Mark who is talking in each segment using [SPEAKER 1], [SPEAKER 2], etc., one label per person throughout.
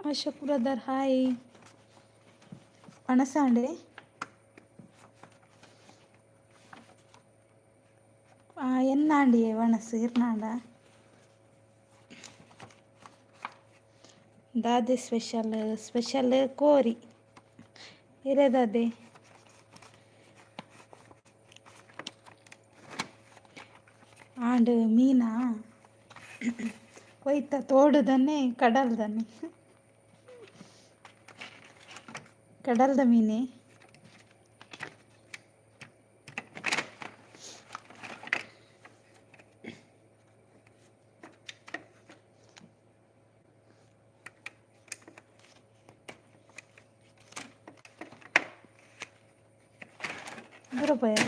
[SPEAKER 1] Ashok brother hi. ವನಸಾಂಡೆ. ಎನ್ನಾಂಡಿಯೇ ವನಸು ಇರ್ನಾಂಡ? ದಾದೆ ಸ್ಪೆಷಲ್? ಸ್ಪೆಷಲ್ ಕೋರಿ ಇರೆದಾದೆ? ಆಂಡ್ ಮೀನಾ? ಒಯ್ತ ತೋಡುದನ್ನೇ ಕಡಲ್ದನ್ನೇ? ಕಡಲ್ದ ಮೀನೇ. ಬರೋಬ್ಬರ.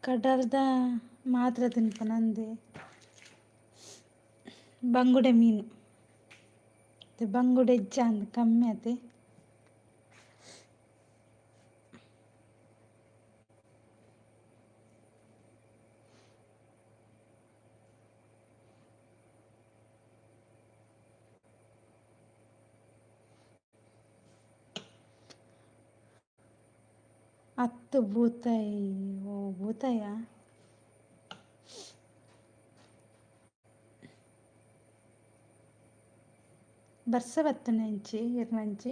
[SPEAKER 1] ಕಡಲ್ದ ಮಾತ್ರ ತಿನ್ಪನಂದೆ. ಬಂಗುಡೆ ಮೀನು. ಬಂಗುಡೆ ಇಜ್ಜಾಂದ್, ಕಮ್ಮಿ ಅತೆ. ಅತ್ತು ಬೂತಾಯಿ. ಓ ಬೂತಾಯ. ಬರ್ಸ ಬತ್ತುಂಡ ಇಂಚಿ ಇರ್ನಂಚಿ?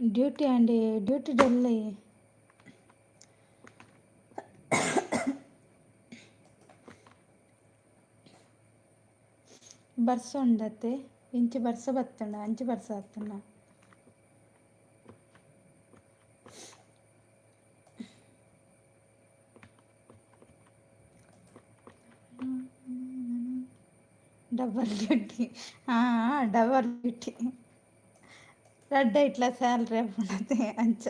[SPEAKER 1] ಡ್ಯೂಟಿ ಆಂಡ್ ಡ್ಯೂಟಿ ಡಲ್ಲಿ. ಬರ್ಸ ಉಂಡತೆ? ಇಂಚಿ ಬರ್ಸ ಬತ್ತುಂಡ? ಅಂಚಿ ಬರ್ಸ ಬತ್ತುಂಡ? Double duty. ಹಾಂ, ಡಬಲ್ ಡ್ಯೂಟಿ. ರಡ್ಡ್ ಐಟ್ಲ ಸ್ಯಾಲ್ರಿ ಆಪುಂಡತೆ ಅಂಚ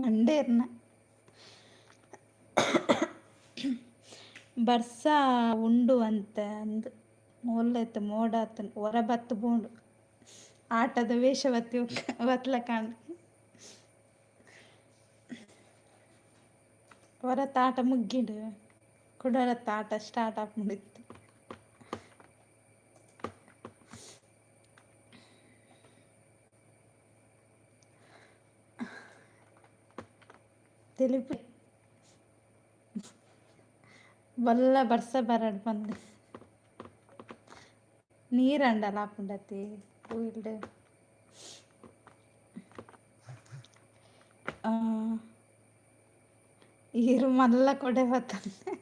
[SPEAKER 1] ಮಂಡೇರ್ನ. ಬರ್ಸ ಉಂಡು ಅಂತೆ ಅಂದ್ ಓಲ್ಲೈತೆ ಮೋಡ ಆತುಂಡು. ಒರ ಬತ್ತ್ ಪೋಂಡು ಆಟದ ವೇಷ ಬತ್ತಿ ಬತ್ಲಕಾಂಡ್. ಒರ ತಾಟ ಮುಗ್ಗಿಂಡು, ಕುಡೊರ ತಾಟ ಸ್ಟಾರ್ಟ್ ಆಪುಂಡಿತ್ತು. ತೆಲಿಪು ಬಲ್ಲ ಬರ್ಸ ಬರಡ್ ಪಂದ್. ನೀರಂಡಲ ಆಪುಂಡತೆ ಕುಯಿಲ್ಡ್. ಈರ್ ಮಲ್ಲ ಕೊಡೆ ಬತ್ತಂದೆ.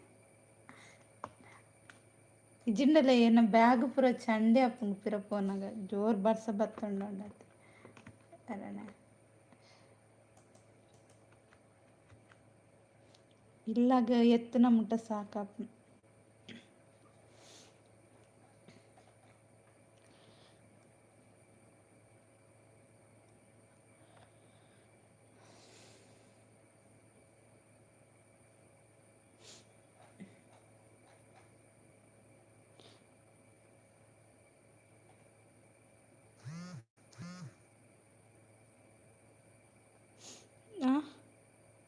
[SPEAKER 1] ಇಜ್ಜಿಂಡಲ ಎನ್ನ ಬ್ಯಾಗ್ ಪೂರ ಚಂಡಿ ಆಪುಂಡು ಪಿರ ಪೋನಗ. ಜೋರು ಬರ್ಸ ಬತ್ತುಂಡು ಅರಣೆ. ಇಲ್ಲಗ ಎತ್ತುನ ಮುಟ್ಟ ಸಾಕಾಪುಂಡು.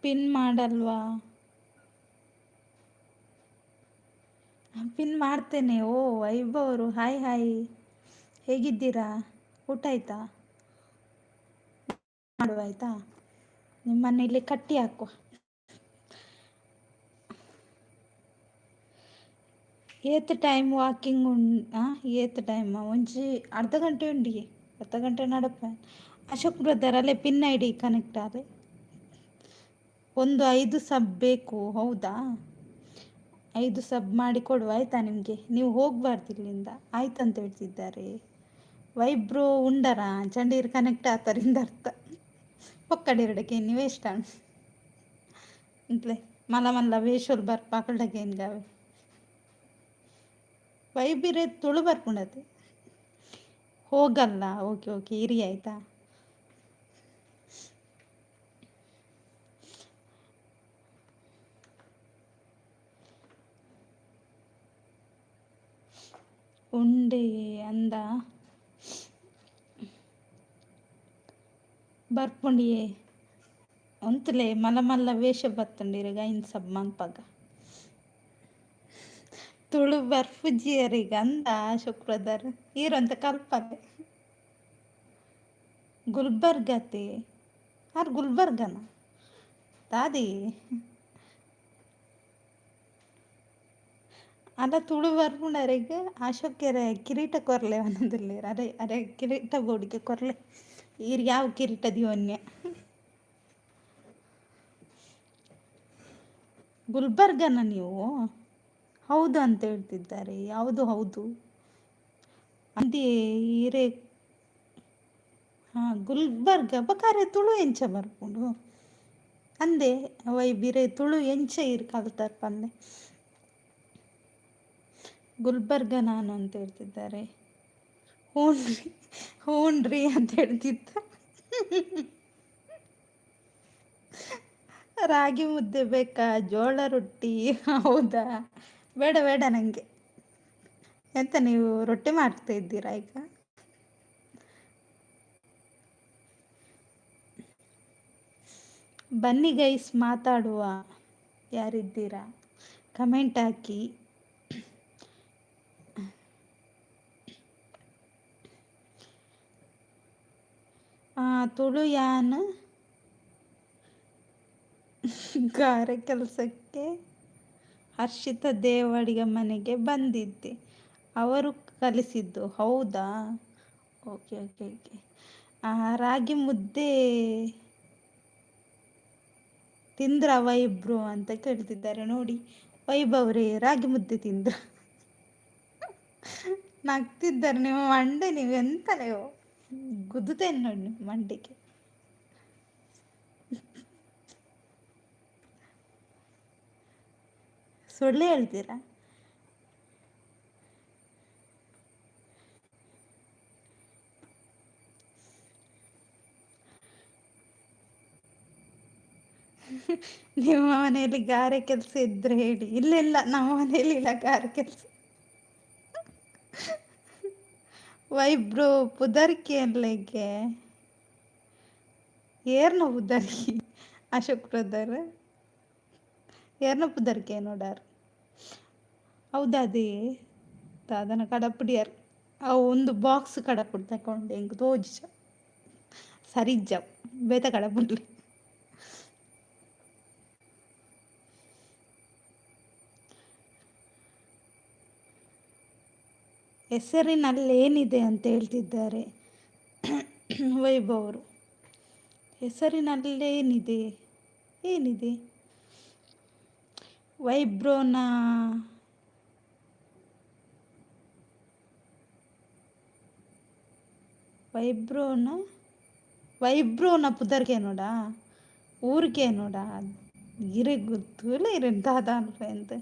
[SPEAKER 1] ಪಿನ್ ಮಾಡಲ್ವಾ? ಪಿನ್ ಮಾಡ್ತೇನೆ. ಓ ವೈಭವ್ ಅವರು, ಹಾಯ್ ಹಾಯ್, ಹೇಗಿದ್ದೀರಾ? ಊಟ ಆಯ್ತಾ? ಮಾಡುವ ಆಯ್ತಾ? ನಿಮ್ಮನ್ನು ಇಲ್ಲಿ ಕಟ್ಟಿ ಹಾಕುವ. ಏತ್ ಟೈಮ್ ವಾಕಿಂಗ್ ಉನ್ ಏತ್ ಟೈಮ್? ಒಂಜಿ ಅರ್ಧ ಗಂಟೆ ಉಂಡಿ, ಅರ್ಧ ಗಂಟೆ ನಡಪ. ಅಶೋಕ್ ಬ್ರದರ್, ಅಲ್ಲೇ ಪಿನ್ I D connect ಆಲೆ. ಒಂದು ಐದು ಸಬ್ ಬೇಕು, ಹೌದಾ? ಐದು ಸಬ್ ಮಾಡಿ ಕೊಡುವ ಆಯಿತಾ ನಿಮಗೆ? ನೀವು ಹೋಗಬಾರ್ದು ಇಲ್ಲಿಂದ. ಆಯ್ತಂತ ಹೇಳ್ತಿದ್ದಾರೆ. ವೈಬ್ರೋ ಉಂಡರಾ ಚಂಡೀರ್ ಕನೆಕ್ಟ್ ಆತರಿಂದ ಅರ್ಥ. ಪೊಕ್ಕಡಿರಡಕ್ಕೆ ವೇಸ್ಟ್ ಇಂತ್ಲೆ ಮಲ್ಲ ಮಲ್ಲ ವೇಷೋಲ್ ಬರ್ಪ ಅಕಲ್ಡಕ್ಕೆ ವೈಬಿರೆ ತುಳು ಬರ್ಪುಂಡತೆ. ಹೋಗಲ್ಲ. ಓಕೆ ಓಕೆ, ಇರಿ ಆಯಿತಾ. ಉಂಡೆ ಅಂದ. ಬರ್ಪುಂಡಿಯೇ ಒಂತುಲೆ ಮಲ್ಲ ಮಲ್ಲ ವೇಷ ಬತ್ತುಂಡು ಐನ್ ಸಬ್ ಮನ್ಪಗ. ತುಳು ಬರ್ಪುಜಿಯರಿಗೆ ಅಂದ ಅಶೋಕ್ ಬ್ರದರ್, ಈರೊಂತ ಕಲ್ಪಲೆ. ಗುಲ್ಬರ್ಗತೆ ಆರ್ ಗುಲ್ಬರ್ಗನ ದಾದಿ ಅಲ್ಲ ತುಳು ಬರ್ಪುಂಡರೆಗ್ ಅಶೋಕೆರೆ ಕಿರೀಟ ಕೊರ್ಲೆ ಒಂದೊಂದುಲ್ಲೆರ್. ಅರೆ ಅರೆ ಕಿರೀಟ ಬೋಡಿಗೆ ಕೊರ್ಲೆ, ಈರ್ ಯಾವ ಕಿರೀಟ ದಿವೊನ್ಯ. ಗುಲ್ಬರ್ಗನ ನೀವು? ಹೌದು ಅಂತ ಹೇಳ್ತಿದ್ದಾರೆ. ಯಾವುದು ಹೌದು ಅಂದೇ ಈರೆ? ಹಾಂ, ಗುಲ್ಬರ್ಗ ಬಕಾರೆ ತುಳು ಎಂಚ ಬರ್ಪುಂಡು ಅಂದೆ ವೈ ಬಿರೆ ತುಳು ಎಂಚ ಈರ್ ಕಲ್ತಾರ್ ಪನ್ಲೆ. ಗುಲ್ಬರ್ಗ ನಾನು ಅಂತ ಹೇಳ್ತಿದ್ದಾರೆ. ಹೂನ್ರಿ ಹೂನ್ರಿ ಅಂತ ಹೇಳ್ತಿದ್ದ. ರಾಗಿ ಮುದ್ದೆ ಬೇಕಾ, ಜೋಳ ರೊಟ್ಟಿ? ಹೌದಾ, ಬೇಡ ಬೇಡ ನನಗೆ. ಎಂತ ನೀವು ರೊಟ್ಟಿ ಮಾಡ್ತಾ ಇದ್ದೀರಾ ಈಗ? ಬನ್ನಿ ಗೈಸ್ ಮಾತಾಡುವ, ಯಾರಿದ್ದೀರಾ ಕಮೆಂಟ್ ಹಾಕಿ. ತುಳು ಯಾನ್ ಗಾರೆ ಕೆಲಸಕ್ಕೆ ಹರ್ಷಿತ ದೇವಾಡಿಗ ಮನೆಗೆ ಬಂದಿದ್ದೆ, ಅವರು ಕಲಿಸಿದ್ದು. ಹೌದಾ, ಓಕೆ ಓಕೆ ಓಕೆ. ರಾಗಿ ಮುದ್ದೆ ತಿಂದ್ರ ವೈಬ್ರು ಅಂತ ಕೇಳ್ತಿದ್ದಾರೆ ನೋಡಿ. ವೈಭವ್ರೇ, ರಾಗಿ ಮುದ್ದೆ ತಿಂದ್ರ? ನಗ್ತಿದ್ದಾರೆ ನಿಮ್ಮ ಮಂಡೆ. ನೀವು ಎಂತ ನೀವು ಗುದ್ದುತ್ತೇನೆ ನೋಡಿ ನಿಮ್ಮ ಮಂಡಿಗೆ. ಸುಳ್ಳು ಹೇಳ್ತೀರಾ? ನಿಮ್ಮ ಮನೆಯಲ್ಲಿ ಗಾರೆ ಕೆಲಸ ಇದ್ರೆ ಹೇಳಿ. ಇಲ್ಲ ಇಲ್ಲ, ನಮ್ಮ ಮನೆಯಲ್ಲಿ ಇಲ್ಲ ಗಾರೆ ಕೆಲಸ. ವೈಬ್ರು ಪುದರ್ಕಿ ಅನ್ಲೆಗೆ ಏರ್ನ ಪುದರ್ಕಿ ಅಶೋಕ್ ಬ್ರದರ್, ಏರ್ನ ಪುದರ್ಕೆ ನೋಡಾರ್? ಹೌದಾ, ಅದೇ ದಾದನ ಕಡಪುಡಿಯಾರ್. ಅವು ಒಂದು ಬಾಕ್ಸ್ ಕಡಪುಡಿ ತಗೊಂಡೆ ಎಂಕ್ ತೋಜಿಜ ಸರಿಜ್ಜ ಬೇತೆ ಕಡಪುಡ್ಲಿ. ಹೆಸರಿನಲ್ಲೇನಿದೆ ಅಂತ ಹೇಳ್ತಿದ್ದಾರೆ ವೈಭವರು. ಹೆಸರಿನಲ್ಲೇನಿದೆ? ಏನಿದೆ? ವೈಬ್ರೋನ ವೈಬ್ರೋನ ವೈಬ್ರೋನ ಪುದರ್ಗೆ ನೋಡಾ, ಊರಿಗೆ ನೋಡಾ, ಇರೆ ಗೊತ್ತುಲ್ಲ ಇರೆ ದಾದ ಅಂತ.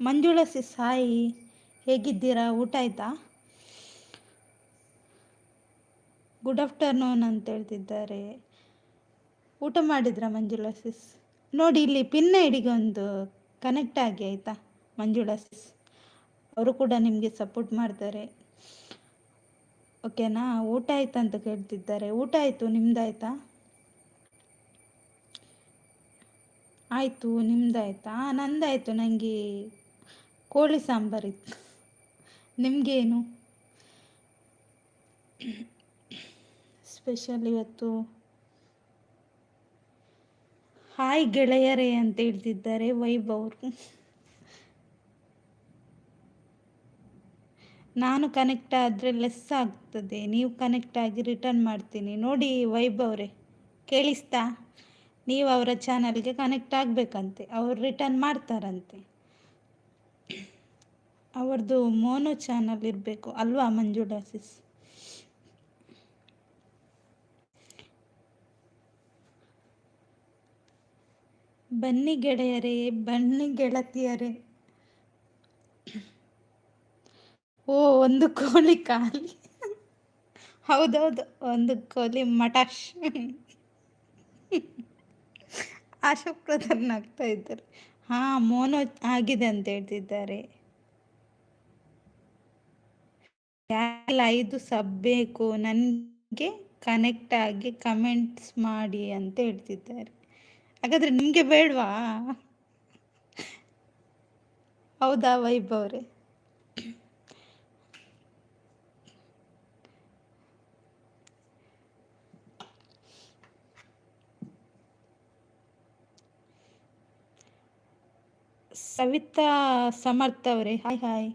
[SPEAKER 1] ಮಂಜುಳಾ ಸಿ ಸಾಯಿ, ಹೇಗಿದ್ದೀರಾ? ಊಟ ಆಯಿತಾ? ಗುಡ್ ಆಫ್ಟರ್ನೂನ್ ಅಂತ ಹೇಳ್ತಿದ್ದಾರೆ. ಊಟ ಮಾಡಿದ್ರಾ ಮಂಜುಳಾ ಸಿಸ್? ನೋಡಿ ಇಲ್ಲಿ ಪಿನ್ ಐಡಿಗೆ ಒಂದು ಕನೆಕ್ಟ್ ಆಗಿ ಆಯಿತಾ ಮಂಜುಳಾ ಸಿಸ್, ಅವರು ಕೂಡ ನಿಮಗೆ ಸಪೋರ್ಟ್ ಮಾಡ್ತಾರೆ. ಓಕೆನಾ? ಊಟ ಆಯ್ತಾ ಅಂತ ಕೇಳ್ತಿದ್ದಾರೆ. ಊಟ ಆಯಿತು, ನಿಮ್ದಾಯ್ತಾ? ಆಯಿತು, ನಿಮ್ದಾಯ್ತಾ? ನಂದಾಯಿತು. ನನಗೆ ಕೋಳಿ ಸಾಂಬಾರಿತ್ತು. ನಿಮಗೇನು ಸ್ಪೆಷಲ್ ಇವತ್ತು? ಹಾಯ್ ಗೆಳೆಯರೇ ಅಂತ ಹೇಳ್ತಿದ್ದಾರೆ ವೈಭವ್ ಅವರು. ನಾನು ಕನೆಕ್ಟ್ ಆದರೆ ಲೆಸ್ ಆಗ್ತದೆ, ನೀವು ಕನೆಕ್ಟ್ ಆಗಿ ರಿಟರ್ನ್ ಮಾಡ್ತೀನಿ. ನೋಡಿ ವೈಭವ್ ಅವರೇ, ಕೇಳಿಸ್ತಾ? ನೀವು ಅವರ ಚಾನಲ್ಗೆ ಕನೆಕ್ಟ್ ಆಗಬೇಕಂತೆ, ಅವರು ರಿಟರ್ನ್ ಮಾಡ್ತಾರಂತೆ. ಅವ್ರದ್ದು ಮೋನೋ ಚಾನಲ್ ಇರಬೇಕು ಅಲ್ವಾ ಮಂಜುಳಾ ಸಿಸ್? ಬನ್ನಿ ಗೆಳೆಯರೇ, ಬನ್ನಿ ಗೆಳತಿಯರೇ. ಓ, ಒಂದು ಕೋಳಿ ಖಾಲಿ. ಹೌದೌದು, ಒಂದು ಕೋಳಿ ಮಟಾಶ್. ಅಶೋಕ್ ಬ್ರದರ್ ನಗ್ತಾ ಇದ್ದಾರೆ. ಹಾಂ, ಮೋನೋ ಆಗಿದೆ ಅಂತ ಹೇಳ್ತಿದ್ದಾರೆ. ಯಾರೆಲ್ಲ 5 ಸಬ್ ಬೇಕು ನನಗೆ? ಕನೆಕ್ಟ್ ಆಗಿ ಕಮೆಂಟ್ಸ್ ಮಾಡಿ ಅಂತ ಹೇಳ್ತಿದ್ದಾರೆ. ಹಾಗಾದರೆ ನಿಮಗೆ ಬೇಡವಾ? ಹೌದಾ ವೈಭವ್ ಅವರೇ? ಸವಿತಾ ಸಮರ್ಥ ಅವರೇ, ಹಾಯ್ ಹಾಯ್,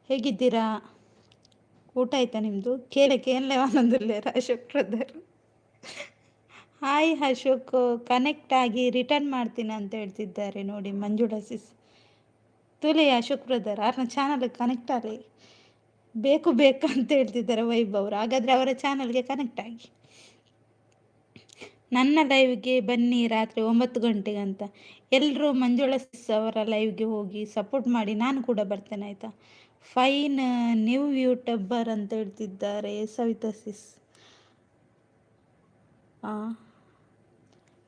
[SPEAKER 1] ಹೇಗಿದ್ದೀರಾ? ಊಟ ಆಯ್ತಾ ನಿಮ್ಮದು? ಕೇಳ ಕೇಳಲೆ ಆನಂದಲ್ಲೇರ Ashok brother. Hi Ashok, connect ಆಗಿ ರಿಟರ್ನ್ ಮಾಡ್ತೀನಿ ಅಂತ ಹೇಳ್ತಿದ್ದಾರೆ ನೋಡಿ ಮಂಜುಳಾ ಸಿಸ್. ತುಲೆ ಅಶೋಕ್ ಬ್ರದರ್ ಅವ್ರನ್ನ ಚಾನಲ್ಗೆ ಕನೆಕ್ಟ್ ಆಗಲಿ, ಬೇಕು ಬೇಕು ಅಂತ ಹೇಳ್ತಿದ್ದಾರೆ ವೈಭವ್ ಅವರು. ಹಾಗಾದರೆ ಅವರ ಚಾನಲ್ಗೆ ಕನೆಕ್ಟ್ ಆಗಿ. ನನ್ನ ಲೈವ್ಗೆ ಬನ್ನಿ ರಾತ್ರಿ 9 ಗಂಟೆಗೆ ಅಂತ. ಎಲ್ಲರೂ ಮಂಜುಳಾ ಸಿಸ್ ಅವರ ಲೈವ್ಗೆ ಹೋಗಿ ಸಪೋರ್ಟ್ ಮಾಡಿ, ನಾನು ಕೂಡ ಬರ್ತೇನೆ ಆಯಿತಾ. ಫೈನ್ ನ್ಯೂ ಯೂಟ್ಯೂಬರ್ ಅಂತ ಹೇಳ್ತಿದ್ದಾರೆ ಸವಿತಾ ಸಿಸ್.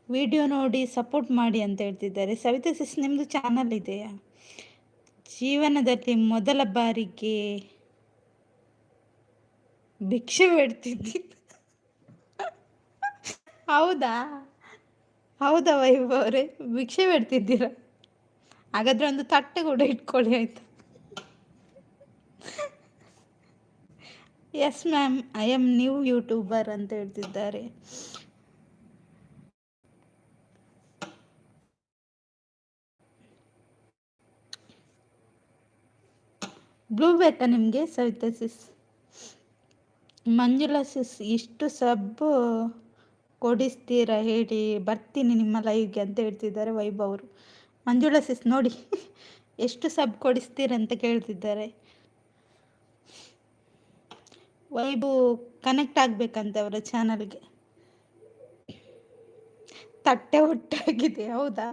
[SPEAKER 1] ವಿಡಿಯೋ ನೋಡಿ ಸಪೋರ್ಟ್ ಮಾಡಿ ಅಂತ ಹೇಳ್ತಿದ್ದಾರೆ ಸವಿತಾ ಸಿಸ್. ನಿಮ್ಮದು ಚಾನಲ್ ಇದೆಯಾ? ಜೀವನದಲ್ಲಿ ಮೊದಲ ಬಾರಿಗೆ ಭಿಕ್ಷೆ ಬೇಡ್ತಿದ್ದೀನಿ. ಹೌದಾ? ಹೌದಾ ವೈಭವ್ ಅವರೇ, ಭಿಕ್ಷೆ ಬೇಡ್ತಿದ್ದೀರಾ? ಹಾಗಾದರೆ ಒಂದು ತಟ್ಟೆ ಕೂಡ ಇಟ್ಕೊಳ್ಳಿ ಆಯಿತಾ. Yes ma'am, I am new YouTuber ಅಂತ ಹೇಳ್ತಿದ್ದಾರೆ. ಬ್ಲೂ ಬೇಕಾ ನಿಮಗೆ ಸವಿತಾ ಸಿಸ್? ಮಂಜುಳಾ ಸಿಸ್ ಇಷ್ಟು ಸಬ್ ಕೊಡಿಸ್ತೀರಾ ಹೇಳಿ, ಬರ್ತೀನಿ ನಿಮ್ಮ ಲೈವ್ಗೆ ಅಂತ ಹೇಳ್ತಿದ್ದಾರೆ ವೈಭವ್ ಅವರು. ಮಂಜುಳಾ ಸಿಸ್ ನೋಡಿ ಎಷ್ಟು ಸಬ್ ಕೊಡಿಸ್ತೀರಂತ ಕೇಳ್ತಿದ್ದಾರೆ. ವೈಬು ಕನೆಕ್ಟ್ ಆಗಬೇಕಂತೆ ಅವರ ಚಾನಲ್ಗೆ. ತಟ್ಟೆ ಒಟ್ಟಾಗಿದೆ ಹೌದಾ?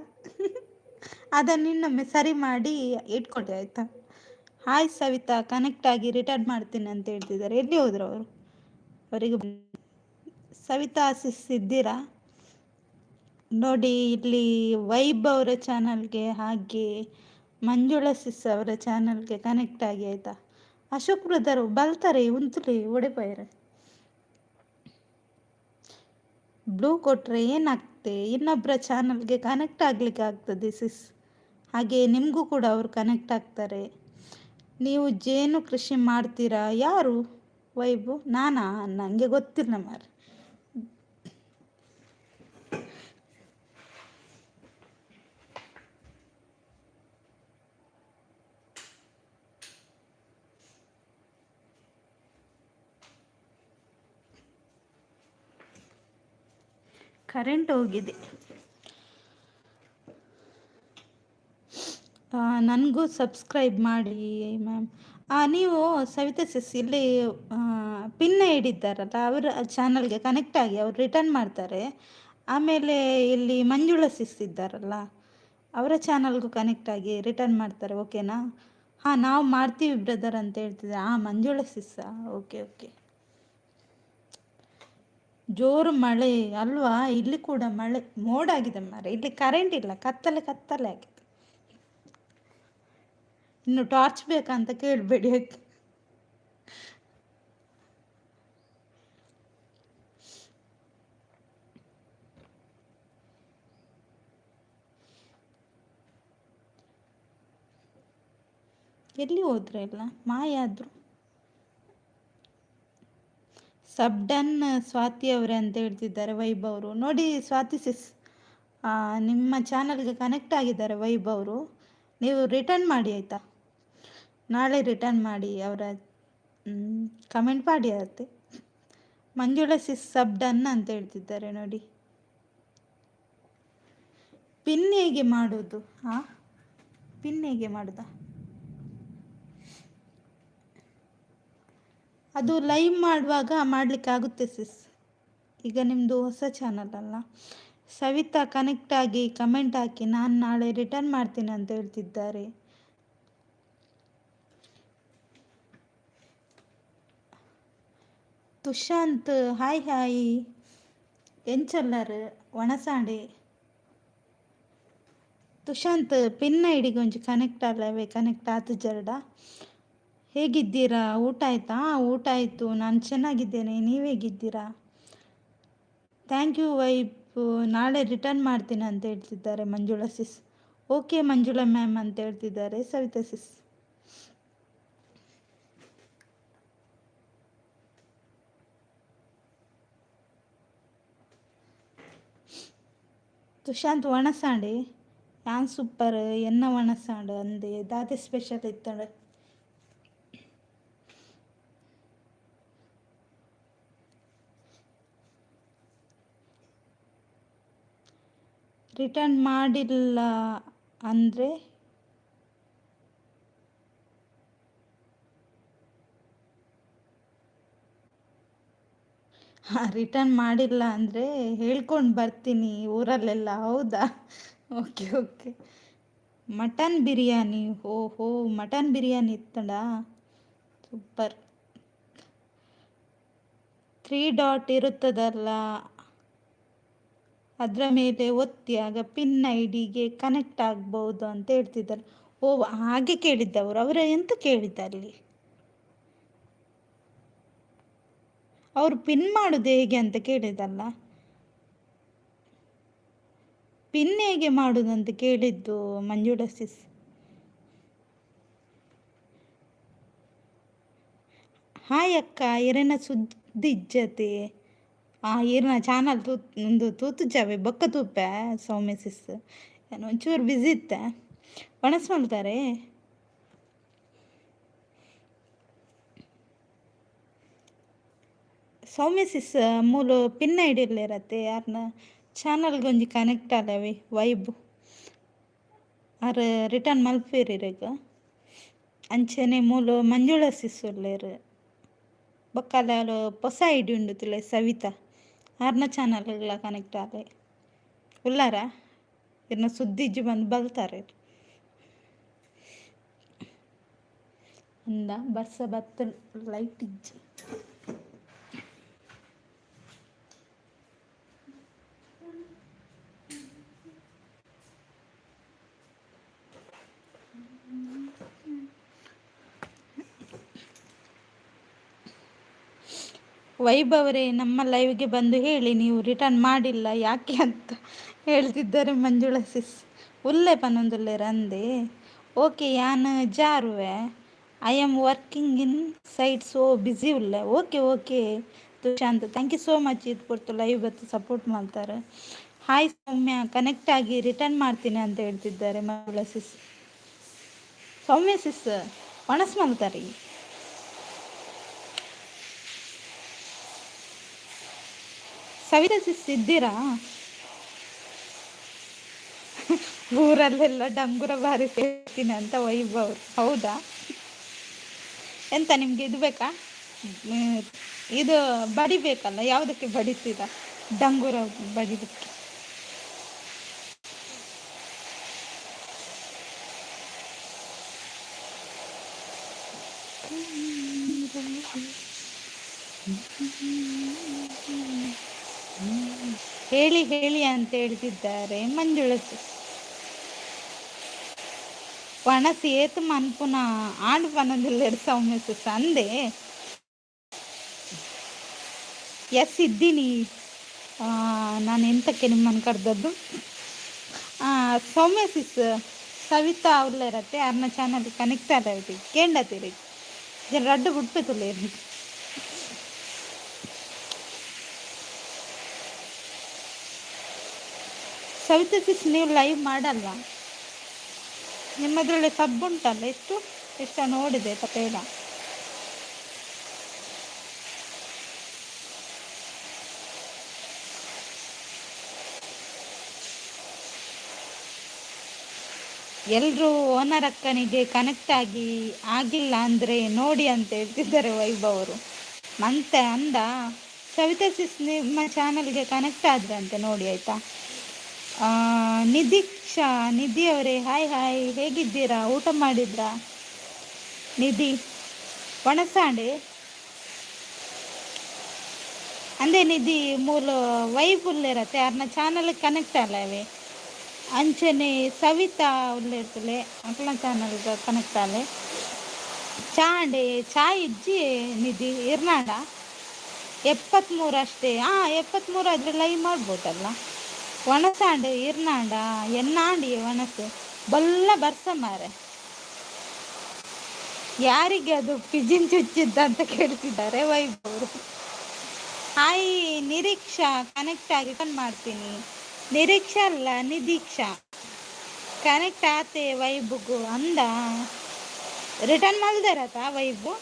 [SPEAKER 1] ಅದನ್ನು ಇನ್ನೊಮ್ಮೆ ಸರಿ ಮಾಡಿ ಇಟ್ಕೊಳ್ಳಿ ಆಯಿತಾ. ಹಾಯ್ ಸವಿತಾ, ಕನೆಕ್ಟ್ ಆಗಿ ರಿಟರ್ನ್ ಮಾಡ್ತೀನಿ ಅಂತ ಹೇಳ್ತಿದ್ದಾರೆ. ಎಲ್ಲಿ ಹೋದ್ರು ಅವರು? ಅವರಿಗೆ ಸವಿತಾ ಸಿಸ್ ಇದ್ದೀರಾ? ನೋಡಿ ಇಲ್ಲಿ ವೈಬ್ ಅವರ ಚಾನಲ್ಗೆ ಹಾಗೆ ಮಂಜುಳಾ ಸಿಸ್ ಅವರ ಚಾನಲ್ಗೆ ಕನೆಕ್ಟ್ ಆಗಿ ಆಯಿತಾ. ಅಶೋಕ್ ಬ್ರದರು ಬಲ್ತಾರೆ ಉಂತುಲಿ ಒಡೆಪೈರೆ. ಬ್ಲೂ ಕೊಟ್ಟರೆ ಏನಾಗ್ತದೆ? ಇನ್ನೊಬ್ಬರ ಚಾನಲ್ಗೆ ಕನೆಕ್ಟ್ ಆಗಲಿಕ್ಕೆ ಆಗ್ತದೆ ಸಿಸ್. ಹಾಗೆ ನಿಮಗೂ ಕೂಡ ಅವರು ಕನೆಕ್ಟ್ ಆಗ್ತಾರೆ. ನೀವು ಜೇನು ಕೃಷಿ ಮಾಡ್ತೀರಾ? ಯಾರು ವೈಬು? ನಾನಾ? ನನಗೆ ಗೊತ್ತಿಲ್ಲ ಮಾರ್ರೆ. ಕರೆಂಟ್ ಹೋಗಿದೆ. ನನಗೂ ಸಬ್ಸ್ಕ್ರೈಬ್ ಮಾಡಿ ಮ್ಯಾಮ್. ನೀವು ಸವಿತಾ ಸಿಸ್ ಇಲ್ಲಿ ಪಿನ್ ಇಡಿದ್ದಾರಲ್ಲ ಅವರ ಚಾನಲ್ಗೆ ಕನೆಕ್ಟ್ ಆಗಿ ಅವರು ರಿಟರ್ನ್ ಮಾಡ್ತಾರೆ. ಆಮೇಲೆ ಇಲ್ಲಿ ಮಂಜುಳಾ ಸಿಸ್ ಇದ್ದಾರಲ್ಲ ಅವರ ಚಾನಲ್ಗೂ ಕನೆಕ್ಟ್ ಆಗಿ ರಿಟರ್ನ್ ಮಾಡ್ತಾರೆ, ಓಕೆನಾ? ಹಾಂ, ನಾವು ಮಾಡ್ತೀವಿ ಬ್ರದರ್ ಅಂತ ಹೇಳ್ತಿದ್ದೆ. ಹಾಂ, ಮಂಜುಳಾ ಸಿಸ್ಸಾ? Okay okay. ಜೋರು ಮಳೆ ಅಲ್ವಾ? ಇಲ್ಲಿ ಕೂಡ ಮಳೆ ಮೋಡಾಗಿದೆ ಮಾರ್ರೆ. ಇಲ್ಲಿ ಕರೆಂಟ್ ಇಲ್ಲ, ಕತ್ತಲೆ ಕತ್ತಲೆ ಆಗಿದೆ. ಇನ್ನು ಟಾರ್ಚ್ ಬೇಕಂತ ಕೇಳಬೇಡಿ ಆಯ್ತು. ಎಲ್ಲಿ ಹೋದ್ರೆ ಎಲ್ಲ ಮಾಯ ಆದರು? ಸಬ್ಡನ್ ಸ್ವಾತಿ ಅವರೇ ಅಂತ ಹೇಳ್ತಿದ್ದಾರೆ ವೈಭವ್ ಅವರು. ನೋಡಿ ಸ್ವಾತಿ ಸಿಸ್, ನಿಮ್ಮ ಚಾನಲ್ಗೆ ಕನೆಕ್ಟ್ ಆಗಿದ್ದಾರೆ ವೈಭವ್ ಅವರು. ನೀವು ರಿಟರ್ನ್ ಮಾಡಿ ಆಯಿತಾ. ನಾಳೆ ರಿಟರ್ನ್ ಮಾಡಿ ಅವರ ಕಮೆಂಟ್ ಮಾಡಿ ಆಗುತ್ತೆ. ಮಂಜುಳಾ ಸಿಸ್ ಸಬ್ ಡನ್ ಅಂತ ಹೇಳ್ತಿದ್ದಾರೆ ನೋಡಿ. ಪಿನ್ ಹೇಗೆ ಮಾಡೋದು? ಹಾಂ, ಪಿನ್ ಹೇಗೆ ಮಾಡೋದಾ? ಅದು ಲೈವ್ ಮಾಡುವಾಗ ಮಾಡಲಿಕ್ಕೆ ಆಗುತ್ತೆ ಸಿಸ್. ಈಗ ನಿಮ್ಮದು ಹೊಸ ಚಾನಲ್ ಅಲ್ಲ. ಸವಿತಾ ಕನೆಕ್ಟ್ ಆಗಿ ಕಮೆಂಟ್ ಹಾಕಿ, ನಾನು ನಾಳೆ ರಿಟರ್ನ್ ಮಾಡ್ತೀನಿ ಅಂತ ಹೇಳ್ತಿದ್ದಾರೆ. ತುಷಾಂತ್ ಹಾಯ್ ಹಾಯ್, ಎಂಚಲ್ಲರ್ ಒಣಸಾಂಡೆ. ತುಷಾಂತ್ ಪಿನ್ ಐಡಿಗೆ ಒಂಜಿ ಕನೆಕ್ಟ್ ಅಲ್ಲವೇ, ಕನೆಕ್ಟ್ ಆತು ಜರಡ. ಹೇಗಿದ್ದೀರಾ? ಊಟ ಆಯಿತಾ? ಊಟ ಆಯಿತು, ನಾನು ಚೆನ್ನಾಗಿದ್ದೇನೆ, ನೀವು ಹೇಗಿದ್ದೀರಾ? Thank you vibe, ನಾಳೆ ರಿಟರ್ನ್ ಮಾಡ್ತೀನಿ ಅಂತ ಹೇಳ್ತಿದ್ದಾರೆ ಮಂಜುಳಾ ಸಿಸ್. ಓಕೆ ಮಂಜುಳಾ ಮ್ಯಾಮ್ ಅಂತ ಹೇಳ್ತಿದ್ದಾರೆ ಸವಿತಾ ಸಿಸ್. ತುಶಾಂತ್ ವಣಸಾಂಡೆ ಯಾನ್ ಸೂಪರ್ ಎನ್ನ ವಣಸಾಂಡ್ ಅಂದೆ ದಾದೆ ಸ್ಪೆಷಲ್ ಇತ್ತಂಡ? ರಿಟರ್ನ್ ಮಾಡಿಲ್ಲ ಅಂದರೆ ರಿಟರ್ನ್ ಮಾಡಿಲ್ಲ ಅಂದರೆ ಹೇಳ್ಕೊಂಡು ಬರ್ತೀನಿ ಊರಲ್ಲೆಲ್ಲ. ಹೌದಾ? Okay okay. Mutton biryani, ಓಹೋ ಮಟನ್ ಬಿರಿಯಾನಿ ಇತ್ತಂಡ, ಸೂಪರ್. 3 ಡಾಟ್ ಇರುತ್ತದಲ್ಲ, ಅದರ ಮೇಲೆ ಒತ್ತಿ, ಆಗ ಪಿನ್ ಐಡಿಗೆ ಕನೆಕ್ಟ್ ಆಗ್ಬೋದು ಅಂತ ಹೇಳ್ತಿದ್ದಾರೆ. ಓ ಹಾಗೆ ಕೇಳಿದ್ದವರು. ಅವರು ಎಂತ ಕೇಳಿದ್ದಲ್ಲಿ? ಅವರು ಪಿನ್ ಮಾಡೋದು ಹೇಗೆ ಅಂತ ಕೇಳಿದಲ್ಲ, ಪಿನ್ ಹೇಗೆ ಮಾಡೋದಂತ ಕೇಳಿದ್ದು ಮಂಜುಳಾ ಸಿಸ್. ಹಾಯ್ ಅಕ್ಕ, ಇರೆನ ಸುದ್ದಿ ಇಜ್ಜತೆ? ಆ ಈರ್ನ ಚಾನಲ್ ತೂತ್ ಒಂದು ತೂತುಜಾವೆ ಬೊಕ್ಕ ತೂಪೆ ಸೌಮ್ಯ ಸಿಸ್. ಏನು ಒಂಚೂರು ಬ್ಯುಸಿ ಇತ್ತೆ. ಒಣಸ್ ಮಲ್ತಾರೆ? ಸೌಮ್ಯ ಸಿಸ್ ಮೂಲು ಪಿನ್ ಐಡಿ ಇರತ್ತೆ ಯಾರನ್ನ ಚಾನಲ್ಗೆ ಒಂಜಿ ಕನೆಕ್ಟ್ ಆಲವಿ ವೈಬ್ ಆರ್ ರಿಟರ್ನ್ ಮಲ್ಪೇರಿ ಇರೆಗ್. ಅಂಚನೆ ಮೂಲು ಮಂಜುಳಾ ಸಿಸ್ ಉಲ್ಲೆರ್. ಬೊಕ್ಕ ಅಲ್ಲ ಹೊಸ ಐಡಿ ಉಂಡು ತುಲೆ ಸವಿತಾ, ಆರ್ನ ಚಾನಲ್ಗಳ ಕನೆಕ್ಟ್ ಆಲೆ. ಉಲ್ಲಾರ ಇರ್ನ ಸುದ್ದಿಜ್ಜಿ ಬಂದು ಬಲ್ತಾರೆ ಅಂದ ಬರ್ಸ ಬತ್ತ ಲೈಟ್ ಇಜ್ಜಿ. ವೈಭವರೇ ನಮ್ಮ ಲೈವ್ಗೆ ಬಂದು ಹೇಳಿ ನೀವು ರಿಟರ್ನ್ ಮಾಡಿಲ್ಲ ಯಾಕೆ ಅಂತ ಹೇಳ್ತಿದ್ದಾರೆ ಮಂಜುಳಾ ಸಿಸ್. ಉಲ್ಲೆ ಪನೊಂದುಲ್ಲೆ ರಂದೆ. ಓಕೆ ಯಾನ್ ಜಾರುವೆ, I am working in site so busy ಉಲ್ಲೆ. Okay okay Tushanth, thank you so much ಇದು ಪೊರ್ತು ಲೈವ್ ಬತ್ತು ಸಪೋರ್ಟ್ ಮಾಡ್ತಾರೆ. ಹಾಯ್ ಸೌಮ್ಯ, ಕನೆಕ್ಟ್ ಆಗಿ ರಿಟರ್ನ್ ಮಾಡ್ತೀನಿ ಅಂತ ಹೇಳ್ತಿದ್ದಾರೆ ಮಂಜುಳಾ ಸಿಸ್. ಸೌಮ್ಯ ಸಿಸ್ ಒಣಸ್ ಮಲ್ತಾರೆ? ಸವಿತಾ ಸಿಸ್ ಇದ್ದೀರಾ? ಊರಲ್ಲೆಲ್ಲ ಡಂಗುರ ಬಾರಿಸಿ ಹೇಳ್ತೀನಿ ಅಂತ ವೈಭವ್ ಅವರು. ಹೌದಾ? ಎಂತ ನಿಮಗೆ ಇದು ಬೇಕಾ? ಇದು ಬಡಿಬೇಕಲ್ಲ, ಯಾವುದಕ್ಕೆ ಬಡಿತೀರಾ? ಡಂಗುರ ಬಡಿಲಿಕ್ಕೆ? ಹೇಳಿ ಹೇಳಿ ಅಂತ ಹೇಳ್ತಿದ್ದಾರೆ ಮಂಜುಳ ಸಿಸ್. ಒಣಸ್ ಏತ್ ಮನ್ಪುನ ಆಂಡ್ ಪನೊಂದುಲ್ಲೆರ್ ಸೌಮ್ಯ ಸಿಸ್ ಅಂದೆ. ಎಸ್ ಇದ್ದೀನಿ. ನಾನು ಎಂತಕ್ಕೆ ನಿಮ್ಮನ್ನು ಕರೆದದ್ದು? ಸೌಮ್ಯ ಸಿಸ್ ಸವಿತಾ ಉಲ್ಲೆರತ್ತೆ, ಅರ್ನ ಚಾನಲ್ ಕನೆಕ್ಟ್ ಆದವಿ ಕೇಂಡತಿರಿ ಜನ ರಡ್ಡು ಬುಡ್ಪೆ ತುಲ್ಲೇರಿ. ಸವಿತಾ ಸಿಸ್ ನೀವು ಲೈವ್ ಮಾಡಲ್ಲ? ನಿಮ್ಮದರಲ್ಲಿ ಸಬ್ ಉಂಟಲ್ಲ, ಎಷ್ಟು ಎಷ್ಟು ನೋಡಿದೆ ತಪೇಳ. ಎಲ್ಲರೂ ಓನರ್ ಅಕ್ಕನಿಗೆ ಕನೆಕ್ಟ್ ಆಗಿ ಆಗಿಲ್ಲ ಅಂದರೆ ನೋಡಿ ಅಂತ ಹೇಳ್ತಿದ್ದಾರೆ ವೈಭವ್ ಅವರು. ಮಂತೆ ಅಂದ ಸವಿತಾ ಸಿಸ್ ನಿಮ್ಮ ಚಾನಲ್ಗೆ ಕನೆಕ್ಟ್ ಆದ್ರಂತೆ ನೋಡಿ ಆಯಿತಾ. ನಿಧೀಕ್ಷಾ ನಿಧಿ ಅವರೇ ಹಾಯ್ ಹಾಯ್, ಹೇಗಿದ್ದೀರಾ? ಊಟ ಮಾಡಿದ್ರಾ ನಿಧಿ? ಒಣಸಾಂಡೆ ಅಂದೆ ನಿಧಿ ಮೂಲ ವೈಬ್ ಉಲ್ಲೇರತ್ತೆ ಅರ್ನ ಚಾನಲ್ ಕನೆಕ್ಟ್ ಅಲ್ಲವೆ. ಅಂಚನೆ ಸವಿತಾ ಉಲ್ಲೇರ್ತಲೆ ಅಕ್ಲ ಚಾನಲ್ ಕನೆಕ್ಟ್ ಆಲೆ. ಚಾಂಡೆ ಚಾಯ್ ಇಜ್ಜಿ ನಿಧಿ ಇರ್ನಾಡ. 73 ಅಷ್ಟೇ. ಹಾಂ, 73 ಆದರೆ ಲೈವ್ ಮಾಡ್ಬೋದಲ್ಲ. ಒಣಸಾಂಡೆ ಇರ್ನಾಂಡ ಎನ್ನಾಂಡಿ ಒಣಸು ಬಲ್ಲ ಬರ್ಸ ಮಾರೆ. ಯಾರಿಗೆ ಅದು ಪಿಜಿನ್ ಚುಚ್ಚಿದ್ದ ಅಂತ ಕೇಳ್ತಿದ್ದಾರೆ ವೈಭವ್ ಅವರು. ಹಾಯ್ ನಿರೀಕ್ಷಾ, ಕನೆಕ್ಟ್ ಆಗಿ ರಿಟರ್ನ್ ಮಾಡ್ತೀನಿ. ನಿರೀಕ್ಷಾ ಅಲ್ಲ, ನಿದೀಕ್ಷಾ. ಕನೆಕ್ಟ್ ಆತೆ ವೈಬುಗು ಅಂದ. ರಿಟರ್ನ್ ಮಲ್ದಾರತ ವೈಬು?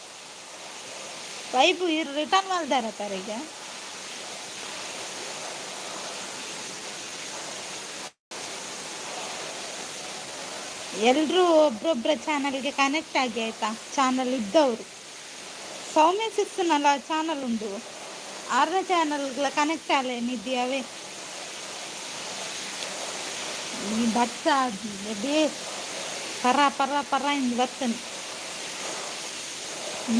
[SPEAKER 1] ವೈಬು ಇರ್ ರಿಟರ್ನ್ ಮಲ್ದಾರತಾರ ಈಗ? ಎಲ್ಲರೂ ಒಬ್ರೊಬ್ಬರ ಚಾನಲ್ಗೆ ಕನೆಕ್ಟ್ ಆಗಿ ಆಯ್ತಾ? ಚಾನಲ್ ಇದ್ದವರು. ಸೌಮ್ಯ ಸಿಸ್ನಲ್ಲ ಚಾನಲ್ ಉಂಡು, ಆರನೇ ಚಾನಲ್ಗಳ ಕನೆಕ್ಟ್ ಆಲೆ ನಿಧಿ. ಅವೇ ಈ ಬರ್ಸ ಬೇಸ್ ಪರ ಪರ ಪರ ಇಂದು ಬರ್ತನೆ.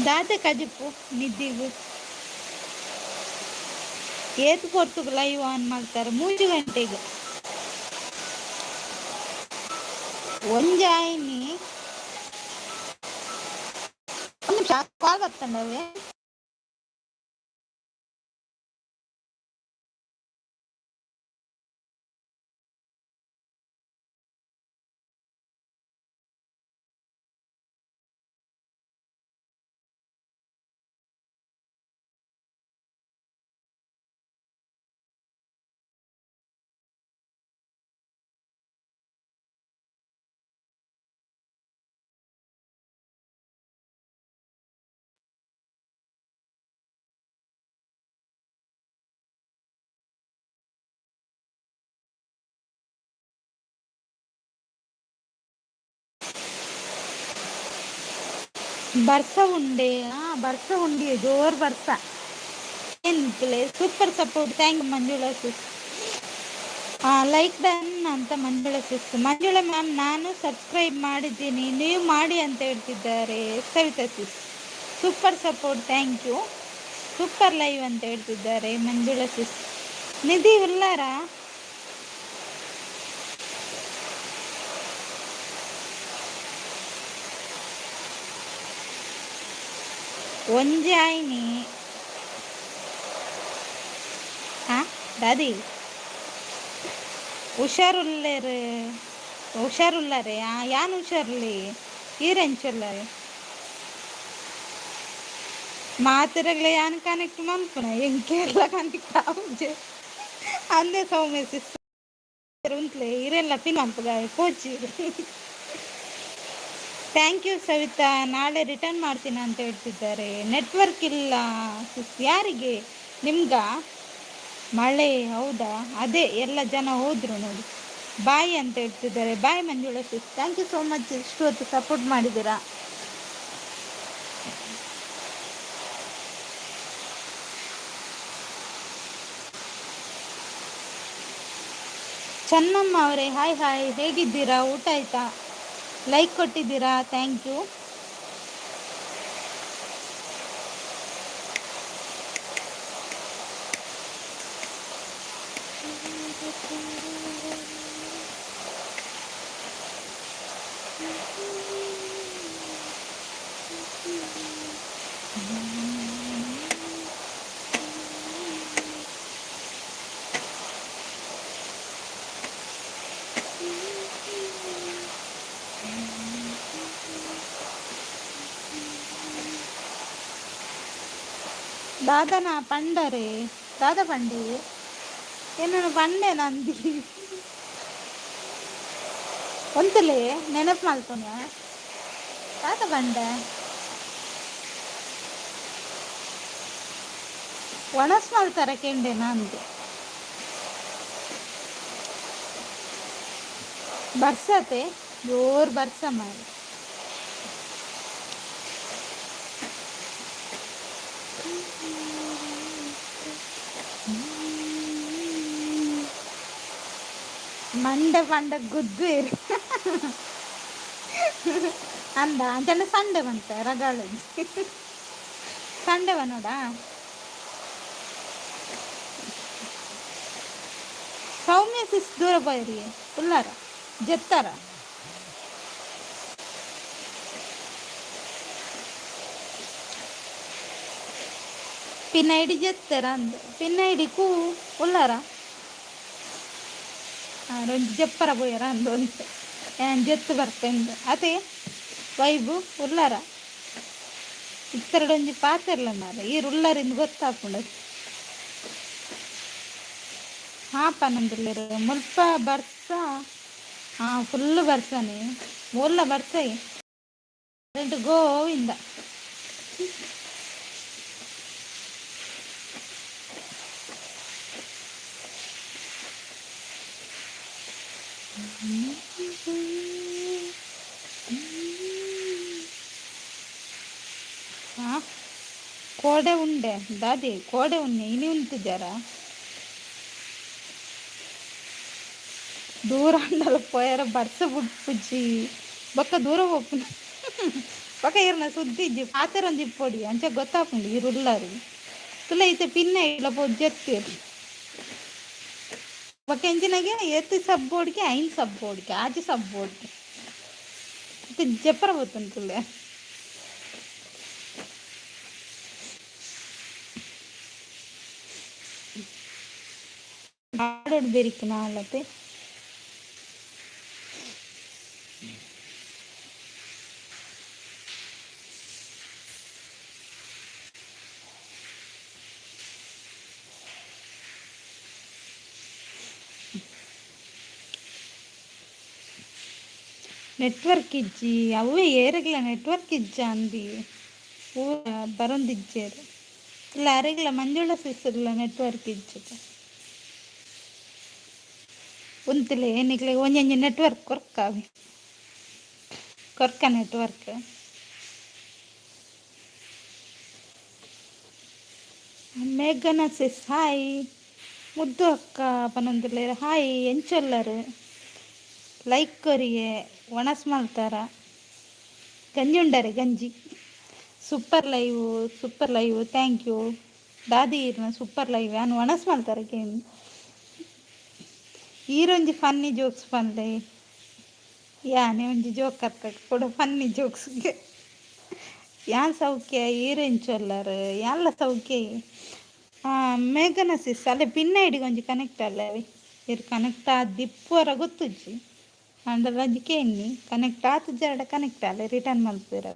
[SPEAKER 1] ದಾದೆ ಕಜಿಪು ನಿದ್ದಿಗು? ಏತ್ ಪೊರ್ತುಗು ಲೈವ್ ಆನ್ ಮಾಡ್ತಾರೆ? 3 ಗಂಟೆಗೆ. ಒಂಜಾಯಿನಿ, ಒಂದು ನಿಮಿಷ, ಕಾಲ್ ಬರ್ತಂಡವೆ. ಬರ್ಸ ಉಂಡೆ. ಹಾಂ, ಬರ್ಸ ಉಂಡಿ, ಜೋರ್ ಬರ್ಸ. ಏನು super support, thank Manjula sis. Like done ಅಂತ ಮಂಜುಳಾ ಸಿಸ್. ಮಂಜುಳಾ ಮ್ಯಾಮ್, ನಾನು ಸಬ್ಸ್ಕ್ರೈಬ್ ಮಾಡಿದ್ದೀನಿ, ನೀವು ಮಾಡಿ ಅಂತ ಹೇಳ್ತಿದ್ದಾರೆ Savita sis. Super support, thank you. Super live ಅಂತ ಹೇಳ್ತಿದ್ದಾರೆ ಮಂಜುಳಾ ಸಿಸ್. ನಿಧಿ ಉಲ್ಲಾರಾ? ಒಂಜಿ ಆಯ್ನಿ. ಹಾಂ ದಾದಿ, ಹುಷಾರುಲ್ಲೇರು? ಹುಷಾರುಲ್ಲಾರೆ? ಯಾನ್ ಹುಷಾರ್ಲಿ, ಈರೆಂಚುಲ್ಲಾರೆ? ಮಾತೆರೆಗ್ಲ ಯಾನ್ ಕನೆಕ್ಟ್ ಮನ್ಪುನ, ಎಂಕೆಲ್ಲ ಕನೆಕ್ಟ್ ಆವುಜೆ ಅಂದೆ. ಸೌಮ್ಯ ಸಿಸ್ ಉಂತ್ಲೆ, ಇರೆಲ್ಲ ಪಿನ್ ಮನ್ಪುಗ ಪೋಚಿ. Thank you Savita. ನಾಳೆ ರಿಟರ್ನ್ ಮಾಡ್ತೀನಿ ಅಂತ ಹೇಳ್ತಿದ್ದಾರೆ. ನೆಟ್ವರ್ಕ್ ಇಲ್ಲ ಸಿಸ್. ಯಾರಿಗೆ, ನಿಮ್ಗ? ಮಳೆ ಹೌದಾ? ಅದೇ ಎಲ್ಲ ಜನ ಹೋದ್ರು ನೋಡಿ. ಬಾಯ್ ಅಂತ ಹೇಳ್ತಿದ್ದಾರೆ. Bye Manjula sis, thank you so much, ಇಷ್ಟು ಹೊತ್ತು ಸಪೋರ್ಟ್ ಮಾಡಿದ್ದೀರಾ. ಚೆನ್ನಮ್ಮ ಅವರೇ, ಹಾಯ್ ಹಾಯ್, ಹೇಗಿದ್ದೀರಾ? ಊಟ ಆಯ್ತಾ? ಲೈಕ್ ಕೊಟ್ಟಿದ್ದೀರಾ, thank you. ದಾದನ ಪಂಡರೆ? ದಾದ ಪಂಡೆ? ಏನನು ಪಂಡೆ ನಂದಿ ಒಂತಲೇ ನೆನಪು ಮಲ್ತೊನ. ದಾದ ಪಂಡೆ? ಒಣಸ್ ಮಲ್ತಾರ ಕೆಂಡೆ ನಂದು. ಬರ್ಸತೆ, ಜೋರ್ ಬರ್ಸ ಮಾರೆ. ಮಂಡೆ ಪಂಡ ಗುದ್ದು ಅಂದ ಅಂಚನೆ ಸಂಡೆ ಬಂತ ರಗಾಳೆ ಸಂಡೆ ನೋಡ. ಸೌಮ್ಯ ಸಿಸ್ ದೂರ ಬೈರಿ ಉಲ್ಲಾರ ಜೆತ್ತಾರ. ಪಿನ್ ಐಡಿ ಜೆತ್ತೆರ ಅಂದ್ ಪಿನ್ ಐಡಿ ಕೂ ಉಲ್ಲಾರ ಒಂಜಿ ಜಪ್ಪರ ಪೋಯರ ಅಂದ್ ಒಂತೆ ಯಾನ್ ಜೆತ್ತು ಬರ್ಪೆಂದು ಅತೆ ವೈಬು ಉಲ್ಲಾರ ಇತ್ತರಡೊಂಜಿ ಪಾತೆರ್ಲ ಮಾರ್ರೆ ಈರ್ ಉಲ್ಲರಿಂದ್ ಗೊತ್ತಾಪುಂಡು. ಹಾ ಪನೊಂದುಲ್ಲೆರ್ ಮುಲ್ಪ ಬರ್ಸ ಹಾ ಫುಲ್ ಬರ್ಸನೆ ಮೂಲ ಬರ್ಸ ಕರೆಂಟ್ ಗೋವಿಂದ. ಹಾ ಕೋಡೆ ಉಂಡೆ ದಾದಿ ಕೋಡೆ ಉನ್ನೆ ಇನಿ ಉಂತುಜಾರ ದೂರ ಆಂಡಲ ಪೋಯರ ಬರ್ಸ ಬುಡ್ಪುಜಿ ಬೊಕ್ಕ ದೂರ ಪೋಪುನ ಬೊಕ್ಕ ಈರ್ನ ಸುದ್ದಿ ಇಜ್ಜಿ ಪಾತೆರೊಂದು ಇಪ್ಪೊಡಿ ಅಂಚ ಗೊತ್ತಾಪುಂಡು ಈರ್ ಉಲ್ಲರ್ ತುಲೆ ಇತ್ತೆ ಪಿನ್ನ ಇಲ್ಲ ಪೋದು ಜೆತ್ತೆರ್. ಬೊಕ್ಕ ಎಂಚಿನಗೆ ಏತ್ ಸಬ್ಬೋಡ್ಗೆ ಐನ್ ಸಬ್ಬೋಡ್ಗೆ ಆಜಿ ಸಬ್ಬೋಡ್ಗೆ ಇತ್ತೆ ಜೆಪ್ಪರ ಪೋತುಂಡು ತುಲೆ. ಆಡೋಡು ಬೆರಿಕ್ ನಾಲತೆ. ನೆಟ್ವರ್ಕ್ ಇಜ್ಜಿ ಅವೇ ಏರೆಗ್ಲ ನೆಟ್ವರ್ಕ್ ಇಜ್ಜ ಅಂದಿ ಪೂರ ಬರೊಂದಿಜ್ಜೆರ್ ಇಲ್ಲ ಅರೆಗ್ಲ ಮಂಜುಳ ಸಿಸ್ಗ್ಲ ನೆಟ್ವರ್ಕ್ ಇಜ್ಜಿ. ಉಂತುಲೆ ನಿಕ್ಲೆಗ್ ಒಂಜೊಂಜಿ ನೆಟ್ವರ್ಕ್ ಕೊರ್ಕಾವೆ ಕೊರ್ಕ ನೆಟ್ವರ್ಕ್. ಮೇಘನ ಸಿಸ್ ಹಾಯ್ ಮುದ್ದು ಅಕ್ಕ ಪನೊಂದುಲ್ಲೆರ್ ಹಾಯ್ ಎಂಚೊಲ್ಲರ್ ಲೈಕ್ ಕೊರಿಯೆ ಒಣಸ್ ಮಲ್ತಾರ ಗಂಜಿ ಉಂಡರೆ ಗಂಜಿ super live super live thank you ದಾದಿ ಈರ್ನ ಸೂಪರ್ ಲೈವ್ ಯಾನ್ ಒಣಸ್ ಮಲ್ತಾರ ಕೇನ್ ಈರೊಂಜಿ ಫನ್ನಿ ಜೋಕ್ಸ್ ಪನ್ಲೆ ಯಾನೆ ಒಂಜಿ ಜೋಕ್ ಅತ್ತ ಕೊಡ ಫನ್ನಿ ಜೋಕ್ಸ್ಗೆ ಯಾನ್ ಸೌಖ್ಯ ಈರ್ ಎಂಚೊಲ್ಲರ್ ಯಾನ್ಲ ಸೌಖ್ಯ. ಮೇಘನ ಸಿಸ್ ಅಲ್ಲೇ ಪಿನ್ ಐಡಿಗೆ ಒಂಜಿ ಕನೆಕ್ಟ್ ಅಲ್ಲ ಇರ್ ಕನೆಕ್ಟ್ ಆದಿಪ್ಪುವರ ಗೊತ್ತುಜ್ಜಿ ಆಂಡ ಒಂಜಿ ಕೇನ್ನಿ ಕನೆಕ್ಟ್ ಆತುಜಾರ್ಡ ಕನೆಕ್ಟ್ ಅಲ್ಲ ರಿಟರ್ನ್ ಮಲ್ಪುವೆರ್.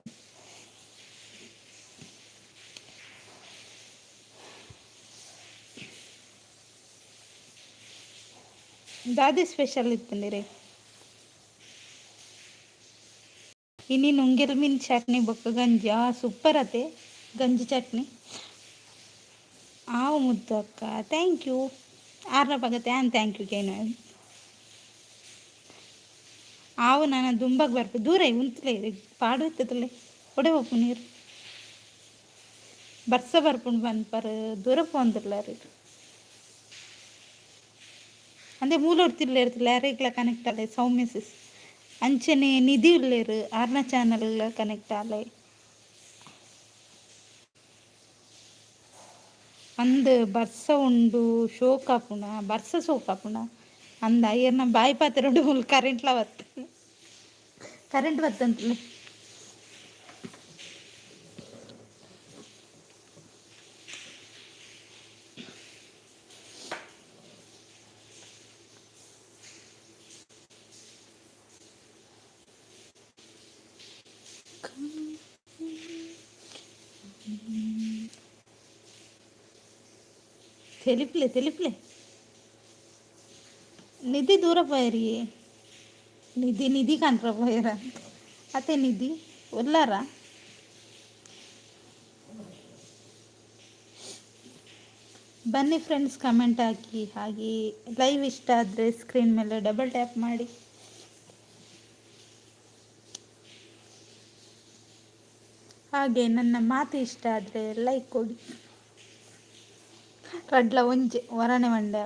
[SPEAKER 1] ದಾದಿ ಸ್ಪೆಷಲ್ ಇತ್ತುಂಡಿರೆ ಇನಿ ನುಂಗೆಲ್ ಮೀನ್ ಚಟ್ನಿ ಬೊಕ್ಕ ಗಂಜಿ ಆ ಸೂಪರ್ ಅತೆ ಗಂಜಿ ಚಟ್ನಿ ಆವು ಮುದ್ದು ಅಕ್ಕ thank you ಆರ್ನ ಪಗತೆ ಆನ್ thank you ಕೇನು ಆವು ನಾನು ದುಂಬಗ್ ಬರ್ಪೆ ದೂರ ಉಂತುಲೆ ಪಾಡು ಇತ್ತದಲೆ ಒಡೆ ಪೋಪು ನೀರು ಬರ್ಸ ಬರ್ಪುಂಡು ಪನ್ಪರ್ ದೂರ ಪೋಂದುಲ್ಲಾರ್ ಅಂದೆ ಮೂಲೊರ್ತಿಲ್ಲೆರ್ ಅರೆಗ್ಲ ಕನೆಕ್ಟ್ ಆಲೆ ಸೌಮ್ಯ ಸಿಸ್ ಅಂಚನೆ ನಿಧಿ ಉಲ್ಲೆರ್ ಆರ್ನ ಚಾನಲ್ ಕನೆಕ್ಟ್ ಆಲೆ ಅಂದ್ ಬರ್ಸ ಉಂಡು ಶೋಕ್ ಆಪುಂಡ ಬರ್ಸ ಸೋಕ್ ಆಪುಂಡ ಅಂದ ಈರ್ನ ಬಾಯಿ ಪಾತೆರೊಡು ಮೂಲು ಕರೆಂಟ್ಲ ಬತ್ತು ಕರೆಂಟ್ ಬತ್ತಂತಲೆ. ತೆಲಿಪ್ಲೆ ತೆಲಿಪ್ಲೆ ನಿಧಿ ದೂರ ಪೋಯರಿ ನಿಧಿ ನಿಧಿ ಕಾಣ್ರ ಪೋಯರ ಅತ್ತೆ ನಿಧಿ ಉಲ್ಲಾರ ಬನ್ನಿ ಫ್ರೆಂಡ್ಸ್ ಕಮೆಂಟ್ ಹಾಕಿ ಹಾಗೆ ಲೈವ್ ಇಷ್ಟ ಆದರೆ ಸ್ಕ್ರೀನ್ ಮೇಲೆ ಡಬಲ್ ಟ್ಯಾಪ್ ಮಾಡಿ. ಹಾಗೆ ನನ್ನ ಮಾತು ಇಷ್ಟ ಆದರೆ ಲೈಕ್ ಕೊಡಿ. ರಡ್ಲ ಒಂಜೆ ಒರನೆ ಮಂಡೆ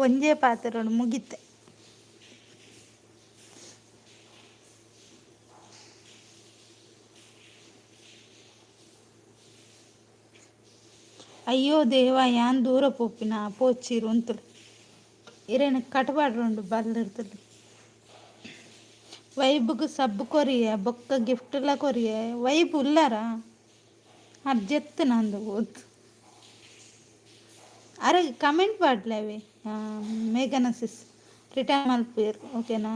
[SPEAKER 1] ಒಂಜೆ ಪಾತೆರೊಡು ಮುಗಿತೆ. ಅಯ್ಯೋ ದೇವ ಯಾನ್ ದೂರ ಪೋಪಿನ ಪೋಚಿರು ಉಂತುಲು ಇರೇನ ಕಟಪಾಡ್ರುಂಡು ಬಲ್ದಿರ್ತುಲು ವೈಬ್ಗ್ ಸಬ್ ಕೊರಿಯೆ ಬೊಕ್ಕ ಗಿಫ್ಟ್ಲ ಕೊರಿಯೆ ವೈಬ್ ಉಲ್ಲಾರ. ಅರ್ಜೆತ್ತು ನಂದು ಓದ್ ಅರೆ ಕಮೆಂಟ್ ಪಾಡ್ಲವೆ. ಮೇಘನ ಸಿಸ್ ರಿಟರ್ನ್ ಮಲ್ಪೇರು, ಓಕೆನಾ?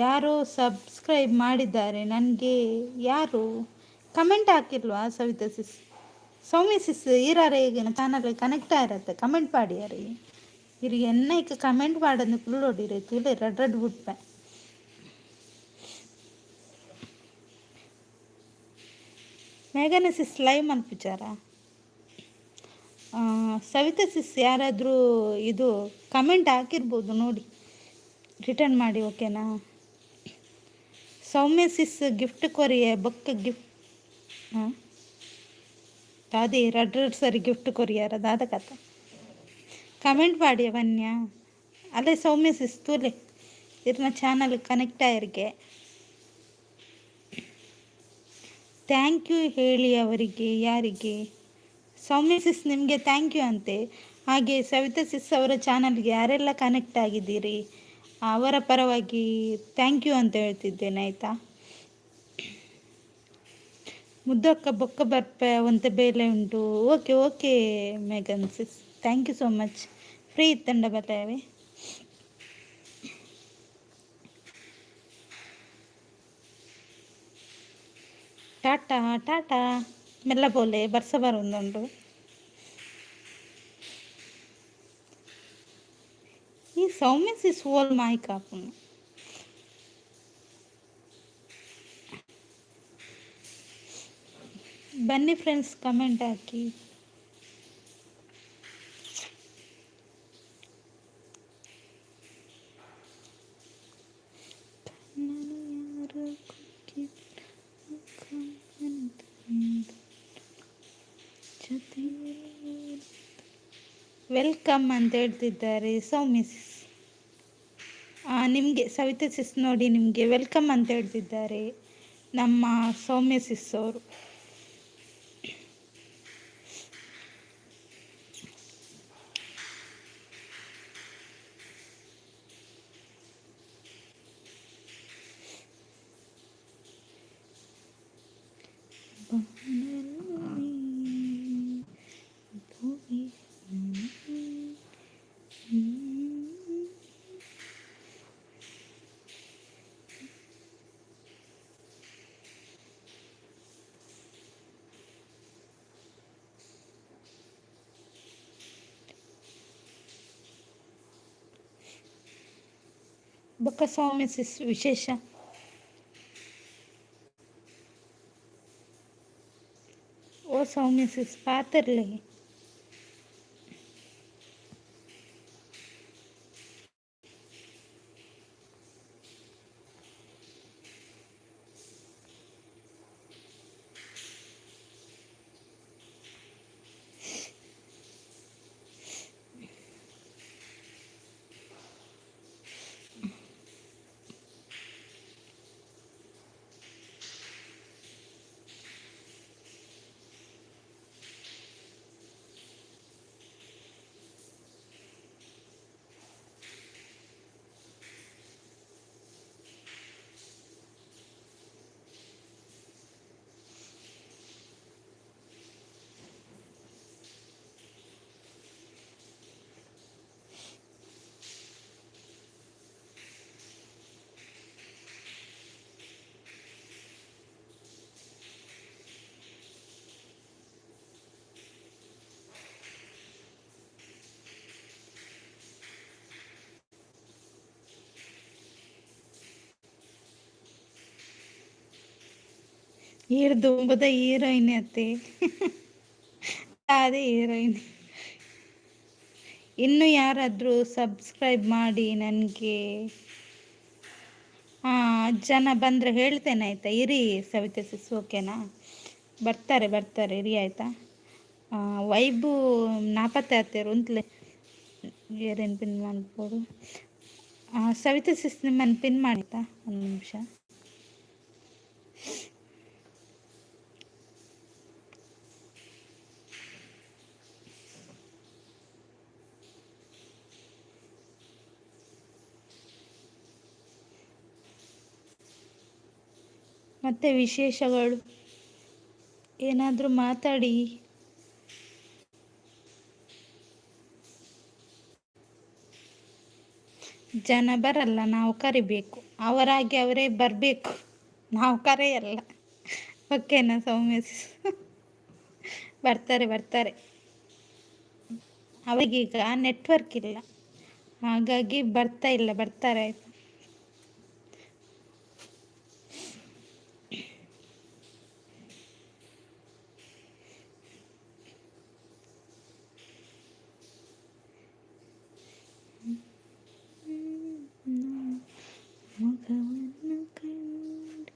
[SPEAKER 1] ಯಾರೋ ಸಬ್ಸ್ಕ್ರೈಬ್ ಮಾಡಿದ್ದಾರೆ ನನಗೆ, ಯಾರು ಕಮೆಂಟ್ ಹಾಕಿಲ್ವಾ? ಸವಿತಾ ಸಿಸ್, ಸೌಮ್ಯ ಸಿಸ್ ಈರಾರೆ ಚಾನಲ್ ಕನೆಕ್ಟ್ ಆಗಿರತ್ತೆ, ಕಮೆಂಟ್ ಪಾಡಿಯಾರಿ. ಇರು ಎನ್ನೈಕ್ ಕಮೆಂಟ್ ಪಾಡಂದು ಕುಲ್ಲೋಡಿರೆ ತುಲೆ ರಡ್ ರಡ್ ಬಿಟ್ಪೆ. ಮೇಘನ ಸಿಸ್ ಲೈವ್ ಮಲ್ಪುಜಾರ? ಸವಿತಾ ಸಿಸ್ ಯಾರಾದರೂ ಇದು ಕಮೆಂಟ್ ಹಾಕಿರ್ಬೋದು ನೋಡಿ, ರಿಟರ್ನ್ ಮಾಡಿ, ಓಕೆನಾ? ಸೌಮ್ಯ ಸಿಸ್ ಗಿಫ್ಟ್ ಕೊರಿಯೆ ಬೊಕ್ಕ ಗಿಫ್ಟ್. ಹಾಂ, ದಾದಿ ರಡ್ ರಡ್ ಸರಿ ಗಿಫ್ಟ್ ಕೊರಿಯಾರ ದಾದ ಕಥ? ಕಮೆಂಟ್ ಮಾಡಿ ವನ್ಯ. ಅಲ್ಲೇ ಸೌಮ್ಯ ಸಿಸ್ ತೂಲೆ, ಇರ್ನ ಚಾನಲ್ ಕನೆಕ್ಟ್ ಆಯಿರ್ಗೆ. Thank you ಹೇಳಿ ಅವರಿಗೆ. ಯಾರಿಗೆ? ಸೌಮ್ಯ ಸಿಸ್ ನಿಮಗೆ thank you ಅಂತೆ. ಹಾಗೆ ಸವಿತಾ ಸಿಸ್ ಅವರ ಚಾನಲ್ಗೆ ಯಾರೆಲ್ಲ ಕನೆಕ್ಟ್ ಆಗಿದ್ದೀರಿ ಅವರ ಪರವಾಗಿ thank you ಅಂತ ಹೇಳ್ತಿದ್ದೇನೆ, ಆಯಿತಾ? ಮುದ್ದಕ್ಕ ಬೊಕ್ಕ ಬರ್ಪೆ ಒಂತೆ ಬೇಲೆ ಉಂಟು. ಓಕೆ ಓಕೆ ಮೇಘನ್ sis, thank you so much. Free ಇತ್ತಂಡ ಬರ್ತೇವೆ. ಟಾಟಾ ಟಾಟಾ, ಮೆಲ್ಲ ಪೋಲೆ, ಬರ್ಸ ಬರೋದುಂಡು. ಈ ಸೌಮ್ಯ ಸಿಸ್ ಓಲ್ ಮಾಯ್ಕ ಆಪುಂಡು. ಬನ್ನಿ ಫ್ರೆಂಡ್ಸ್, ಕಮೆಂಟ್ ಹಾಕಿ. ನಾನು ಯಾರ welcome ಅಂತ ಹೇಳ್ತಿದ್ದಾರೆ ಸೌಮ್ಯ ಸಿಸ್ ನಿಮಗೆ. ಸವಿತಾ ಸಿಸ್ ನೋಡಿ, ನಿಮಗೆ welcome ಅಂತ ಹೇಳ್ತಿದ್ದಾರೆ ನಮ್ಮ ಸೌಮ್ಯ ಸಿಸ್ ಅವರು. ಬೊಕ್ಕ ಸೌಮ್ಯ ಸಿಸ್ ವಿಶೇಷ? ಓ ಸೌಮ್ಯ ಸಿಸ್, ಪಾತೆರ್ಲೆ. ಈರ್ ದುಂಬುದ ಹೀರೋಯಿನ್ ಅತ್ತೆ, ಅದೇ ಹೀರೋಯಿನ್. ಇನ್ನು ಯಾರಾದರೂ ಸಬ್ಸ್ಕ್ರೈಬ್ ಮಾಡಿ ನನಗೆ. ಜನ ಬಂದರೆ ಹೇಳ್ತೇನೆ, ಆಯಿತಾ? ಇರಿ ಸವಿತಾ ಸಿಸ್, ಓಕೆನಾ? ಬರ್ತಾರೆ ಬರ್ತಾರೆ, ಇರಿ, ಆಯಿತಾ? ವೈಬು ನಾಪತ್ತೆ ಆತೇರು ಉಂತ್ಲೆ. ಏರೇನು ಪಿನ್ ಮಾಡ್ಬೋದು? ಸವಿತಾ ಸಿಸ್ ನಿಮ್ಮನ್ನು ಪಿನ್ ಮಾಡಿತಾ? ಒಂದು ನಿಮಿಷ. ಮತ್ತು ವಿಶೇಷಗಳು? ಏನಾದರೂ ಮಾತಾಡಿ. ಜನ ಬರಲ್ಲ, ನಾವು ಕರಿಬೇಕು. ಅವರಾಗಿ ಅವರೇ ಬರಬೇಕು, ನಾವು ಕರೆಯಲ್ಲ. ಓಕೆನಾ ಸೌಮ್ಯ? ಬರ್ತಾರೆ ಬರ್ತಾರೆ. ಅವರಿಗೀಗ ನೆಟ್ವರ್ಕ್ ಇಲ್ಲ, ಹಾಗಾಗಿ ಬರ್ತಾ ಇಲ್ಲ. ಬರ್ತಾರೆ, ಆಯ್ತು. ಮುಖವನ್ನು ಕಂಡೆ.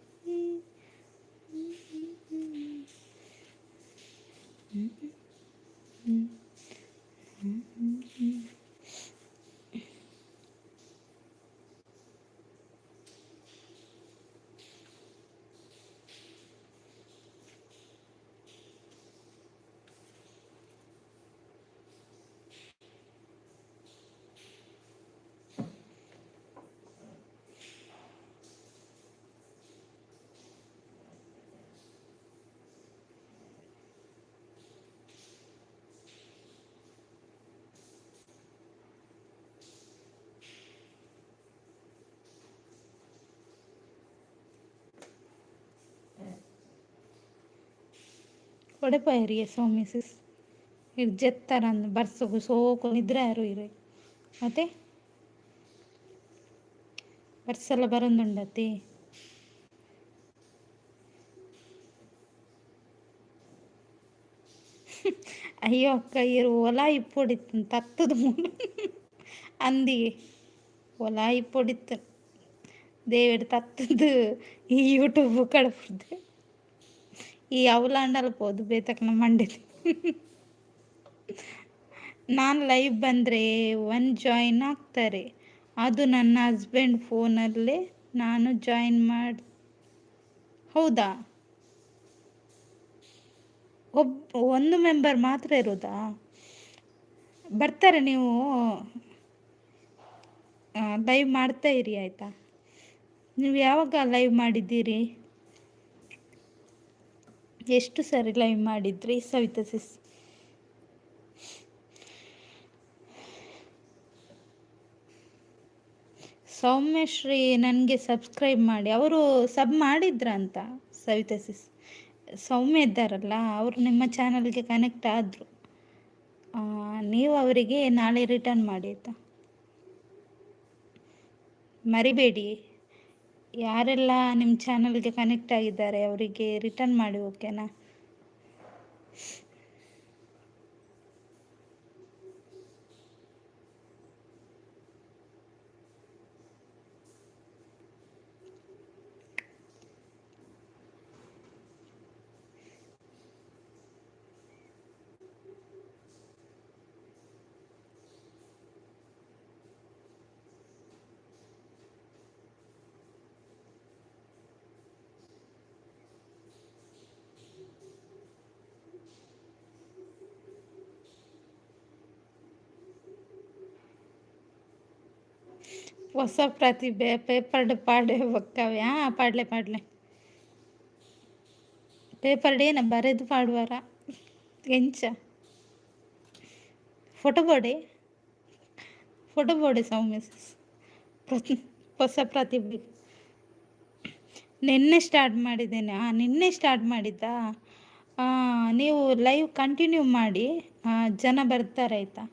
[SPEAKER 1] ಒಡೆಪಾಯರಿಗೆ ಸೌಮ್ಯ ಸಿಸ್. ಇರ್ ಜೆತ್ತಾರಂದು ಬರ್ಸಗು ಸೋಕು ನಿದ್ರೆ ಯಾರು ಇರು. ಮತ್ತೆ ಬರ್ಸೆಲ್ಲ ಬರೊಂದುಂಡತಿ. ಅಯ್ಯೋ ಅಕ್ಕ, ಇರು ಒಲ ಇಪ್ಪೊಡಿತ್ತು ತತ್ತದ ಮೂಲು ಅಂದಿಗೆ ಒಲ ಇಪ್ಪೊಡಿತ್ತು ದೇವೆಡ್ ತತ್ತದು ಈ ಯೂಟ್ಯೂಬ್ ಕಡಪುಡ್ದು ಈ ಅವಲಾಂಡಲ ಪೋದು ಬೇತಕ್ನ ಮಂಡಿದೆ. ನಾನು ಲೈವ್ ಬಂದರೆ ಒನ್ ಜಾಯಿನ್ ಆಗ್ತಾರೆ. ಅದು ನನ್ನ ಹಸ್ಬೆಂಡ್ ಫೋನಲ್ಲೇ ನಾನು ಜಾಯಿನ್ ಮಾಡಿ. ಹೌದಾ? ಒಂದು ಮೆಂಬರ್ ಮಾತ್ರ ಇರೋದಾ? ಬರ್ತಾರೆ, ನೀವು ಲೈವ್ ಮಾಡ್ತಾ ಇರಿ, ಆಯಿತಾ? ನೀವು ಯಾವಾಗ ಲೈವ್ ಮಾಡಿದ್ದೀರಿ? ಎಷ್ಟು ಸಾರಿ ಲೈವ್ ಮಾಡಿದ್ರಿ ಸವಿತಾ ಸಿಸ್? ಸೌಮ್ಯಶ್ರೀ ನನಗೆ ಸಬ್ಸ್ಕ್ರೈಬ್ ಮಾಡಿ. ಅವರು ಸಬ್ ಮಾಡಿದ್ರ ಅಂತ ಸವಿತಾ ಸಿಸ್. ಸೌಮ್ಯ ಇದ್ದಾರಲ್ಲ, ಅವರು ನಿಮ್ಮ ಚಾನಲ್ಗೆ ಕನೆಕ್ಟ್ ಆದರು. ನೀವು ಅವರಿಗೆ ನಾಳೆ ರಿಟರ್ನ್ ಮಾಡಿ, ಆಯಿತಾ? ಮರಿಬೇಡಿ. ಯಾರೆಲ್ಲ ನಿಮ್ಮ ಚಾನಲ್ಗೆ ಕನೆಕ್ಟ್ ಆಗಿದ್ದಾರೆ ಅವರಿಗೆ ರಿಟರ್ನ್ ಮಾಡಿ, ಓಕೆನಾ? ಹೊಸ ಪ್ರತಿಭೆ ಪೇಪರ್ಡ್ ಪಾಡೆ ಬೊಕ್ಕವೆ. ಹಾಂ, ಪಾಡ್ಲೆ ಪಾಡ್ಲೆ. ಪೇಪರ್ಡ್ ಏನ ಬರೆದು ಪಾಡುವರ ಎಂಚ? ಫೋಟೋ ಬೋಡೆ, ಫೋಟೋ ಬೋಡೆ ಸೌಮ್ಯ ಸಿಸ್. ಹೊಸ ಪ್ರತಿಭೆ ನಿನ್ನೆ ಸ್ಟಾರ್ಟ್ ಮಾಡಿದ್ದೇನೆ. ಹಾಂ, ನಿನ್ನೆ ಸ್ಟಾರ್ಟ್ ಮಾಡಿದ್ದಾ? ನೀವು ಲೈವ್ ಕಂಟಿನ್ಯೂ ಮಾಡಿ, ಜನ ಬರ್ತಾರೆ, ಆಯಿತಾ?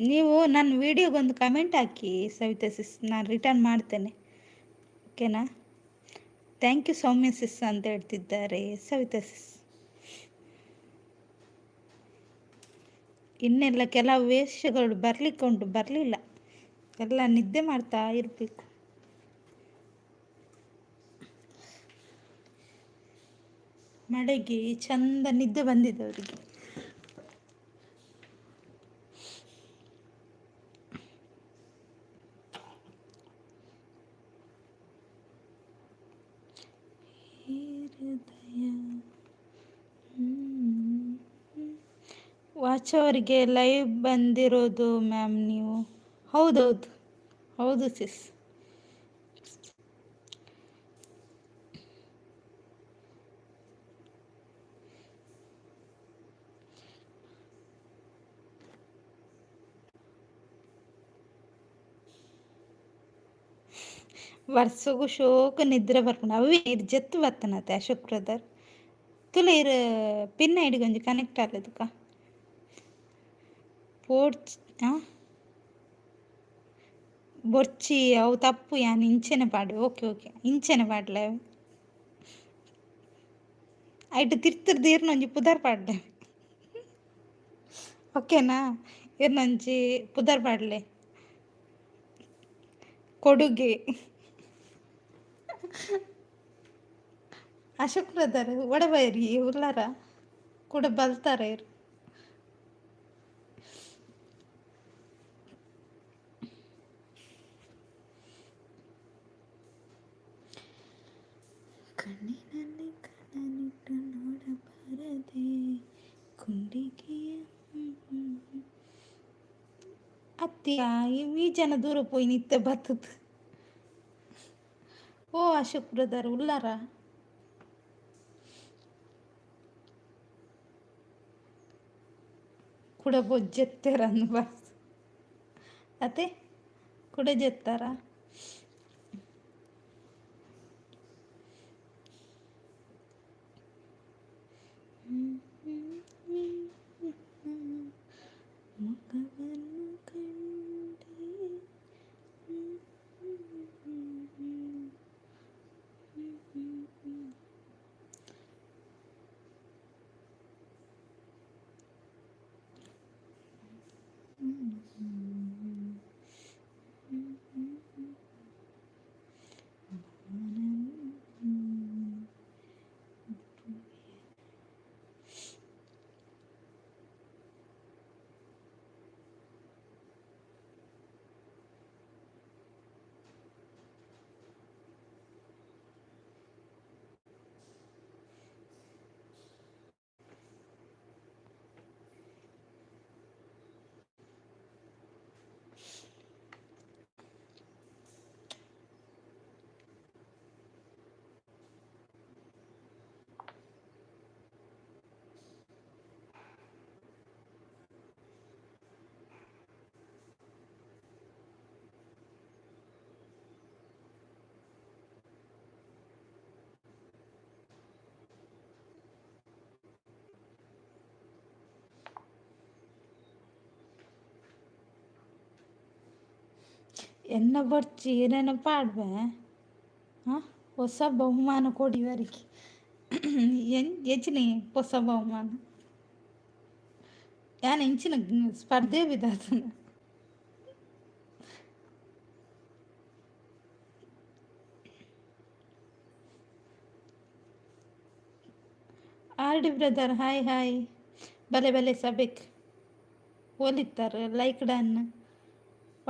[SPEAKER 1] ನೀವು ನನ್ನ ವೀಡಿಯೋಗೊಂದು ಕಮೆಂಟ್ ಹಾಕಿ ಸವಿತಾ ಸಿಸ್, ನಾನು ರಿಟರ್ನ್ ಮಾಡ್ತೇನೆ, ಓಕೆನಾ? Thank you Soumya sis ಅಂತ ಹೇಳ್ತಿದ್ದಾರೆ ಸವಿತಾ ಸಿಸ್. ಇನ್ನೆಲ್ಲ ಕೆಲವು ವೇಷಗಳು ಬರಲಿಕ್ಕೆ ಉಂಟು, ಬರಲಿಲ್ಲ. ಎಲ್ಲ ನಿದ್ದೆ ಮಾಡ್ತಾ ಇರಬೇಕು. ಮಳೆಗೆ ಚಂದ ನಿದ್ದೆ ಬಂದಿದೆ ಅವರಿಗೆ. ಹೃದಯ ವಾಚ್ ಅವರಿಗೆ ಲೈವ್ ಬಂದಿರೋದು ಮ್ಯಾಮ್ ನೀವು? ಹೌದೌದು, ಹೌದು ಸಿಸ್. ವರ್ಸೊಗು ಶೋಕು ನಿದ್ರೆ ಬರ್ಪುಂಡು. ಅವೇ ಇರ್ ಜೆತ್ತು ಬತ್ತನತೆ ಅಶೋಕ್ ಬ್ರದರ್. ತುಲೆ ಇರ್ ಪಿನ್ ಐಡಿಗೆ ಒಂಜಿ ಕನೆಕ್ಟ್ ಆಲೆ ತುಕ. ಪೋಡ್ಚ್ ಬೊರ್ಚಿ ಅವು ತಪ್ಪು ಯಾನ್ ಇಂಚೆನೆ ಪಾಡ್ವೆ. Okay okay ಇಂಚೆನೆ ಪಾಡ್ಲೆ. ಐಟ್ ತಿರ್ತುರ್ದು ಇರ್ನ ಒಂಜಿ ಪುದರ್ ಪಾಡ್ಲೆ. ಓಕೆನಾ? ಇರ್ನೊಂಜಿ ಪುದರ್ ಪಾಡ್ಲೆ. ಕೊಡುಗೆ. ಅಶೋಕ್ ಬ್ರದರ್ ಒಡಬೈರಿ ಉಲ್ಲಾರ ಕೂಡ ಬಲ್ತಾರ ಇರು. ಕಣ್ಣಿನಲ್ಲಿ ಕಣ್ಣನಿಟ್ಟು ನೋಡಬಾರದೆ ಗುಂಡಿಗೆಯ. ಅತ್ತಿಯ ಈ ಜನ ದೂರ ಪೋಯಿ ನಿತ್ತೆ ಬತ್ತದ. ಓ ಅಶೋಕ್ ಬ್ರದರ್ ಉಲ್ಲಾರ? ಕುಡ ಬೊಜ್ಜೆತ್ತೆರನ್ನು ಬಸ್ ಅತ್ತೆ ಕುಡ ಜೆತ್ತಾರ? ಮುಖವನ್ನು ಕಂಡೆ. ಎನ್ನ ಬೊರ್ಚಿ ಏನೇನೋ ಪಾಡ್ವೆ. ಹಾಂ, ಹೊಸ ಬಹುಮಾನ ಕೊಡಿ ಇವರಿಗೆ. ಎಂಚಿನ ಹೊಸ ಬಹುಮಾನ? ಯಾನ್ ಎಂಚಿನ ಸ್ಪರ್ಧೆ ಬಿದಾತನ. R D brother hi hi. ಬಲೆ ಬಲೆ ಸಬೆಕ್ ಓಲಿತ್ತಾರೆ ಲೈಕ್ ಡನ್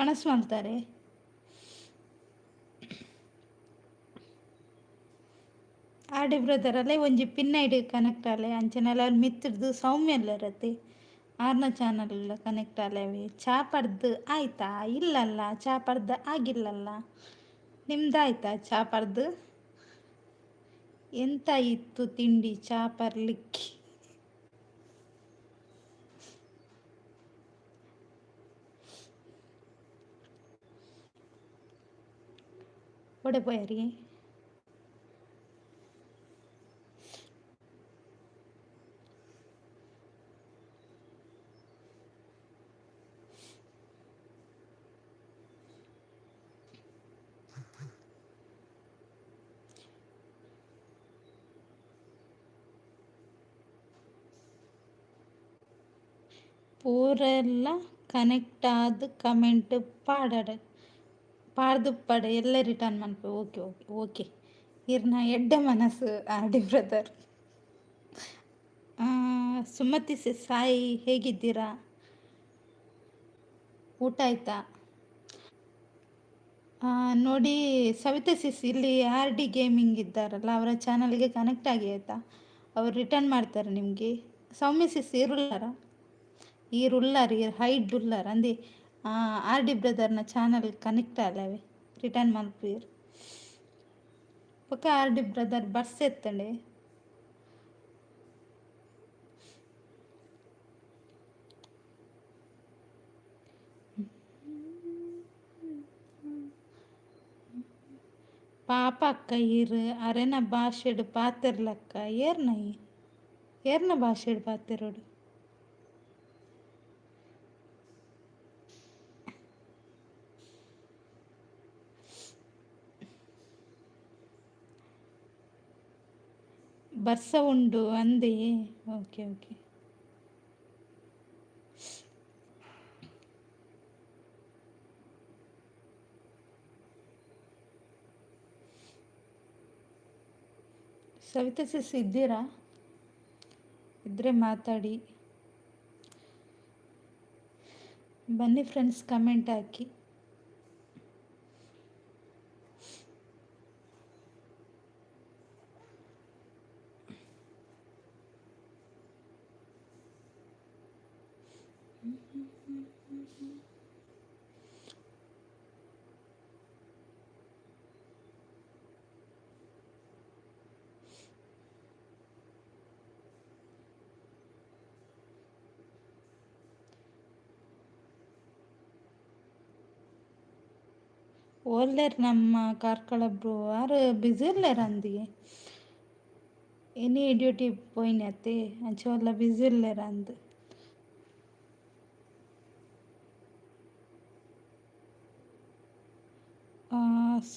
[SPEAKER 1] ಒಣಸ್ ಮಲ್ತಾರೆ. ಆರ್ ಡಿ ಬ್ರದರ್ ಅಲ್ಲೇ ಒಂಜಿ ಪಿನ್ ಐಡಿ ಕನೆಕ್ಟ್ ಆಲೆ. ಅಂಚನೆಲ್ಲ ಮಿತ್ತುರ್ದು ಸೌಮ್ಯ ರತಿ ಆರ್ನ ಚಾನಲ್ ಕನೆಕ್ಟ್ ಆಲೆವಿ. ಚಾ ಪರ್ದು ಆಯ್ತಾ? ಇಲ್ಲಲ್ಲ, ಚಾ ಪರ್ದು ಆಗಿಲ್ಲಲ್ಲ. ನಿಮ್ದು ಆಯ್ತಾ ಚಾ ಪರ್ದು? ಎಂತ ಇತ್ತು ತಿಂಡಿ ಚಾ ಪರ್ಲಿಕ್ಕೆ? ಒಡೆ ಪೋಯರಿ? ಪೂರೆಲ್ಲ ಕನೆಕ್ಟ್ ಆದ್ ಕಮೆಂಟ್ ಪಾಡಡ್ ಪಾಡ್ದುಪ್ಪಡ್ ಎಲ್ಲ ರಿಟರ್ನ್ ಮನ್ಪೆ. ಓಕೆ ಓಕೆ ಓಕೆ ಇರ್ನ ಎಡ್ಡೆ ಮನಸ್ಸು ಆರ್ ಡಿ ಬ್ರದರ್. ಸುಮತಿ ಸಾಯಿ ಹೇಗಿದ್ದೀರಾ? ಊಟ ಆಯ್ತಾ? ನೋಡಿ ಸವಿತಾ ಸಿಸ್, ಇಲ್ಲಿ ಆರ್ ಡಿ ಗೇಮಿಂಗ್ ಇದ್ದಾರಲ್ಲ, ಅವರ ಚಾನಲ್ಗೆ ಕನೆಕ್ಟ್ ಆಗಿ ಆಯಿತಾ? ಅವರು ರಿಟರ್ನ್ ಮಾಡ್ತಾರೆ ನಿಮಗೆ. ಸೌಮ್ಯ ಸಿಸ್ ಇರುಲ್ಲಾರ? ಈರ್ ಉಲ್ಲಾರ್, ಈರ್ ಹೈಡ್ ಉಲ್ಲಾರ್ ಅಂದೆ. ಆರ್ ಡಿ ಬ್ರದರ್ನ ಚಾನಲ್ ಕನೆಕ್ಟ್ ಆಲವೆ, ರಿಟರ್ನ್ ಮಲ್ಪುವೆರ್. ಬೊಕ ಆರ್ ಡಿ ಬ್ರದರ್ ಬರ್ಸ ಎತ್ತಂಡೆ. ಪಾಪ ಅಕ್ಕ ಈರ್ ಅರೆನ ಭಾಷೆಡ್ ಪಾತೆರ್ಲಕ್ಕ. ಏರ್ನ ಈ ಏರ್ನ ಭಾಷೆಡ್ ಪಾತೆರೋಡು? ಬರ್ಸ ಉಂಡು ಅಂದೇ. Okay okay. Savita sis ಇದ್ದೀರಾ? ಇದ್ದರೆ ಮಾತಾಡಿ. ಬನ್ನಿ ಫ್ರೆಂಡ್ಸ್, ಕಮೆಂಟ್ ಹಾಕಿ. ಓಲ್ಲೇರ್ ನಮ್ಮ ಕಾರ್ಕಳ ಬ್ರೋ? ಆರು ಬ್ಯುಸಿ ಇಲ್ಲೇರ್ ಅಂದಿಗೆ. ಎನಿ ಡ್ಯೂಟಿ ಪೋಯಿನತೆ, ಅಂಚ ಓಲ್ಲ ಬ್ಯುಸಿ ಇಲ್ಲೇರ್ ಅಂದ್.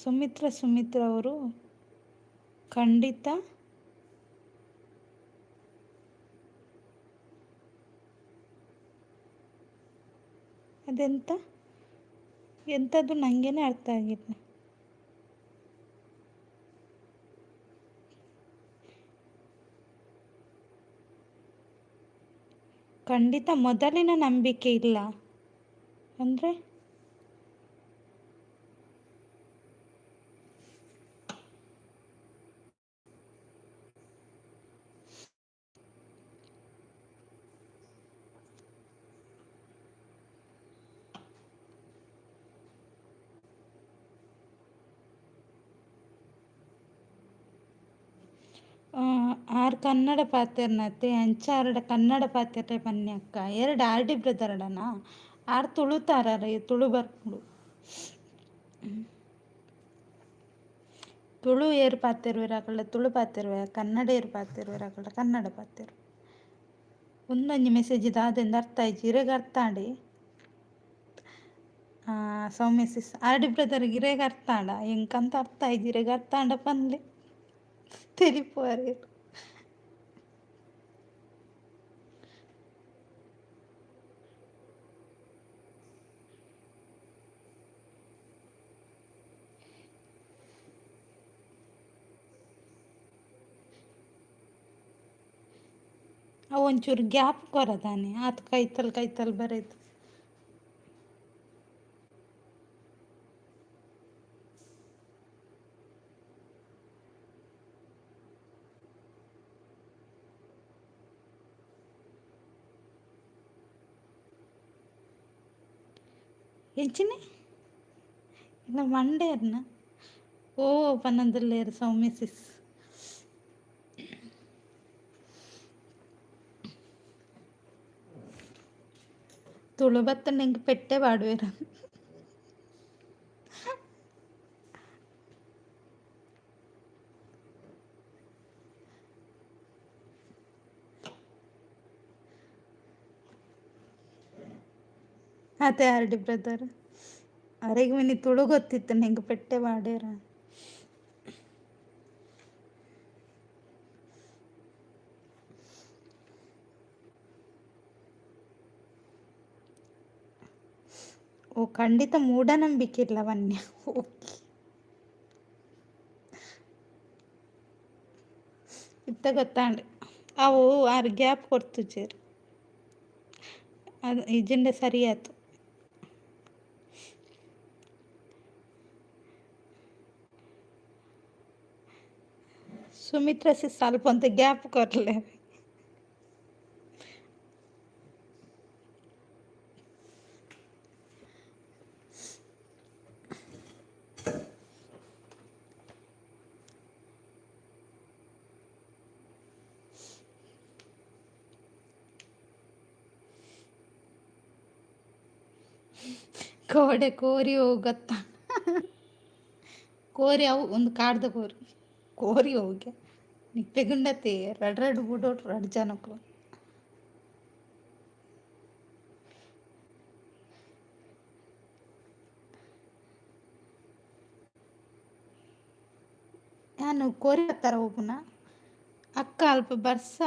[SPEAKER 1] ಸುಮಿತ್ರ ಸುಮಿತ್ರ ಅವರು ಖಂಡಿತ ಅದೆಂತ ಎಂಥದ್ದು ನನಗೇನೆ ಅರ್ಥ ಆಗಿಲ್ಲ. ಖಂಡಿತ ಮೊದಲಿನ ನಂಬಿಕೆ ಇಲ್ಲ ಅಂದರೆ? ಆರ್ ಕನ್ನಡ ಪಾತೆರ್ನತೆ, ಅಂಚ ಆರ್ಡ ಕನ್ನಡ ಪಾತೆರ್ರೆ ಬನ್ನಿ ಅಕ್ಕ. ಎರಡು ಆರ್ ಡಿ ಬ್ರದರ್ಡನ ಆರ್ ತುಳುತಾರ, ತುಳು ಬರ್ಪುಂಡು. ತುಳು ಏರ್ ಪಾತೆರುವೆರ್ ಅಕಲ್ಡ ತುಳು ಪಾತೆರುವೆ, ಕನ್ನಡ ಏರ್ ಪಾತೆರುವೆರ್ ಅಕಲ್ಡ ಕನ್ನಡ ಪಾತೆರು. ಒಂದೊಂಜಿ ಮೆಸೇಜ್ ದಾದೆಂದ್ ಅರ್ಥ ಆಯ್ಜಿ, ಇರೆಗ್ ಅರ್ಥ ಆಂಡೆ? ಸೌಮ್ಯ ಸಿಸ್, ಆರ್ ಡಿ ಬ್ರದರ್ ಇರೆಗ್ ಅರ್ಥ ಆಂಡ? ಎಂಕಂತ ಅರ್ಥ ಆಯ್ಜಿ, ಇರೆಗ್ ಅರ್ಥ ಆಂಡ ಪನ್ಲೆ, ತೆಲಿಪುವರ್. ಅವು ಒಂಚೂರು ಗ್ಯಾಪ್ ಕೊರದಾನೆ ಆತ್ ಕೈತಲ್ ಕೈತಲ್ ಬರೆದು. ಎಂಚಿನೆ ಇಲ್ಲ ಮಂಡೇರ್ನ ಓ ಪನ್ನೊಂದುಲ್ಲೇರು ಸೌಮ್ಯ ಸಿಸ್. ತುಳು ಬತ್ತಂಡ ಎಂಕ್ ಪೆಟ್ಟೆ ಪಾಡುವೆರ್. ಅದೇ ಆರ್ ಡಿ ಬ್ರದರ್, ಅರೆಗ್ ಮಿನಿ ತುಳು ಗೊತ್ತಿತ್ತು, ಎಂಕ್ ಪೆಟ್ಟೆ ಪಾಡ್ಯೆರ್. ಓ ಖಂಡಿತ ಮೂಢನಂಬಿಕೆ ಇಲ್ಲ ವನ್ಯ. ಓಕೆ, ಇತ್ತ ಗೊತ್ತಾಂಡ್. ಅವು ಆರ್ ಗ್ಯಾಪ್ ಕೊರ್ತುಜೆರ್, ಅದು ಇಜ್ಜಿಂಡ ಸರಿ ಆತು. ಸುಮಿತ್ರ ಸಿಸ್ ಅಲ್ಪ ಒಂತೆ ಗ್ಯಾಪ್ ಕೊರ್ಲೆ. ಕೋಡೆ ಕೋರಿ ಗೊತ್ತಾ? ಕೋರಿ ಅವು ಒಂದು ಕಾಡ್ದ ಕೋರಿ ಕೋರಿ ಹೋಗಿ ನಿಪ್ಪೆಗುಂಡತೆ ರಡ್ ರಡ್ ಬುಡೋಟ್ ರಡ್ ಜನಕ್ಕೂ. ನಾನು ಕೋರಿ ಹತ್ತಾರ ಹೋಗುನ ಅಕ್ಕ ಅಲ್ಪ ಬರ್ಸ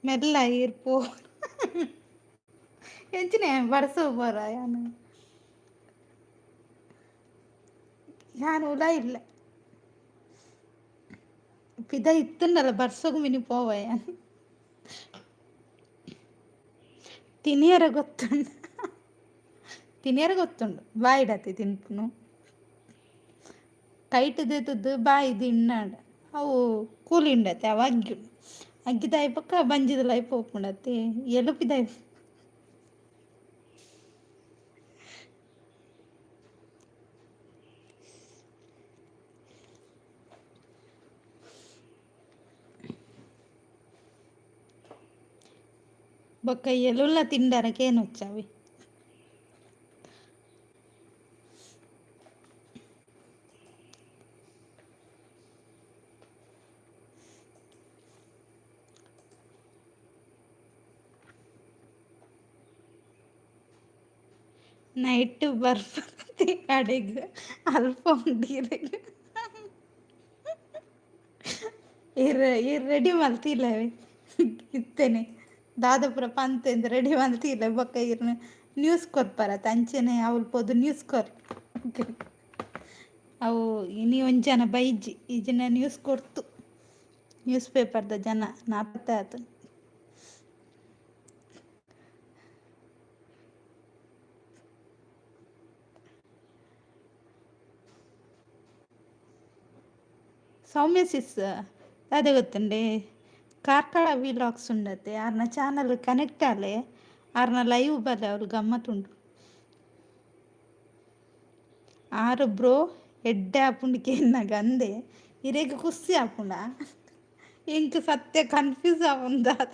[SPEAKER 1] ಮೆಲ್ಲ ಇರ್ಪೋ ಎಂಚಿನ ಬರ್ಸ ಬರ ಯಾನು ಯಾನ್ ಉಲ ಇಲ್ಲ ಪಿದ ಇತ್ತುಂಡಲ್ಲ ಬರ್ಸೋಗು ಮಿನಿ ಪೋವ ಯಾನ್ ತಿನಿಯರ ಗೊತ್ತುಂಡು ತಿನಿಯರ ಗೊತ್ತುಂಡು ಬಾಯಿಡತಿ ತಿನ್ಪುನು ಕೈಟ್ ದೆತ್ತುದು ಬಾಯಿ ದಿಣ್ಣಾಂಡ ಅವು ಕೂಲಿಂಡತೆ ಅವು ಅಗ್ಗಿ ಅಗ್ಗಿದಾಯಿ ಪಕ್ಕ ಬಂಜಿದಲಾಯಿ ಪೋಪುಂಡತೆ ಎಲುಪಿದಾಯಿ. ಬೊಕ್ಕ ಎಲುಲ್ಲ ತಿಂಡರಕೇನೊಚ್ಚಾವಿ. ನೈಟ್ ಬರ್ಪಿ ಅಡೆಗ್ ಅಲ್ಪ ಉಂಡು ಇರ್ ಇರ್ ರೆಡಿ ಮಲ್ತಿಲ್ಲವೆ ಇತ್ತೇನೆ ದಾದಪುರ ಪಂತೆಂದು ರೆಡಿ ಮಲ್ತಿಲ್ಲ ಬೊಕ್ಕ ಇರ್ನ ನ್ಯೂಸ್ ಕೊರ್ಪರತ ಅಂಚೆನೆ ಅವ್ಲು ಪೋದು ನ್ಯೂಸ್ ಕೊರ್ ಅವು ಇನಿ ಒಂಜಿ ಜನ ಬೈಜಿ ಈ ಜನ ನ್ಯೂಸ್ ಕೊರ್ತು ನ್ಯೂಸ್ ಪೇಪರ್ದ ಜನ ನಾಪತ್ತೆ ಆತು. ಸೌಮ್ಯ ಸಿಸ್ ಅದೇ ಗೊತ್ತುಂಡೆ ಕಾರ್ಕಳ ವಿಲಾಗ್ಸ್ ಉಂಡತೆ ಆರ್ನ ಚಾನಲ್ ಕನೆಕ್ಟ್ ಆಲೆ ಆರ್ನ ಲೈವ್ ಬಲೆ ಅವ್ರು ಗಮ್ಮತ್ತುಂಡು ಆರು ಬ್ರೋ ಎಡ್ಡೆ ಆಪುಂಡು ಕೇನ್ನಗ ಅಂದೆ ಇರೆಗ್ ಖುಷಿ ಆಪುಂಡ ಎಂಕ್ ಸತ್ಯ ಕನ್ಫ್ಯೂಸ್ ಆಪುಂಡು ದಾದ.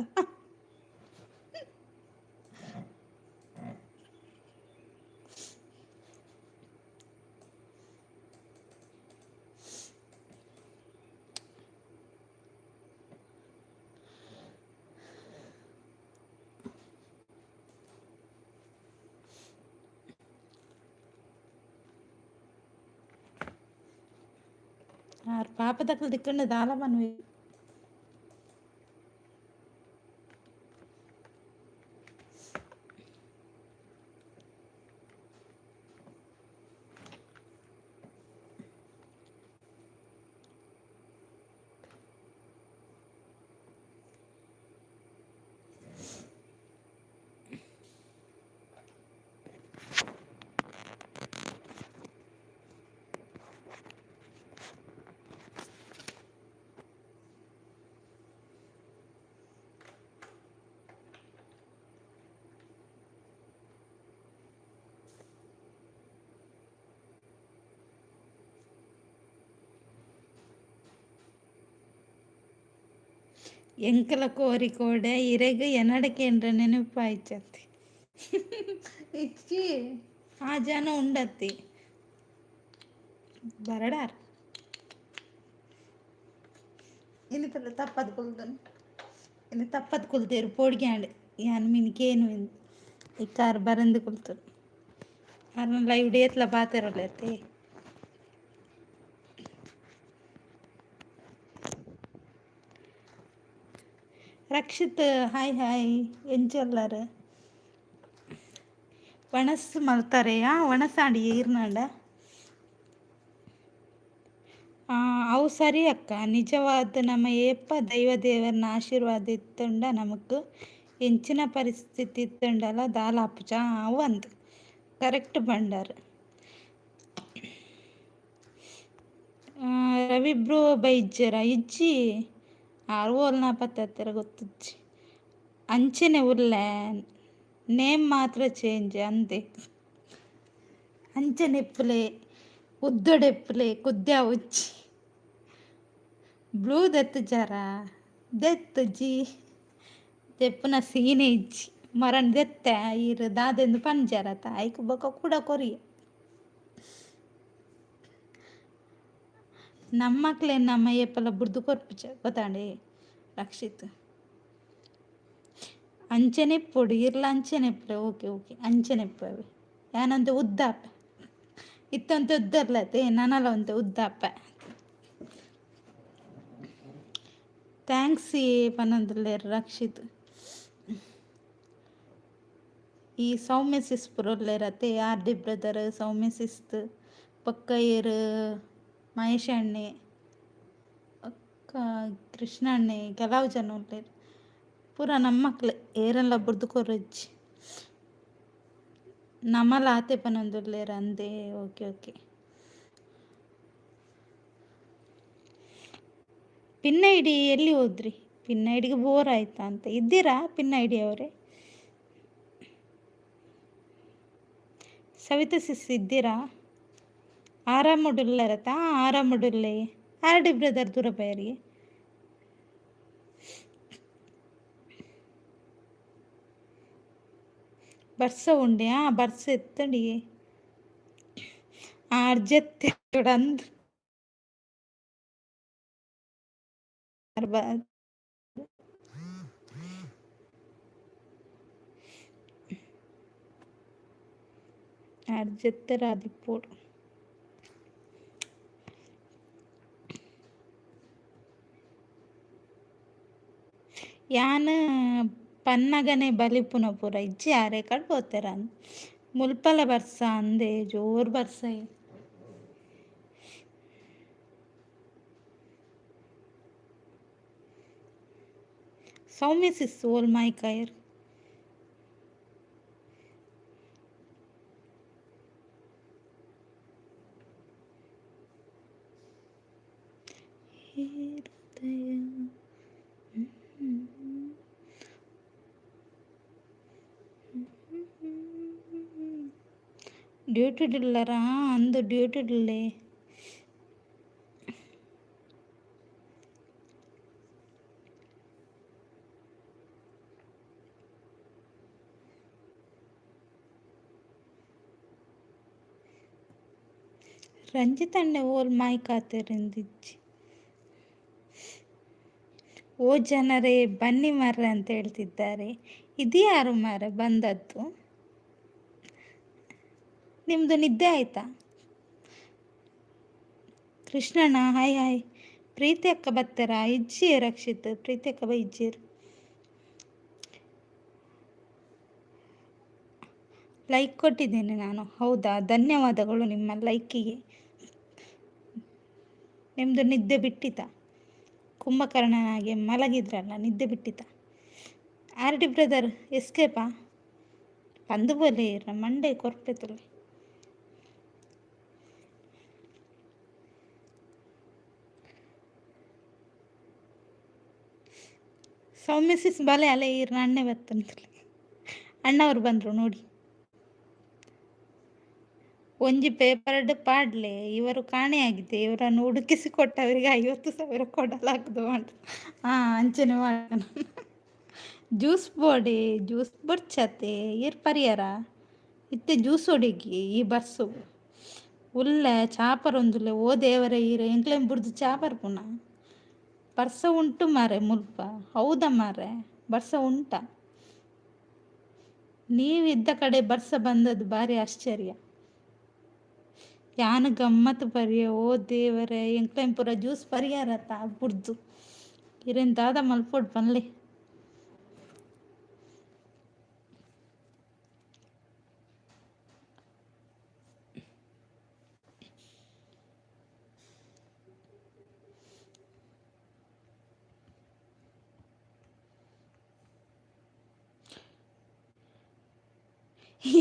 [SPEAKER 1] ಆರ್ ಪಾಪದಕ್ಲು ದಿಕ್ಕಂಡು ದಾಲ ಪನ್ವೆ. ಎಂಕಲ ಕೋರಿ ಕೋಡೆ ಇರೆಗ್ ಎನಡಕೇಂದ್ರ ನೆನಪಾಯ್ಚತ್ತಿ ಇಚ್ಚಿ ಆ ಜನ ಉಂಡತ್ತಿ ಬರಡಾರ್ ಇನಿ ತಪ್ಪದ್ ಕುಲ್ದನ್ ಇನಿ ತಪ್ಪದ್ ಕುಲ್ತೇರು ಪೋಡ್ಗ್ಯಾಂಡ್ ಯಾನ್ ಮಿನ್ಕೇನು ಇಕ್ಕಾರ್ ಬರಂದು ಕುಲ್ತರು ಆರ್ನ ಲೈವ್ ಡೇತ್ಲ ಪಾತೆರೊಲ್ಲೆತ್ತೆ. ರಕ್ಷಿತ್ ಹಾಯ್ ಹಾಯ್ ಎಂಚೊಲ್ಲರ್ ವಣಸ್ ಮಲ್ತಾರೆಯಾ ವಣಸಾಂಡ್ ಈರ್ನಾಂಡ ಅವು ಸರಿ ಅಕ್ಕ ನಿಜವಾದ ನಮ್ಮ ಏಪ ದೈವ ದೇವರನ ಆಶೀರ್ವಾದ ಇತ್ತುಂಡ ನಮಕ್ ಎಂಚಿನ ಪರಿಸ್ಥಿತಿ ಇತ್ತುಂಡಲ ದಾಲ ಆಪುಜ ಅವು ಅಂದ್ ಕರೆಕ್ಟ್ ಬಂಡಾರ್. ರವಿ ಬ್ರೋ ಬೈಜ್ಜೆರ ಇಜ್ಜಿ ಆರ್ ಓಲ್ ನಾಪತ್ತೆ ಗೊತ್ತುಜ್ಜಿ ಅಂಚೆನೆ ಉಲ್ಲೆ ನೇಮ್ ಮಾತ್ರ ಚೇಂಜ್ ಅಂದೆ ಅಂಚನೆ ಇಪ್ಪುಲೆ ಉದ್ದೊಡೆಪ್ಪುಲೆ ಕುದ್ಯಾವುಜ್ಜಿ ಬ್ಲೂ ದೆತ್ತುಜಾರ ದೆತ್ತುಜಿ ದೆಪ್ಪುನ ಸೀನೆ ಇಜ್ಜಿ ಮರನ್ ದೆತ್ತೆ ಈರ್ ದಾದೆಂದು ಪಂಜಾರತ ಐಕ್ ಬೊಕ ಕುಡ ಕೊರಿಯೆ. ನಮ್ಮಕ್ಲೆನ್ ನಮ್ಮ ಏಪಲ ಬುಡ್ದು ಕೊರ್ಪುಜ ಗೊತ್ತಾಂಡೆ ರಕ್ಷಿತ್. ಅಂಚನೆ ಇಪ್ಪೊಡು, ಇರ್ಲ ಅಂಚನೆ ಇಪ್ಪುಲೆ. ಓಕೆ ಓಕೆ, ಅಂಚನೆ ಇಪ್ಪವೆ. ಯಾನಂತೆ ಉದ್ದಾಪೆ ಇತ್ತಂತೆ ಉದ್ದರ್ಲತೆ, ನನಲ ಒಂತೆ ಉದ್ದಾಪೆ. Thanks ಏ ಪನೊಂದುಲ್ಲೆರ್ ರಕ್ಷಿತ್. ಈ ಸೌಮ್ಯ ಸಿಸ್ ಪುರ ಉಲ್ಲೆರತೆ, ಆರ್ ಡಿ ಬ್ರದರ್, ಸೌಮ್ಯ ಸಿಸ್ತ್, ಬೊಕ್ಕ ಏರ್ ಮಹೇಶ್ ಅಣ್ಣೆ, ಬೊಕ್ಕ ಕೃಷ್ಣ ಅಣ್ಣೆ, ಕೆಲವು ಜನ ಉಲ್ಲೆರ್ ಪೂರ ನಮ್ಮಕ್ಲೆ. ಏರೆನ್ಲ ಬುಡ್ದು ಕೊರೊಚ್ಚಿ, ನಮಲ ಆತೆ ಪನೊಂದುಲ್ಲೆರ್ ಅಂದೆ. Okay okay. ಪಿನ್ ಐಡಿ ಎಲ್ಲಿ ಹೋದ್ರಿ? ಪಿನ್ ಐಡಿಗೆ ಬೋರ್ ಆಯ್ತಾ ಅಂತ ಇದ್ದೀರಾ ಪಿನ್ ಐಡಿ ಅವರೇ? ಸವಿತಾ ಸಿಸ್ ಇದ್ದೀರಾ? ಆರಾಮುಡುಲ್ಲರತಾ? ಆರಾಮುಡುಲ್ಲೆ. ಆರ್ ಡಿ ಬ್ರದರ್ ದೂರ ಬೈರಿ. ಬರ್ಸ ಉಂಡೆ? ಆ ಬರ್ಸ ಎತ್ತಂಡಿ ಆರ್ಜತ್ತೆ ಅಂದ್. ಆರ್ ಜೆತ್ತೆರಾದಿಪ್ಪೊಡು. ಯಾನ್ ಪನ್ನಗನೆ ಬಲಿಪುನ ಪೂರ ಇಜ್ಜಿ, ಆರೆ ಕಡ್ ಪೋತೆರ್ ಅಂದ್. ಮುಲ್ಪಲ ಬರ್ಸ ಅಂದೆ, ಜೋರ್ ಬರ್ಸ. ಸೌಮ್ಯ ಸಿಸ್ ಓಲ್ ಮಾಯ್ಕಾಯೆರ್? ಹೃದಯ ಡ್ಯೂಟಿ ಡಿಲ್ಲರಾ ಅಂದು, ಡ್ಯೂಟಿ ಡಿಲ್ಲೆ. ರಂಜಿತ್ ಅಣ್ಣೆ ಓಲ್ ಮಾಯ್ಕಾತೆರಿಂದಿಜ್ಜಿ. ಓ ಜನರೇ ಬನ್ನಿ ಮಾರ್ರೆ ಅಂತ ಹೇಳ್ತಿದ್ದಾರೆ. ಇದು ಯಾರು ಮಾರ್ರೆ ಬಂದದ್ದು? ನಿಮ್ಮದು ನಿದ್ದೆ ಆಯಿತಾ? Krishnanna hi hi. ಪ್ರೀತಿ ಅಕ್ಕ ಬತ್ತೆರಾ? ಇಜ್ಜಿ ರಕ್ಷಿತ್, ಪ್ರೀತಿ ಅಕ್ಕ ಬ ಇಜ್ಜಿರ್. ಲೈಕ್ ಕೊಟ್ಟಿದ್ದೇನೆ ನಾನು. ಹೌದಾ? ಧನ್ಯವಾದಗಳು ನಿಮ್ಮ ಲೈಕಿಗೆ. ನಿಮ್ಮದು ನಿದ್ದೆ ಬಿಟ್ಟಿತಾ? ಕುಂಭಕರ್ಣನಾಗೆ ಮಲಗಿದ್ರಲ್ಲ, ನಿದ್ದೆ ಬಿಟ್ಟಿತಾ? ಆರ್ ಡಿ ಬ್ರದರ್ ಎಸ್ಕೇಪಾ? ಪಂದು ಬೋಲೆ ಮಂಡೆ ಕೊರ್ಪೆತುಲೆ. ಸೌಮ್ಯ ಸಿಸ್ ಬಲೆ ಅಲೆ ಈರ್ನ ಅಣ್ಣೆ ಬತ್ತಂತಲೆ. ಅಣ್ಣವರು ಬಂದರು ನೋಡಿ. ಒಂಜಿ ಪೇಪರ್ಡ್ ಪಾಡ್ಲೆ, ಇವರು ಕಾಣೆಯಾಗಿದೆ, ಇವರನ್ನು ಹುಡುಕಿಸಿ ಕೊಟ್ಟವರಿಗೆ 50,000 ಕೊಡಲಾಗದು ಅಂತ. ಹಾಂ, ಅಂಚನೆ ಮಾಡೋಣ. ಜ್ಯೂಸ್ ಬೋಡೆ, ಜ್ಯೂಸ್ ಬೊಡ್ಚತೆ ಈರ್ ಪರಿಯರ ಇತ್ತೆ ಜ್ಯೂಸ್ ಒಡಿಗಿ ಈ ಬರ್ಸು ಉಲ್ಲೆ ಚಾಪರೊಂದುಲ್ಲೆ. ಓ ದೇವರೇ, ಈರ್ ಎಂಕ್ಲೆನ್ ಬುಡ್ದು ಚಾ ಪರ್ಪುನ? ಬರ್ಸ ಉಂಟು ಮಾರೆ ಮುಲ್ಪ. ಹೌದಾ ಮಾರೆ, ಬರ್ಸ ಉಂಟಾ? ನೀವಿದ್ದ ಕಡೆ ಬರ್ಸ ಬಂದದ್ದು ಭಾರಿ ಆಶ್ಚರ್ಯ. ಯಾನ್ ಗಮ್ಮತ್ ಪರಿಯ. ಓ ದೇವರೇ, ಎಂಕ್ಲೆನ್ ಪೂರ ಜ್ಯೂಸ್ ಪರಿಯಾರತ್ತ ಬುಡ್ದು? ಇರೆನ್ ದಾದ ಮಲ್ಪೊಡು ಪನ್ಲೆ.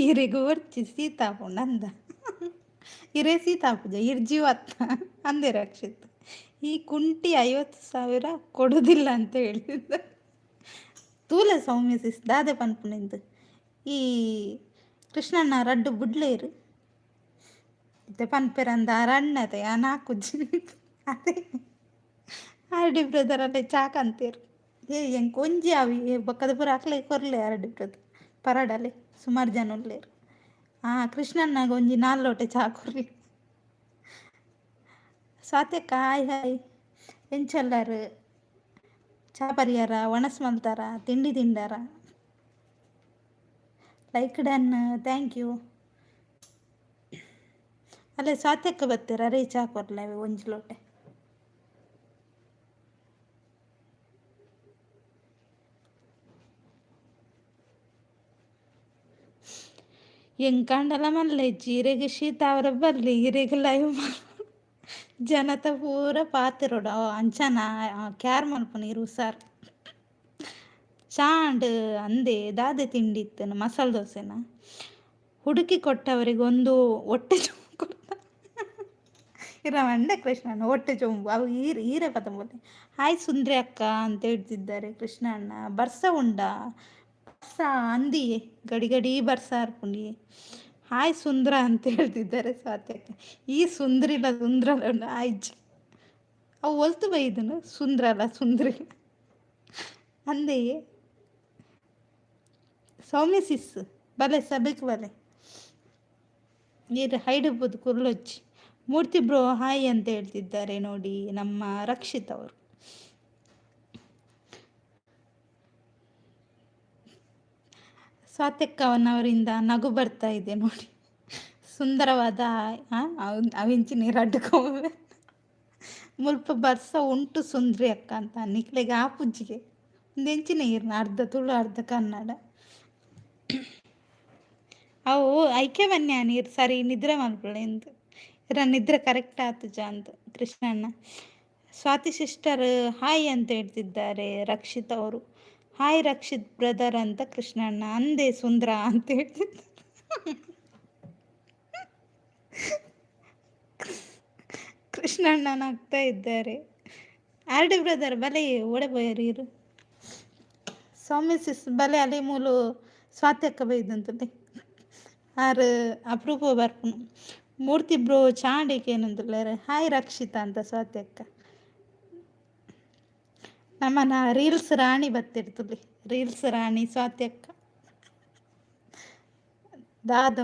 [SPEAKER 1] ಈರೆಗ್ ಒರ್ಚಿ ಸೀತ ಆಪುಂಡು ಅಂದ. ಇರೆ ಸೀತ ಆಪುಜ, ಇರ್ ಜೀವ ಅತ್ತ ಅಂದೆ ರಕ್ಷಿತ್. ಈ ಕುಂಟಿ 50,000 ಕೊಡುದಿಲ್ಲ ಅಂತ ಹೇಳಿದ. ತೂಲೆ ಸೌಮ್ಯ ಸಿಸ್ ದಾದೆ ಪನ್ಪುನೆಂದು. ಈ ಕೃಷ್ಣಣ್ಣ ರಡ್ಡು ಬುಡ್ಲೇರು ಇತ್ತೆ ಪನ್ಪೆರಂದ ಅರಣ್ಣತೆ ಯಾನ್ ಹಾಕುಜಿ. ಅದೇ ಆರ್ ಡಿ ಬ್ರದರ್ ಅಲ್ಲೇ ಚಾಕ್ ಅಂತೀರ್. ಏ ಎಂಕ್ ಒಂಜಿ ಅವಿ ಬೊಕ್ಕದ ಪೂರ ಅಕ್ಲೆ ಕೊರ್ಲೆ. ಆರ್ ಡಿ ಬ್ರದರ್ ಪರಡಲೆ, ಸುಮಾರು ಜನ ಉಲ್ಲೆರ್. ಆ ಕೃಷ್ಣಣ್ಣಗ್ ಒಂಜಿ ನಾಲ್ ಲೋಟೆ ಚಾ ಕೊರ್ಲೆ. ಸ್ವಾತಿಯಕ್ಕ ಹಾಯ್ ಹಾಯ್. ಎಂಚಲ್ಲಾರು? ಚಾ ಪರಿಯಾರ, ಒಣಸ್ ಮಲ್ತಾರ, ತಿಂಡಿ ತಿಂಡಾರ? Like done, thank you. ಅಲ್ಲೇ ಸ್ವಾತಿಯಕ್ಕ ಬತ್ತೀರ ರೇ ಚಾ ಕೊರ್ಲೆ ಒಂಜಿ ಲೋಟೆ. ಎಂಕಾಂಡಲ ಮಲ್ಲೆ ಜೀರೆಗೆ ಶೀತ ಅವರ ಬರ್ಲಿ ಇರೆಗ್ ಲೈವ್ ಜನತ ಪೂರ ಪಾತೆರೊಡು ಅಂಚನ ಕ್ಯಾರ್ ಮಲ್ಪುನ ಇರು ಹುಷಾರ್. ಚಾಂಡ್ ಅಂದೆ ದಾದೆ ತಿಂಡಿ ಇತ್ತನ ಮಸಾಲೆ ದೋಸೆನ? ಹುಡುಕಿ ಕೊಟ್ಟವರಿಗೆ ಒಂದು ಹೊಟ್ಟೆ ಚೊಂಬು ಕೊಡ್ತ ಇರ ಮಂಡೆ ಕೃಷ್ಣಣ್ಣ ಹೊಟ್ಟೆ ಚೊಂಬು ಅವು ಈರೆ ಈರೆ ಪತಂಬೋಲೆ. ಹಾಯ್ ಸುಂದ್ರಿ ಅಕ್ಕ ಅಂತ ಹೇಳ್ತಿದ್ದಾರೆ ಕೃಷ್ಣ ಅಣ್ಣ. ಬರ್ಸ ಉಂಡ? ಬರ್ಸ ಅಂದಿ ಗಡಿ ಗಡಿ ಬರ್ಸ ಅರ್ಪುಂಡಿ. ಹಾಯ್ ಸುಂದ್ರ ಅಂತ ಹೇಳ್ತಿದ್ದಾರೆ ಸ್ವಾತಿ ಅಕ್ಕ. ಈ ಸುಂದ್ರಿಲ ಸುಂದ್ರಲ ಆಯ್ಜಿ ಅವು ಒಲ್ತು ಬೈದನು ಸುಂದ್ರಲ್ಲ ಸುಂದ್ರಿಲ್ಲ ಅಂದೆಯೇ. ಸೌಮ್ಯ ಸಿಸ್ ಬಲೆ ಸಬೆಕ್ ಬಲೆ ನೀರು ಹೈಡಬೋದು ಕುರ್ಲೊಚ್ಚಿ. ಮೂರ್ತಿ ಬ್ರೋ ಹಾಯ್ ಅಂತ ಹೇಳ್ತಿದ್ದಾರೆ ನೋಡಿ ನಮ್ಮ ರಕ್ಷಿತ್ ಅವರು. ಸ್ವಾತಿಕ್ಕವನವರಿಂದ ನಗು ಬರ್ತಾ ಇದೆ ನೋಡಿ. ಸುಂದರವಾದ ಅವಿಂಚಿ ನೀರು ಅಡ್ಡುಕೋವೆ ಮುಲ್ಪ ಬರ್ಸ ಉಂಟು ಸುಂದ್ರಿ ಅಕ್ಕ ಅಂತ ನಿಕ್ಲೆಗೆ ಆ ಪುಜ್ಜಿಗೆ ಒಂದೆಂಚಿನ ನೀರ್ನ ಅರ್ಧ ತುಳು ಅರ್ಧ ಕನ್ನಡ. ಅವು ಐಕೆ ಬನ್ನಿ ನೀರು ಸರಿ ನಿದ್ರೆ ಮಲ್ಪುಳೆ ಎಂದು ಇರ ನಿದ್ರೆ ಕರೆಕ್ಟ್ ಆತುಜ ಅಂತ ಕೃಷ್ಣಣ್ಣ. ಸ್ವಾತಿ ಸಿಸ್ಟರ್ ಹಾಯ್ ಅಂತ ಹೇಳ್ತಿದ್ದಾರೆ ರಕ್ಷಿತ್ ಅವರು. ಹಾಯ್ ರಕ್ಷಿತ್ ಬ್ರದರ್ ಅಂತ ಕೃಷ್ಣಣ್ಣ. ಅಂದೆ ಸುಂದ್ರ ಅಂತ ಹೇಳ್ತಿದ್ದಾರೆ ಕೃಷ್ಣಣ್ಣನ ಆಗ್ತಾ ಇದ್ದಾರೆ. ಆರ್ಡಿ ಬ್ರದರ್ ಬಲೆ ಓಡೆ ಬೋಯರ್ ಇರು. ಸೌಮ್ಯ ಸಿಸ್ ಬಲೆ ಅಲೆ ಮೂಲು ಸ್ವಾತಿ ಅಕ್ಕ ಬೈದಂತಲೆ ಆರು ಅಪರೂಪ ಬರ್ಪುನು. ಮೂರ್ತಿ ಬ್ರೋ ಚಾಂಡಿಕೆ ಏನಂತಲ್ಲಾರೆ ಹಾಯ್ ರಕ್ಷಿತಾ ಅಂತ ಸ್ವಾತಿ ಅಕ್ಕ. ನಮ್ಮನ ರೀಲ್ಸ್ ರಾಣಿ ಬತ್ತಿರ್ತುಲಿ ರೀಲ್ಸ್ ರಾಣಿ ಸ್ವಾತಿ ಅಕ್ಕ. ದಾದ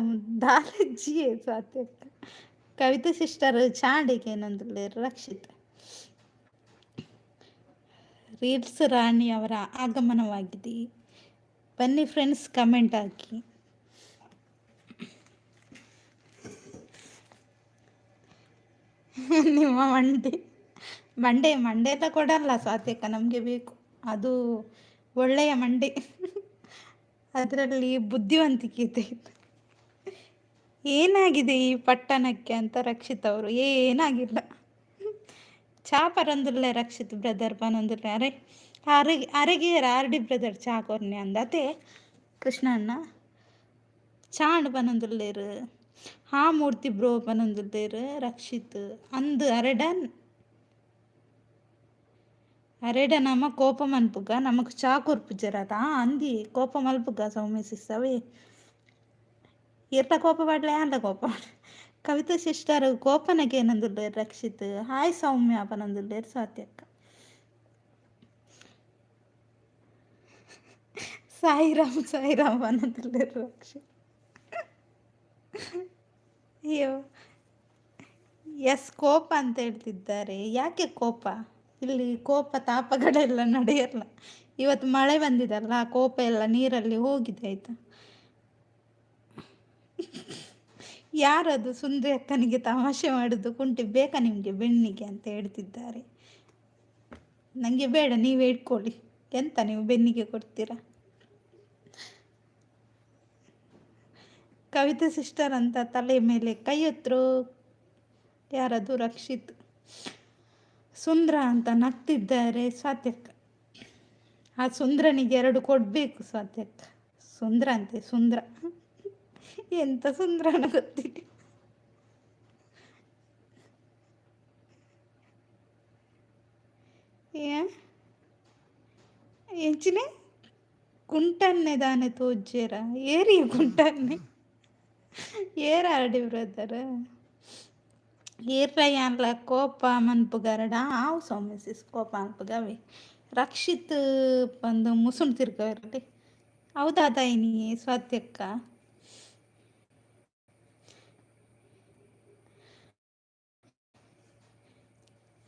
[SPEAKER 1] ದಾಲಜ್ಜಿಯೇ ಸ್ವಾತಿ ಅಕ್ಕ. ಕವಿತಾ ಸಿಸ್ಟರ್ ಚಾಂಡಿಕೆ ಏನಂತಲ್ಲೇರು ರಕ್ಷಿತ್. ರೀಲ್ಸ್ ರಾಣಿ ಅವರ ಆಗಮನವಾಗಿದೆ. ಬನ್ನಿ ಫ್ರೆಂಡ್ಸ್ ಕಮೆಂಟ್ ಹಾಕಿ. ನಿಮ್ಮ ಮಂಡೆ ಮಂಡೆ ಮಂಡೆ ಎಲ್ಲ ಕೊಡಲ್ಲ ಸ್ವಾತಿಯಕ್ಕ, ನಮಗೆ ಬೇಕು ಅದು ಒಳ್ಳೆಯ ಮಂಡೆ, ಅದರಲ್ಲಿ ಬುದ್ಧಿವಂತಿಕೆ ಇದೆ. ಏನಾಗಿದೆ ಈ ಪಟ್ಟಣಕ್ಕೆ ಅಂತ ರಕ್ಷಿತ್ ಅವರು. ಏನಾಗಿಲ್ಲ, ಚಾ ಪರಂದುಲ್ಲೆ ರಕ್ಷಿತ್ ಬ್ರದರ್ ಪನೊಂದುಲ್ಲೆ. ಅರೆ ಅರೆ ಅರೆಗೆ ಆರ್ ಡಿ ಬ್ರದರ್ ಚಾ ಕೊರ್ನೆ ಅಂದತೆ ಕೃಷ್ಣಣ್ಣ. ಚಾಂಡ್ ಪನೊಂದುಲ್ಲೇರು. ಹಾ ಮೂರ್ತಿ ಬ್ರೋ ಪನೊಂದುಲ್ಲೇರು ರಕ್ಷಿತ್. ಅಂದು ಅರೆಡನ್ ಅರೆಡ ನಮ ಕೋಪ ಮನ್ಪುಗ ನಮಕ್ ಚಾ ಕೊರ್ಪುಜೆರ್ ಅಂದಿ ಕೋಪ ಮಲ್ಪುಗ ಸೌಮ್ಯ ಸಿಸ್ಸವೇ. ಈರ್ಲ ಕೋಪ ಪಡ್ಲೆ ಆಂಡ ಕೋಪ. ಕವಿತಾ ಸಿಸ್ಟರ್ ಕೋಪನಗೆ ಏನಂದುಲ್ಲೇರು ರಕ್ಷಿತ್. ಹಾಯ್ ಸೌಮ್ಯ ಪನೊಂದುಲ್ಲೇರು ಸ್ವಾತಿ ಅಕ್ಕ. ಸಾಯಿರಾಮ್ ಸಾಯಿರಾಮ್ ಪನೊಂದುಲ್ಲೇರು ರಕ್ಷಿತ್. ಅಯ್ಯೋ ಎಸ್ ಕೋಪ ಅಂತ ಹೇಳ್ತಿದ್ದಾರೆ. ಯಾಕೆ ಕೋಪ? ಇಲ್ಲಿ ಕೋಪ ತಾಪಗಳೆಲ್ಲ ನಡೆಯಲ್ಲ. ಇವತ್ತು ಮಳೆ ಬಂದಿದಲ್ಲ, ಕೋಪ ಎಲ್ಲ ನೀರಲ್ಲಿ ಹೋಗಿದೆ ಆಯ್ತಾ. ಯಾರದು ಸುಂದ್ರಿ ಅಕ್ಕನಿಗೆ ತಮಾಷೆ ಮಾಡುದು ಕುಂಟಿ ಬೇಕಾ ನಿಮಗೆ ಬೆನ್ನಿಗೆ ಅಂತ ಹೇಳ್ತಿದ್ದಾರೆ. ನನಗೆ ಬೇಡ, ನೀವೇ ಇಟ್ಕೊಳ್ಳಿ. ಎಂತ ನೀವು ಬೆನ್ನಿಗೆ ಕೊಡ್ತೀರಾ? ಕವಿತಾ ಸಿಸ್ಟರ್ ಅಂತ ತಲೆ ಮೇಲೆ ಕೈ ಹೊತ್ತರು ಯಾರದು ರಕ್ಷಿತ್. ಸುಂದ್ರ ಅಂತ ನಗ್ತಿದ್ದಾರೆ ಸ್ವಾತ್ಯಕ್ಕ. ಆ ಸುಂದ್ರನಿಗೆ ಎರಡು ಕೊಡಬೇಕು ಸ್ವಾತ್ಯಕ್ಕ. ಸುಂದ್ರ ಅಂತೆ ಸುಂದ್ರ, ಎಂತ ಸುಂದ್ರನ ಗೊತ್ತಿಲ್ಲ. ಎಂಚಿನೆ ಕುಂಟನ್ನೆ ದಾನೆ ತೋಜ್ಜೇರ ಏರಿ ಕುಂಟನ್ನೆ ಏರ ಆರ್ಡಿ ಬ್ರದರ್ ಏರ್ಲ ಯಾನ್ಲ ಕೋಪ ಮನ್ಪುಗರಡ ಆವು ಸೌಮ್ಯ ಸಿಸ್ ಕೋಪ ಮನ್ಪುಗವೆ. ರಕ್ಷಿತ್ ಬಂದು ಮುಸುಣ್ ತಿರ್ಗವರಲ್ಲಿ ಹೌದಾದಾಯಿನಿ ಸ್ವಾತಿ ಅಕ್ಕ.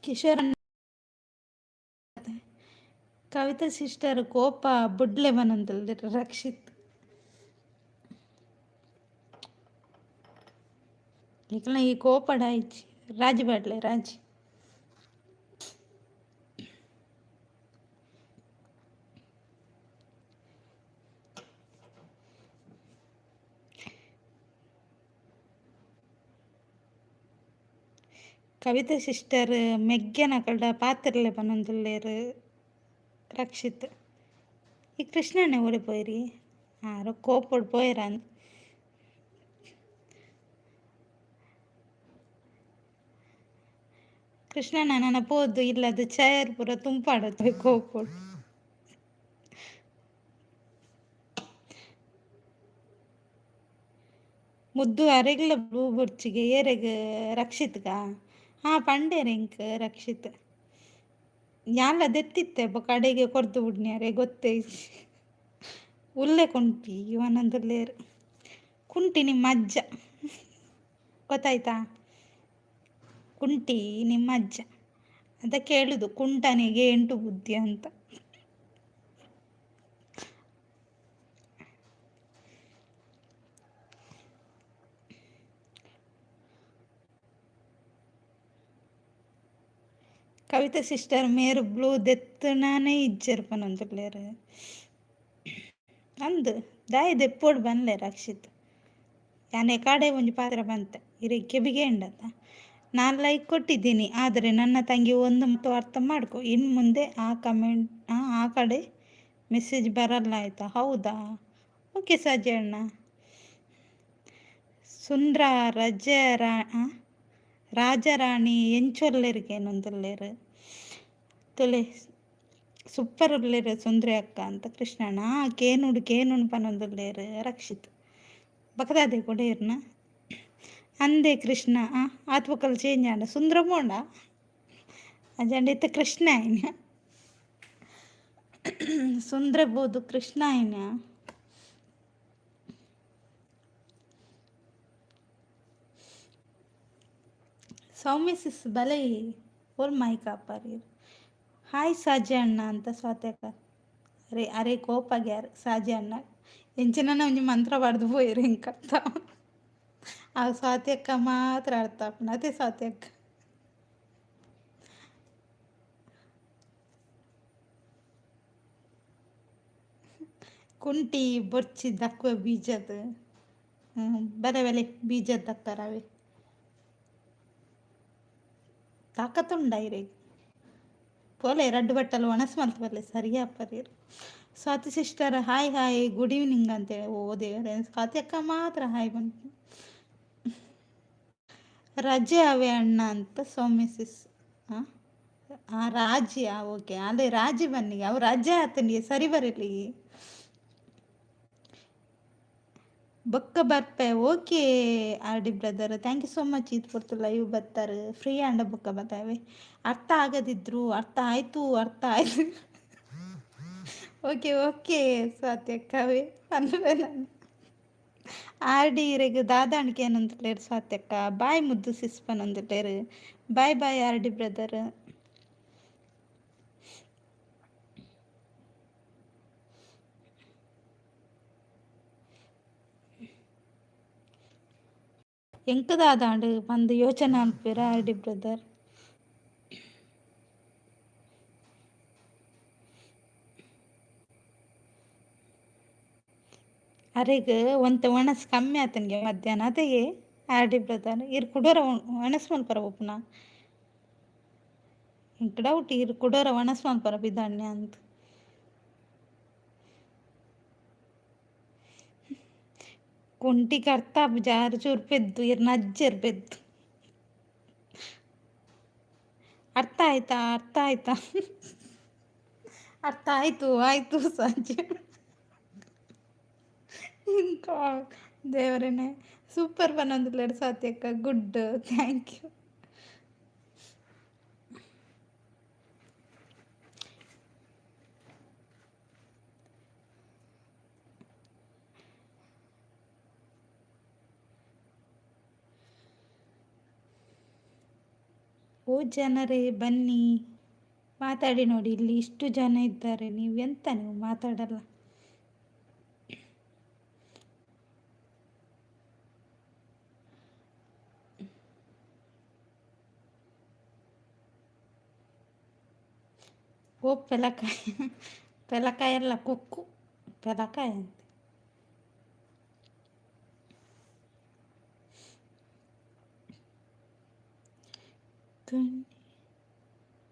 [SPEAKER 1] ಕಿಶೋರ್ ಕವಿತಾ ಸಿಸ್ಟರ್ ಕೋಪ ಬುಡ್ಲೆ ಬನೊಂದುಲ್ಲೆರ್ ರಕ್ಷಿತ್. ನಿಕಲ್ನ ಈ ಕೋಪಡ ಇಜ್ಜಿ ರಾಜಿ ಪಾಡ್ಲೆ ರಾಜಿ. ಕವಿತಾ ಸಿಸ್ಟರ್ ಮೆಗ್ಯನಕಲ್ಡ ಪಾತೆರ್ಲೆ ಪನೊಂದುಲ್ಲೆರ್ ರಕ್ಷಿತ್. ಈ ಕೃಷ್ಣಣ್ಣೆ ಓಡೆ ಪೋಯೆರಿ ಆರ್ ಕೋಪೊಡು ಪೋಯೆರಾಂದ್. ಕೃಷ್ಣಣ್ಣ ನನ ಪೋದು ಇಲ್ಲದ ಚೇರ್ ಪೂರ ತುಂಪಾಡತ್ತೆ ಕೋಪೊಡು. ಮುದ್ದು ಅರೆಗ್ಲ ಬ್ಲೂ ಬೊರ್ಚಿಗೆ ಏರೆಗ್ ರಕ್ಷಿತ್ಗ ಹಾ ಪಂಡೇರ್ ಎಂಕ್ ರಕ್ಷಿತ್. ಯಾನ್ಲ ದೆತ್ತಿತ್ತೆ ಬೊಕ ಅಡೆಗೆ ಕೊರ್ದು ಬುಡ್ನ್ಯಾರೆ ಗೊತ್ತೇ ಇಜ್ಜಿ. ಉಲ್ಲೆ ಕುಂಟಿ ಪನೊಂದುಲ್ಲೆರ್ ಕುಂಟಿ ನಿಮ್ಮ ಅಜ್ಜ ಗೊತ್ತಾಯ್ತಾ? ಕುಂಟಿ ನಿಮ್ಮ ಅಜ್ಜ ಅದಕ್ಕೆ ಹೇಳುದು ಕುಂಟನಿಗೆ ಎಂಟು ಬುದ್ಧಿ ಅಂತ. ಕವಿತಾ ಸಿಸ್ಟರ್ ಮೇರ್ ಬ್ಲೂ ದೆತ್ತುನಾನೇ ಇಜ್ಜೆರ್ ಪನೊಂದುಲ್ಲೆರ್. ಅಂದ್ ದಾಯೆ ದೆಪ್ಪೊಡು ಬನ್ಲೆ ರಕ್ಷಿತ್. ಯಾನ್ ಕಾಡೆ ಒಂಜಿ ಪಾತೆರ ಪಂತೆ ಇರೆಗ್ ಕೆಬಿಗೇಂಡತ್ತ. ನಾನು ಲೈಕ್ ಕೊಟ್ಟಿದ್ದೀನಿ ಆದರೆ ನನ್ನ ತಂಗಿ ಒಂದು ಮತ್ತು ಅರ್ಥ ಮಾಡ್ಕೊ ಇನ್ನು ಮುಂದೆ ಆ ಕಮೆಂಟ್ ಆ ಕಡೆ ಮೆಸೇಜ್ ಬರಲ್ಲ ಆಯಿತಾ? ಹೌದಾ? ಓಕೆ ಸಜ್ಜೆ ಅಣ್ಣ. ಸುಂದ್ರ ರಜೆ ರಾಜರಾಣಿ ಎಂಚೊಲ್ಲೆರ್ಗೆ ಏನೊಂದುಲ್ಲೆರ್ ತುಲೆ ಸೂಪರ್ ಉಲ್ಲೆರ್ ಸುಂದ್ರಿ ಅಕ್ಕ ಅಂತ ಕೃಷ್ಣಣ್ಣ ಕೇನುಡು ಕೇನುಡು ಪನೊಂದುಲ್ಲೆರ್ ರಕ್ಷಿತ್. ಬಕದಾದೆ ಕೊಡೇರ್ನ ಅಂದೆ ಕೃಷ್ಣ ಆತ್ ಬೊಕಲ್ ಚೇಂಜ್ ಆಂಡ ಸುಂದ್ರ ಪೋಂಡ ಅಜಂಡ ಇತ್ತೆ ಕೃಷ್ಣ ಆಯ್ನ ಸುಂದ್ರ ಬೋದು ಕೃಷ್ಣ ಆಯ್ನ. ಸೌಮ್ಯ ಸಿಸ್ ಬಲೆ ಓಲ್ ಮೈಕ್ ಆಪರ್. ಹಾಯ್ ಸಾಜೆ ಅಣ್ಣ ಅಂತ ಸ್ವಾತಿ ಅಕ್ಕ. ಅರೆ ಅರೆ ಕೋಪ ಗ್ಯಾರ್ ಸಾಜೆ ಅಣ್ಣ ಎಂಚಿನನ ಒಂಜಿ ಮಂತ್ರ ಪಾಡ್ದು ಪೋಯೆರ್ ಎಂಕ್ ಅರ್ಥ. ಆ ಸ್ವಾತಿ ಅಕ್ಕ ಮಾತ್ರ ಅರ್ಥ ಆಪುಂಡು ಅತೆ ಸ್ವಾತಿ ಅಕ್ಕ. ಕುಂಟಿ ಬೊರ್ಚಿ ದಕ್ಕುವ ಬೀಜದ ಬಲೆ ಬಲೆ ಬೀಜದ ದಕ್ಕರವೆ ತಾಕತ್ತುಂಡ ಇರೆಗ್ ಪೋಲೆ ರಡ್ಡ್ ಬಟ್ಟಲ್ ಒಣಸ್ ಮಲ್ತ್ ಬಲ್ಲೆ ಸರಿ ಆಪರೀರ್. Swathi sister hi hi good evening ಅಂತೇಳಿ ಓ ದೇವರೇ ಸ್ವಾತಿ ಅಕ್ಕ ಮಾತ್ರ ಹಾಯ್ ಬಂತು. ರಜೆ ಅವೆ ಅಣ್ಣ ಅಂತ ಸೌಮ್ಯ ಸಿಸ್. ಹಾಂ ರಾಜಿಯಾ? ಓಕೆ ಅದೇ ರಾಜಿ ಬನ್ನಿ ಅವು ರಜೆ ಆತನಿಗೆ ಸರಿ ಬರಲಿ. ಬೊಕ್ಕ ಬರ್ಪೆ okay R D brother thank you so much ಇದು ಪೊರ್ತು ಲೈವ್ ಬತ್ತಾರೆ ಫ್ರೀ ಆಂಡ ಬೊಕ್ಕ ಬತ್ತಾವೆ ಅರ್ಥ ಆಗದಿದ್ರು ಅರ್ಥ ಆಯಿತು ಅರ್ಥ ಆಯಿತು. ಓಕೆ ಓಕೆ ಸ್ವಾತಿ ಅಕ್ಕವೇ ಪನ್ಪೆ ನಾನು. ಆರ್ ಡಿ ಇರೆಗ್ ದಾದಾಂಡ್ ಕೇನೊಂದುಲ್ಲೆರ್ ಸ್ವಾತಿ ಅಕ್ಕ ಬಾಯ್ ಮುದ್ದು ಸಿಸ್ ಪನೊಂದುಲ್ಲೆರ್ bye bye R D brother. ಎಂಕ್ ದಾದಾಂಡ್ ಪಂದ್ ಯೋಚನೆ ಮನ್ಪುವೆರ್ ಆರ್ ಡಿ ಬ್ರದರ್. ಅರೆಗ್ ಒಂತೆ ಒಣಸ್ ಕಮ್ಮಿ ಆತುಂಡ್ಗೆ ಮಧ್ಯಾಹ್ನ ಅತೆಗೆ ಆರ್ ಡಿ ಬ್ರದರ್ ಈರ್ ಕುಡೊರ ಒಣಸ್ ಮನ್ಪರ ಪೋಪುನ ಎಂಕ್ ಡೌಟ್ ಈರ್ ಕುಡೊರ ಒಣಸ್ ಮನ್ಪರ ಪಿದಾಡ್ನೆ ಅಂದ್. ಕುಂಟಿ ಅರ್ಥ ಆಪುಜಿ ಆರ್ ಚೂರು ಪೆದ್ದು ಈರ್ನ ಅಜ್ಜೆರ್ ಪೆದ್ದು. ಅರ್ಥ ಆಯ್ತಾ ಅರ್ಥ ಆಯ್ತಾ ಅರ್ಥ ಆಯಿತು ಆಯಿತು ಸಂಜೆ. ఇంకా ದೇವರೇನೆ ಸೂಪರ್ ಪನೊಂದುಲ್ಲೆರ್ ಸ್ವಾತಿ ಅಕ್ಕ ಗುಡ್ thank you. ಓ ಜನರೇ ಬನ್ನಿ, ಮಾತಾಡಿ ನೋಡಿ. ಇಲ್ಲಿ ಇಷ್ಟು ಜನ ಇದ್ದಾರೆ, ನೀವು ಎಂತ ನೀವು ಮಾತಾಡಲ್ಲ? ಓ ಪೆಲಕಾಯಿ, ಪೆಲಕಾಯಿ ಅಲ್ಲ, ಕುಕ್ಕು ಪೆಲಕಾಯಿ ಅಂತೆ.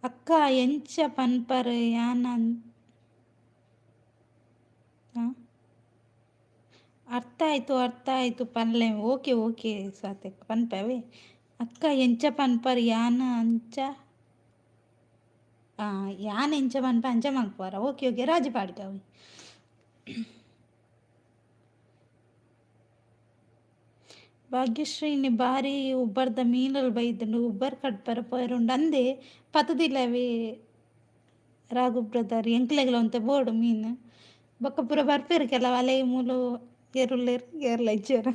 [SPEAKER 1] ಅಕ್ಕ ಎಂಚ ಪನ್ಪರ್ ಯಾನ್? ಅರ್ಥ ಆಯಿತು, ಅರ್ಥ ಆಯಿತು ಪನ್ಲೆ. ಓಕೆ ಓಕೆ ಸ್ವಾತಿ ಪನ್ಪವೇ. ಅಕ್ಕ ಎಂಚ ಪನ್ಪರ್ ಯಾನ್ ಅಂಚ? ಯಾನ್ ಎಂಚ ಪನ್ಪ ಅಂಚ ಮನ್ಪುವರ? ಓಕೆ ಓಕೆ, ರಾಜಿ ಪಾಡ್ಕವಿ. ಭಾಗ್ಯಶ್ರೀನಿ ಬಾರಿ ಉಬ್ಬರ್ದ ಮೀನಲ್ಲಿ ಬೈದುಂಡು, ಉಬ್ಬರ್ ಕಡ್ಪರ ಪೋಯರುಂಡು ಅಂದೆ ಪತದಿಲ್ಲವೇ ರಾಘು ಬ್ರದರ್. ಎಂಕ್ಲೆಗ್ಲ ಒಂತೆ ಬೋಡು ಮೀನು. ಬೊಕ್ಕ ಪೂರ ಬರ್ಪೇರು ಕೆಲವು ಅಲೆ ಮೂಲು ಏರುಲ್ಲೇರು ಏರ್ಲ ಇಜ್ಜೆರ್.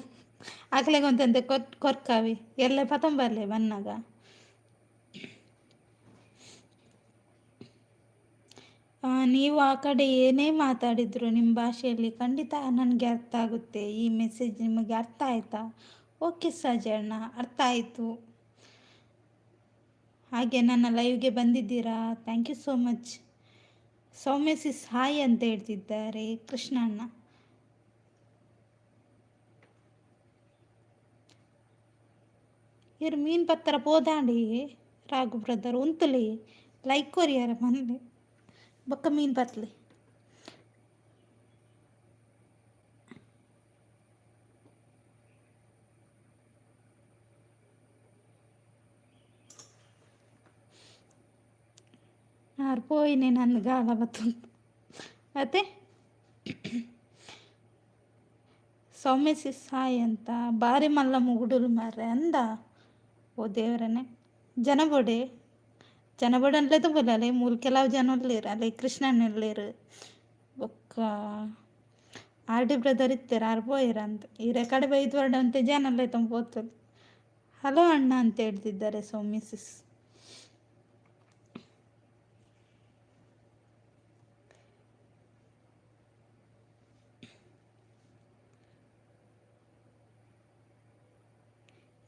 [SPEAKER 1] ಅಕ್ಲೆಗ್ ಒಂತೆ ಕೊರ್ಕಾವಿ ಎಲ್ಲ ಪತೊಂಬರ್ಲೆ ಬನ್ನಾಗ. ನೀವು ಆ ಕಡೆ ಏನೇ ಮಾತಾಡಿದ್ರು ನಿಮ್ಮ ಭಾಷೆಯಲ್ಲಿ ಖಂಡಿತ ನನಗೆ ಅರ್ಥ ಆಗುತ್ತೆ. ಈ ಮೆಸೇಜ್ ನಿಮಗೆ ಅರ್ಥ ಆಯಿತಾ? ಓಕೆ ಸಜಣ್ಣ, ಅರ್ಥ ಆಯಿತು. ಹಾಗೆ ನನ್ನ ಲೈವ್ಗೆ ಬಂದಿದ್ದೀರಾ, thank you so much. Soumya sis hi ಅಂತ ಹೇಳ್ತಿದ್ದಾರೆ ಕೃಷ್ಣಣ್ಣ. ಇರು ಮೀನು ಪತ್ತರ ಪೋದಾಂಡಿ ರಾಘು ಬ್ರದರ್ ಉಂತುಲಿ ಲೈಕ್ ಕೊರಿಯಾರ ಮನ್ಲೆ ಬೊಕ್ಕ ಮೀನು ಪತ್ಲಿ. ಆರ್ ಪೋಯಿನೆ ನನ್ ಗಾಲ ಬತ್ತುಂಡು ಅತ್ತೆ. ಸೌಮ್ಯ ಸಿಸ್ ಹಾಯ್ ಅಂತ. ಬಾರಿ ಮಲ್ಲ ಮುಗುಡುಲು ಮಾರ್ರೆ ಅಂದ. ಓ ದೇವರನೆ, ಜನ ಬೋಡೆ ಜನ ಬೋಡನ್ಲೆ ತುಂಬುಲ್ಲ. ಮೂಲು ಕೆಲವು ಜನ ಉಲ್ಲೇರು, ಅಲ್ಲೇ ಕೃಷ್ಣಣ್ಣ ಉಲ್ಲೇರು, ಬೊಕ್ಕ ಆರ್ ಡಿ ಬ್ರದರ್ ಇತ್ತೆರ್, ಆರ್ ಪೋಯೆರ್ ಅಂತ. ಈರೆ ಕಡೆ ಬೈದು ಅಂತೆ ಜನ ತುಂಬ ಪೋತುಲು. ಹಲೋ ಅಣ್ಣ ಅಂತ ಹೇಳ್ತಿದ್ದಾರೆ ಸೌಮ್ಯ ಸಿಸ್.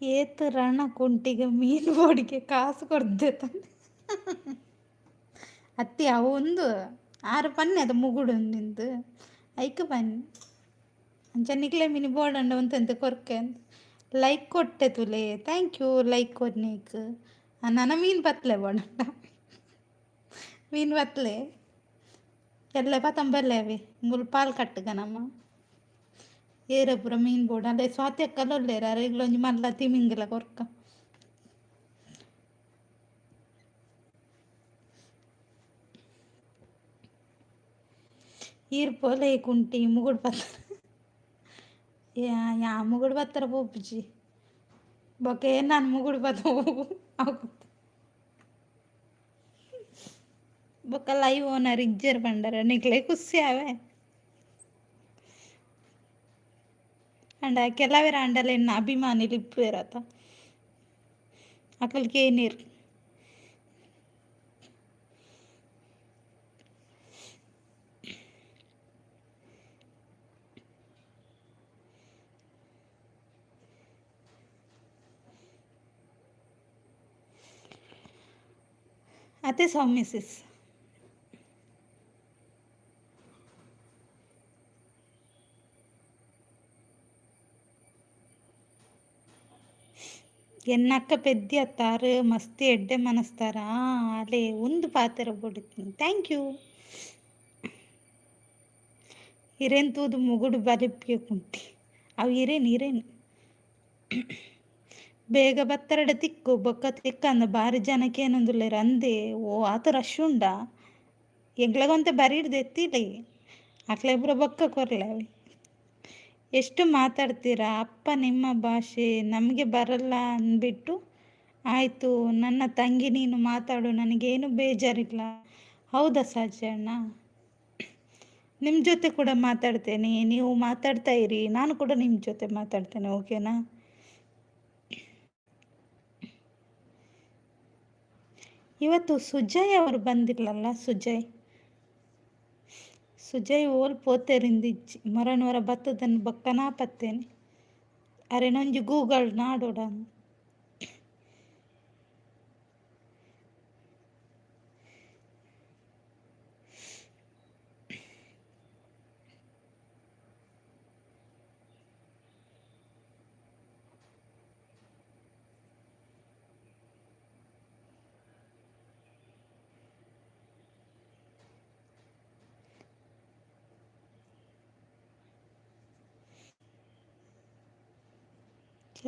[SPEAKER 1] ಏತ್ ರಣ ಕುಂಟಿಗೆ ಮೀನು ಬೋಡಿಗೆ ಕಾಸು ಕೊರ್ದೆ ತಂದೆ ಅತ್ತಿ. ಅವು ಒಂದು ಆರು ಪನ್ನೆ ಅದು ಮುಗುಡು ನಿಂದು ಐಕ್ ಪನ್ನೆ ಅಂಚ ನಿಕ್ಲೆ ಮಿನಿ ಬೋಡಂಡ ಒಂತೆಂತ ಕೊರ್ಕೆ ಅಂತ. ಲೈಕ್ ಕೊಟ್ಟೆ ತುಲೆ, thank you like ಕೊರ್ನೇಕ್. ನನ ಮೀನು ಪತ್ಲೆ ಬೋಡಂಡ, ಮೀನು ಪತ್ಲೆ ಎಲ್ಲ ಪತಂಬರ್ಲೆ ಅವೆ ಮುಲ್ ಪಾಲ್ ಕಟ್ಟುಗ ನಮ್ಮ ಏರ ಪೂರ ಮೀನು ಬೋಡ. ಅಲ್ಲೇ ಸ್ವಾತಿ ಅಕ್ಕಲ ಉಲ್ಲೇರ್, ಅರೆಗ್ಲ ಒಂಜಿ ಮಲ್ಲ ತಿಮಿಂಗಿಲ ಕೊರ್ಕ. ಈರ್ ಪೋಲೆ ಕುಂಟಿ ಮುಗುಡು ಪತ್ತರ ಯಾ ಯಾ ಮುಗುಡು ಪತ್ತರ ಪೋಪುಜಿ ಬೊಕ ನಾನು ಮುಗುಡು ಪತ್ತ ಬೊಕ್ಕ ಲೈವ್ ಓನರ್ ಇಜ್ಜೆರ್ ಪಂಡರ ನಿಕ್ಲೆ ಖುಷಿ ಆವೆ. ಅಂಡ ಕೆಲವೆರ್ ಆಂಡಲ ಎನ್ನ ಅಭಿಮಾನಿಲು ಇಪ್ಪುವೆರ್ ಅತ, ಅಕಲ್ ಕೇನೇರ್. ಅತೆ ಸೌಮ್ಯ ಸಿಸ್. ಎನ್ನಕ್ಕ ಪೆದ್ದಿ ಅತ್ತಾರು ಮಸ್ತ್ ಎಡ್ಡೆ ಮನಸ್ತಾರ. ಅಲೆ ಒಂದು ಪಾತೆರ ಬೋಡಿತ್ತು, thank you. ಇರೇನ್ ತೂದು ಮುಗುಡು ಬಲಿಪ್ಗೆ ಕುಂಟಿ ಅವು ಇರೇನ್ ಇರೇನ್ ಬೇಗ ಬತ್ತರಡ ತಿಕ್ಕು ಬೊಕ್ಕ ತಿಕ್ಕಂದ ಬಾರಿ ಜನಕ್ಕೆ ಏನೊಂದುಲ್ಲೆರ್ ಅಂದೆ. ಓ ಆತ ರಶ್ ಉಂಡಾ? ಎಂಕ್ಲೆಗೊಂತೆ ಬರಿ ಹಿಡ್ದು ಎತ್ತಿಲ್ಲ ಅಕ್ಲೆ ಪೂರ ಬೊಕ್ಕ ಕೊರ್ಲೆ ಅವಿ. ಎಷ್ಟು ಮಾತಾಡ್ತೀರಾ ಅಪ್ಪ, ನಿಮ್ಮ ಭಾಷೆ ನಮಗೆ ಬರಲ್ಲ ಅಂದ್ಬಿಟ್ಟು. ಆಯಿತು ನನ್ನ ತಂಗಿ, ನೀನು ಮಾತಾಡು, ನನಗೇನು ಬೇಜಾರಿಲ್ಲ. ಹೌದಾ ಸಾಜಣ್ಣ? ನಿಮ್ಮ ಜೊತೆ ಕೂಡ ಮಾತಾಡ್ತೇನೆ, ನೀವು ಮಾತಾಡ್ತಾ ಇರಿ, ನಾನು ಕೂಡ ನಿಮ್ಮ ಜೊತೆ ಮಾತಾಡ್ತೇನೆ, ಓಕೆನಾ? ಇವತ್ತು ಸುಜಯ್ ಅವರು ಬಂದಿಲ್ಲಲ್ಲ, ಸುಜಯ್. ಸುಜಯ್ ಓಲ್ ಪೋತೆರಿಂದಿಜ್ಜಿ ಮೊರನೊರ ಬತ್ತದನ್ ಬೊಕ್ಕನಾ ಪತ್ತೇನೆ. ಅರೆನೊಂಜಿ ಗೂಗಲ್ ನಾಡೋಡ.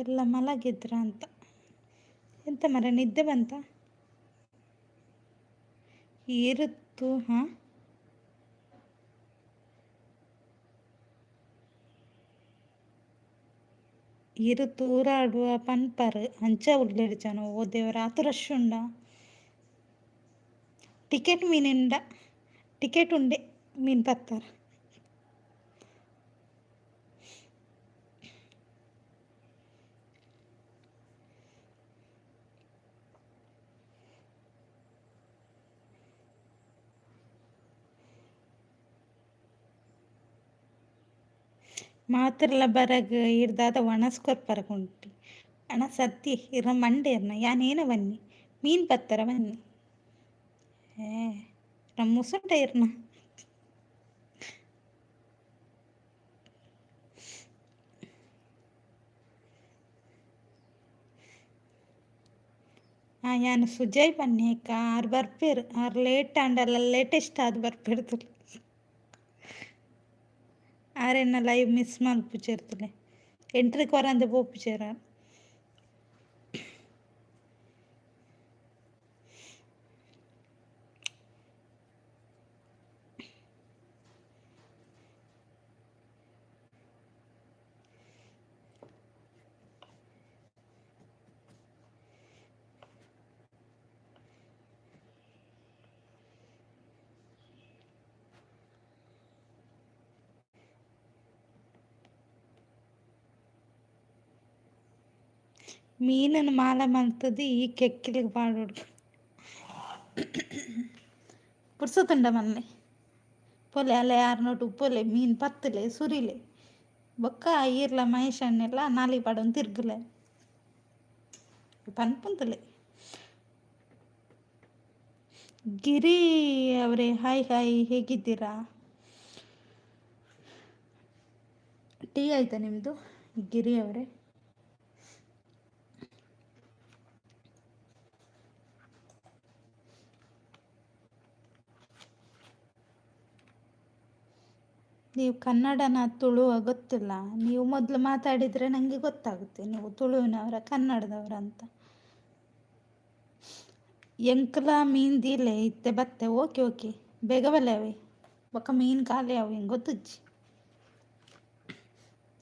[SPEAKER 1] ಎಲ್ಲ ಮಲಗಿದ್ರ ಅಂತ. ಎಂತ ಮರ ನಿದ್ದೆ ಬಂತ? ಇರುತ್ತು ಹಾಂ. ಇರು ತೂರಾಡುವ ಪನ್ಪರ್ ಅಂಚ ಉಲ್ಲೆರ್ ಜನ. ಓ ದೇವರ, ಆತು ರಶ್ ಉಂಡಾ? ಟಿಕೆಟ್ ಮೀನುಂಡ? ಟಿಕೆಟ್ ಉಂಡೆ ಮೀನು ಪತ್ತಾರ. ಮಾತೆರ್ಲ ಬರಗ್ ಈರ್ ದಾದ ವಣಸ್ ಕೊರ್ಪರ ಕುಂಟಿ ಅಣ್ಣ ಸತ್ಯ ಇರ್ನ ಮಂಡೆ ಇರ್ನ ಯಾನೇನ ಬನ್ನಿ ಮೀನು ಪತ್ತರ ಬನ್ನಿ. ಏ ನಮ್ಮ ಮುಸುಂಟ ಇರ್ನ. ಹಾಂ, ಯಾನ್ ಸುಜಯ್ ಬನ್ನಿ ಆರ್ ಬರ್ಪೇರು. ಆರ್ ಲೇಟ್ ಆಂಡಲ ಲೇಟೆಸ್ಟ್ ಆದ್ ಬರ್ಪೇರ್ತುಲು. ಆರೆನ ಲೈವ್ ಮಿಸ್ ಮಲ್ಪುಜೆರ್ತುಲೆ. ಎಂಟ್ರಿ ಕೊರಂದೆ ಪೋಪುಜೆರ್. ಮೀನನ್ನು ಮಾಲೆ ಮಲ್ತದು ಈ ಕೆಕ್ಕಿಲಿಗೆ ಪಾಡೋಡು. ಪುರ್ಸೊತ್ತುಂಡ ಮಲ್ಲೆ ಪೊಲೆ ಅಲೆ ಆರ್ನೋಟು ಉಪ್ಪೊಲೆ ಮೀನು ಪತ್ತಲೆ ಸುರಿಲೆ ಬೊಕ್ಕ ಈರ್ಲ ಮಹೇಶ್ ಅಣ್ಣೆಲ್ಲ ನಾಲಿ ಪಾಡೊಂದು ತಿರ್ಗುಲೆ ಪನ್ಪುಂತಲೆ. ಗಿರಿ ಅವರೇ, ಹಾಯ್ ಹಾಯ್, ಹೇಗಿದ್ದೀರಾ? ಟೀ ಆಯಿತಾ ನಿಮ್ಮದು ಗಿರಿ ಅವರೇ? ನೀವು ಕನ್ನಡನ ತುಳುವ ಗೊತ್ತಿಲ್ಲ. ನೀವು ಮೊದಲು ಮಾತಾಡಿದರೆ ನನಗೆ ಗೊತ್ತಾಗುತ್ತೆ ನೀವು ತುಳುವಿನವರ ಕನ್ನಡದವರ ಅಂತ. ಎಂಕ್ಲ ಮೀನ್ ದೀಲೆ ಇತ್ತೆ ಬತ್ತೆ. ಓಕೆ ಓಕೆ, ಬೇಗ ಬಲ್ಲೆ ಅವೆ, ಬೊಕ್ಕ ಮೀನು ಖಾಲಿ ಅವು ಹೆಂಗೆ ಗೊತ್ತುಜ್ಜಿ.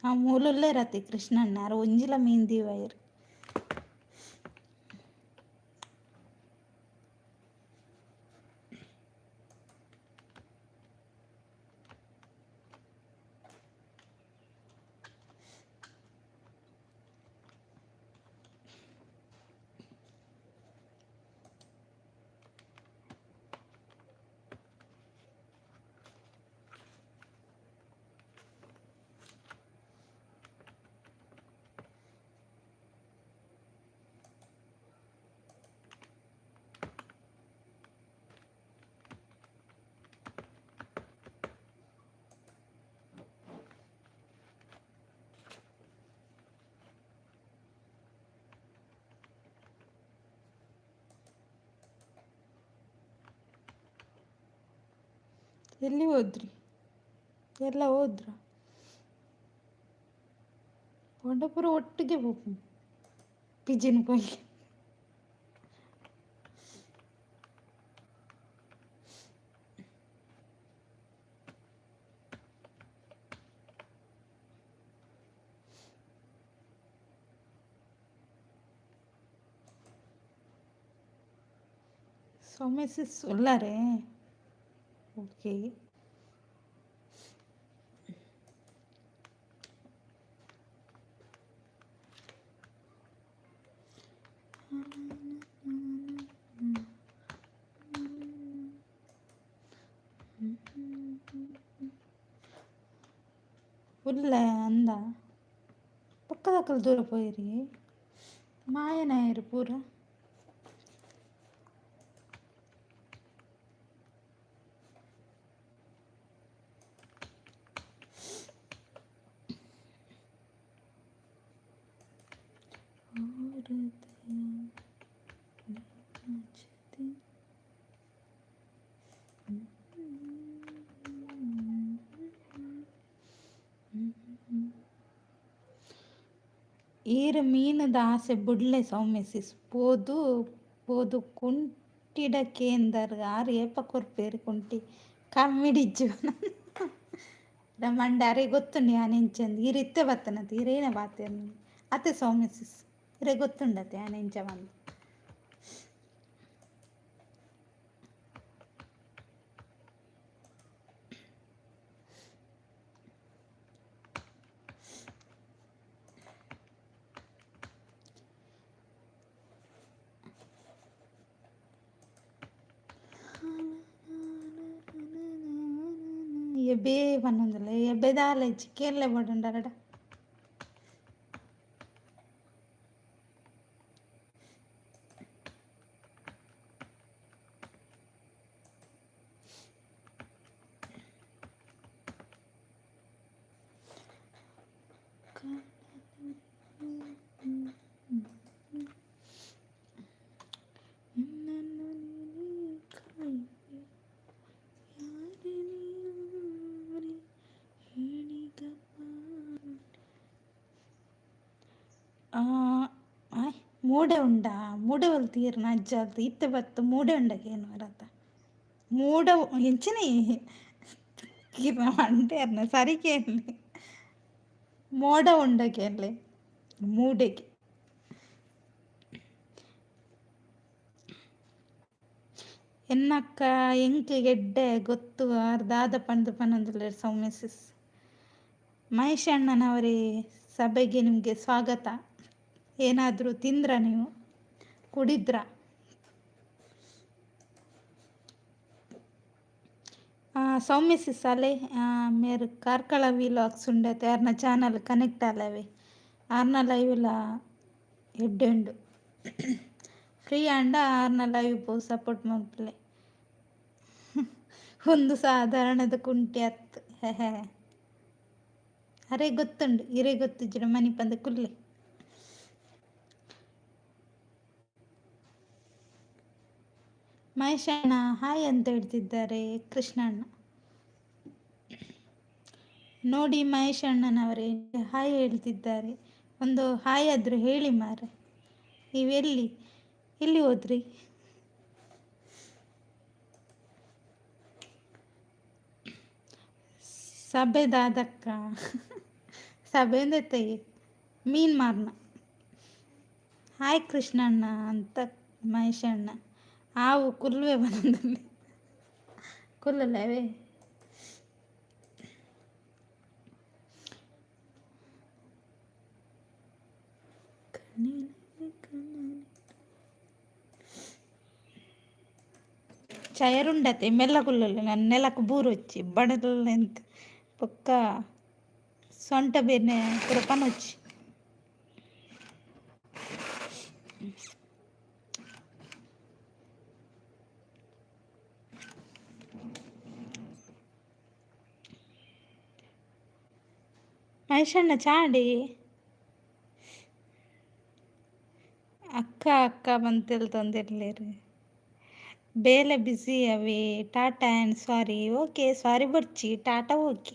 [SPEAKER 1] ಆ ಮೂಲುಲ್ಲೇ ರತಿ ಕೃಷ್ಣಣ್ಣ ಆರ್ ಒಂಜಿಲ ಮೀನ್ ದೀವೈರ್. ಎಲ್ಲಿ ಹೋದ್ರಿ? ಎಲ್ಲ ಹೋದ್ರ? ಪೋಂಡ ಒಟ್ಟಿಗೆ ಹೋಗು ಪಿಜಿನ್ ಪೋಯಿ. ಸೌಮ್ಯ ಉಲ್ಲಾರೆ? ಓಕೆ. ಉಲ್ಲ ಅಂದ ಪಕ್ಕದಕಲ್ ದೂರ ಪೋಯಿರಿ ಮಾಯನಾಯರು ಪೂರ. ಈರ್ ಮೀನುದ ಆಸೆ ಬುಡ್ಲೆ ಸೌಮ್ಯ ಸಿಸ್ ಪೋದು ಪೋದು ಕುಂಟಿಡ ಕೇಂದರ್ ಆರ್ ಏಪ ಕೊರ್ಪೇರು ಕುಂಟಿ ಕಮ್ಮಿಡಿಜ್ಜು ಮಂಡೆ ಅರೆ ಗೊತ್ತುಂಡು ಯಾನ್ ಎಂಚಂದ್ ಈರ್ ಇತ್ತೆ ಬತ್ತನತೆ ಈರೇನ ಬಾತೆರ್ನ ಅತ್ತೆ ಸೌಮ್ಯ ಸಿಸ್ ಇರೆ ಗೊತ್ತುಂಡತೆ ಯಾನ್ ಎಂಚ ಪಂದ್. ಎಬ್ಬೆ ಪನ್ನೊಂದುಲ್ಲೆ ಎಬ್ಬೆ ದಾಲ ಇಜ್ಜಿ ಕೇನ್ಲೆ ಬೋಡುಂಡರಡ. ಮೂಡೆ ಉಂಡಾ ಮೂಡೆ ಒಲ್ತೀರ್ನ ಅಜ್ಜ ಇತ್ತೆ ಬತ್ತು ಮೂಡೆ ಉಂಡಗೇನು ಅರತ ಮೂಡ ಎಂಚಿನ ಕಿರ್ನ ಮಂಡೆ ಸರಿಕೇನ್ಲೆ ಮೋಡ ಉಂಡಗೇನ್ಲೆ ಮೂಡೆಗೆ. ಎನ್ನಕ್ಕ ಎಂಕ್ ಎಡ್ಡೆ ಗೊತ್ತು ಆರ್ ದಾದ ಪಂದ್ ಪನೊಂದುಲ್ಲೆರ್ ಸೌಮ್ಯ ಸಿಸ್. ಮಹೇಶ್ ಅಣ್ಣನವರೇ, ಸಭೆಗೆ ನಿಮಗೆ ಸ್ವಾಗತ. ಏನಾದರೂ ತಿಂದ್ರ ನೀವು, ಕುಡಿದ್ರ? ಸೌಮ್ಯ ಸಿಸ್ ಅಲೆ ಮೇರ್ ಕಾರ್ಕಳ ವಿಲಾಗ್ಸ್ ಉಂಡತೆ ಆರ್ನ ಚಾನಲ್ ಕನೆಕ್ಟ್ ಆಲವೆ ಆರ್ನ ಲೈವ್ಲ ಎಡ್ಡೆ ಉಂಡು. ಫ್ರೀ ಆಂಡ ಆರ್ನ ಲೈವ್ ಪೋ ಸಪೋರ್ಟ್ ಮಲ್ಪುಲೆ. ಒಂದು ಸಾಧಾರಣದ ಕುಂಟೆ ಅತ್ ಹೆ ಅರೆ ಗೊತ್ತುಂಡು ಇರೆ ಗೊತ್ತಿಜ್ಜಿಡ ಮನಿಪಂದ ಕುಲ್ಲೆ. ಮಹೇಶ್ ಅಣ್ಣ ಹಾಯ್ ಅಂತ ಹೇಳ್ತಿದ್ದಾರೆ ಕೃಷ್ಣಣ್ಣ. ನೋಡಿ ಮಹೇಶ್ ಅಣ್ಣನವರೇ ಹಾಯ್ ಹೇಳ್ತಿದ್ದಾರೆ, ಒಂದು ಹಾಯ್ ಆದರೂ ಹೇಳಿ ಮಾರ್ರೆ. ನೀವೆಲ್ಲಿ ಎಲ್ಲಿ ಹೋದ್ರಿ? ಸಭೆದಾದಕ್ಕ ಸಭೆಯಿಂದ ಮೀನು ಮಾರ್ನ. ಹಾಯ್ ಕೃಷ್ಣಣ್ಣ ಅಂತ ಮಹೇಶ್ ಅಣ್ಣ. ಆವು ಕುಲ್ವೆ ಬನಂದಲ್ಲಿ ಕುಲ್ಲಲ್ಲವೇ. ಚೈರುಂಡತೆ ಮೆಲ್ಲ ಕುಲ್ಲಲ್ಲ ನನ್ನ ನೆಲಕ್ಕೆ ಬೂರೊಚ್ಚಿ ಬಡಲ್ ಎಂತ ಪೊಕ್ಕ ಸೊಂಟ ಬೇನೆ ಪೂರ ಪನೊಚ್ಚಿ. ಮಹೇಶಣ್ಣ ಚಾಡಿ ಅಕ್ಕ ಅಕ್ಕ ಬಂತೆಲ್ತೊಂದಿರ್ಲೇರು ಬೇಲೆ ಬ್ಯುಸಿ ಅವೆ. Tata and sorry. Okay sorry ಬೊರ್ಚಿ ಟಾಟಾ ಓಕೆ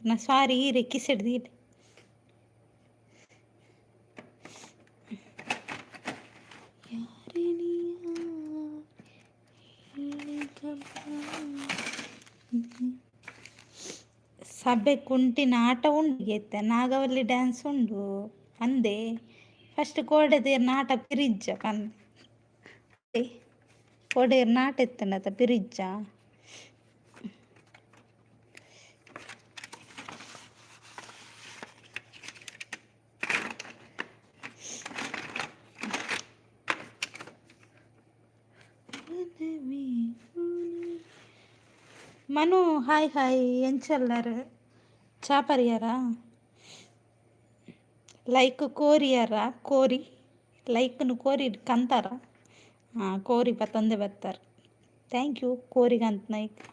[SPEAKER 1] ನಾ ಸಾರಿ ಈರೆ ಕಿಸೆಡ್ ದೀಲೆ. ಸಭೆ ಕುಂಟಿನ ಆಟ ಉಂಡು ಗೆತ್ತ ನಾಗವಲ್ಲಿ ಡ್ಯಾನ್ಸ್ ಉಂಡು ಅಂದೆ ಫಸ್ಟ್ ಕೋಡೆದೇರ್ನ ಆಟ ಪಿರಿಜ್ಜ ಪಂದ್ ಕೋಡೇರ್ನ ಆಟ ಎತ್ತಂಡತ ಪಿರಿಜ್ಜ. ಮನು ಹಾಯ್ ಹಾಯ್ ಎಂಚಲ್ಲರ್. ಚಾ ಪರಿಯಾರ? ಲೈಕ್ ಕೋರಿಯಾರ? ಕೋರಿ ಲೈಕ್ನು ಕೋರಿ ಕಂತಾರ? ಹಾಂ, ಕೋರಿ ಬತ್ತಂದೆ ಬರ್ತಾರೆ. Thank you ಕೋರಿಗಂತ ನೈಕ್.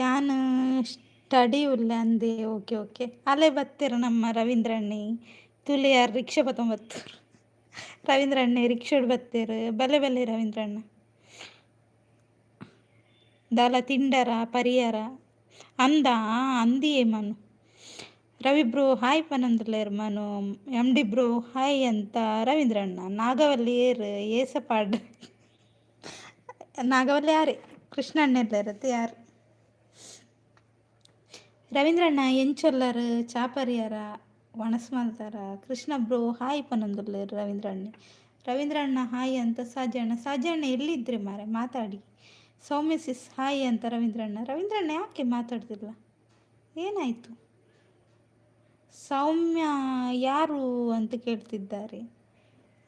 [SPEAKER 1] ಯಾನ್ ಸ್ಟಡಿ ಉಲ್ಲೆ ಅಂದೆ. ಓಕೆ ಓಕೆ, ಅಲ್ಲೇ ಬತ್ತೀರ ನಮ್ಮ ರವೀಂದ್ರಣ್ಣಿ. ತುಲಿಯಾರ್ ರಿಕ್ಷಾ ಬತ್ತೊಂಬತ್ತೂರು ರವೀಂದ್ರಣ್ಣೆ ರಿಕ್ಷಾಡ್ ಬತ್ತೀರು. ಬಲೆ ಬಲೆ ರವೀಂದ್ರಣ್ಣ. ದಾಲ ತಿಂಡರ ಪರಿಯರ ಅಂದ ಅಂದಿಯೇ ಮನು. ರವಿ ಬ್ರೋ ಹಾಯ್ ಪನಂದುಲ್ಲೇರ್ Manu. M D bro hi ಅಂತ ರವೀಂದ್ರಣ್ಣ. ನಾಗವಲ್ಲಿ ಏರ್ ಏಸಪಾಡ್ ನಾಗವಲ್ಲಿ ಯಾರೇ ಕೃಷ್ಣಣ್ಣ ಇರುತ್ತೆ ಯಾರು. ರವೀಂದ್ರಣ್ಣ ಎಂಚೊಲ್ಲರ್ ಚಾಪರಿಯರ ವಣಸ್ ಮಲ್ತಾರ. ಕೃಷ್ಣ ಬ್ರೋ ಹಾಯ್ ಪನೊಂದುಲ್ಲೆರ್ ರವೀಂದ್ರಣ್ಣೆ. ರವೀಂದ್ರಣ್ಣ ಹಾಯ್ ಅಂತ ಸಾಜಣ್ಣ. ಸಾಜಣ್ಣ ಎಲ್ಲಿದ್ರಿ ಮಾರೆ, ಮಾತಾಡಿ. ಸೌಮ್ಯ ಸಿಸ್ ಹಾಯ್ ಅಂತ ರವೀಂದ್ರಣ್ಣ. ರವೀಂದ್ರಣ್ಣ ಯಾಕೆ ಮಾತಾಡ್ತಿಲ್ಲ, ಏನಾಯಿತು? ಸೌಮ್ಯ ಯಾರು ಅಂತ ಕೇಳ್ತಿದ್ದಾರೆ.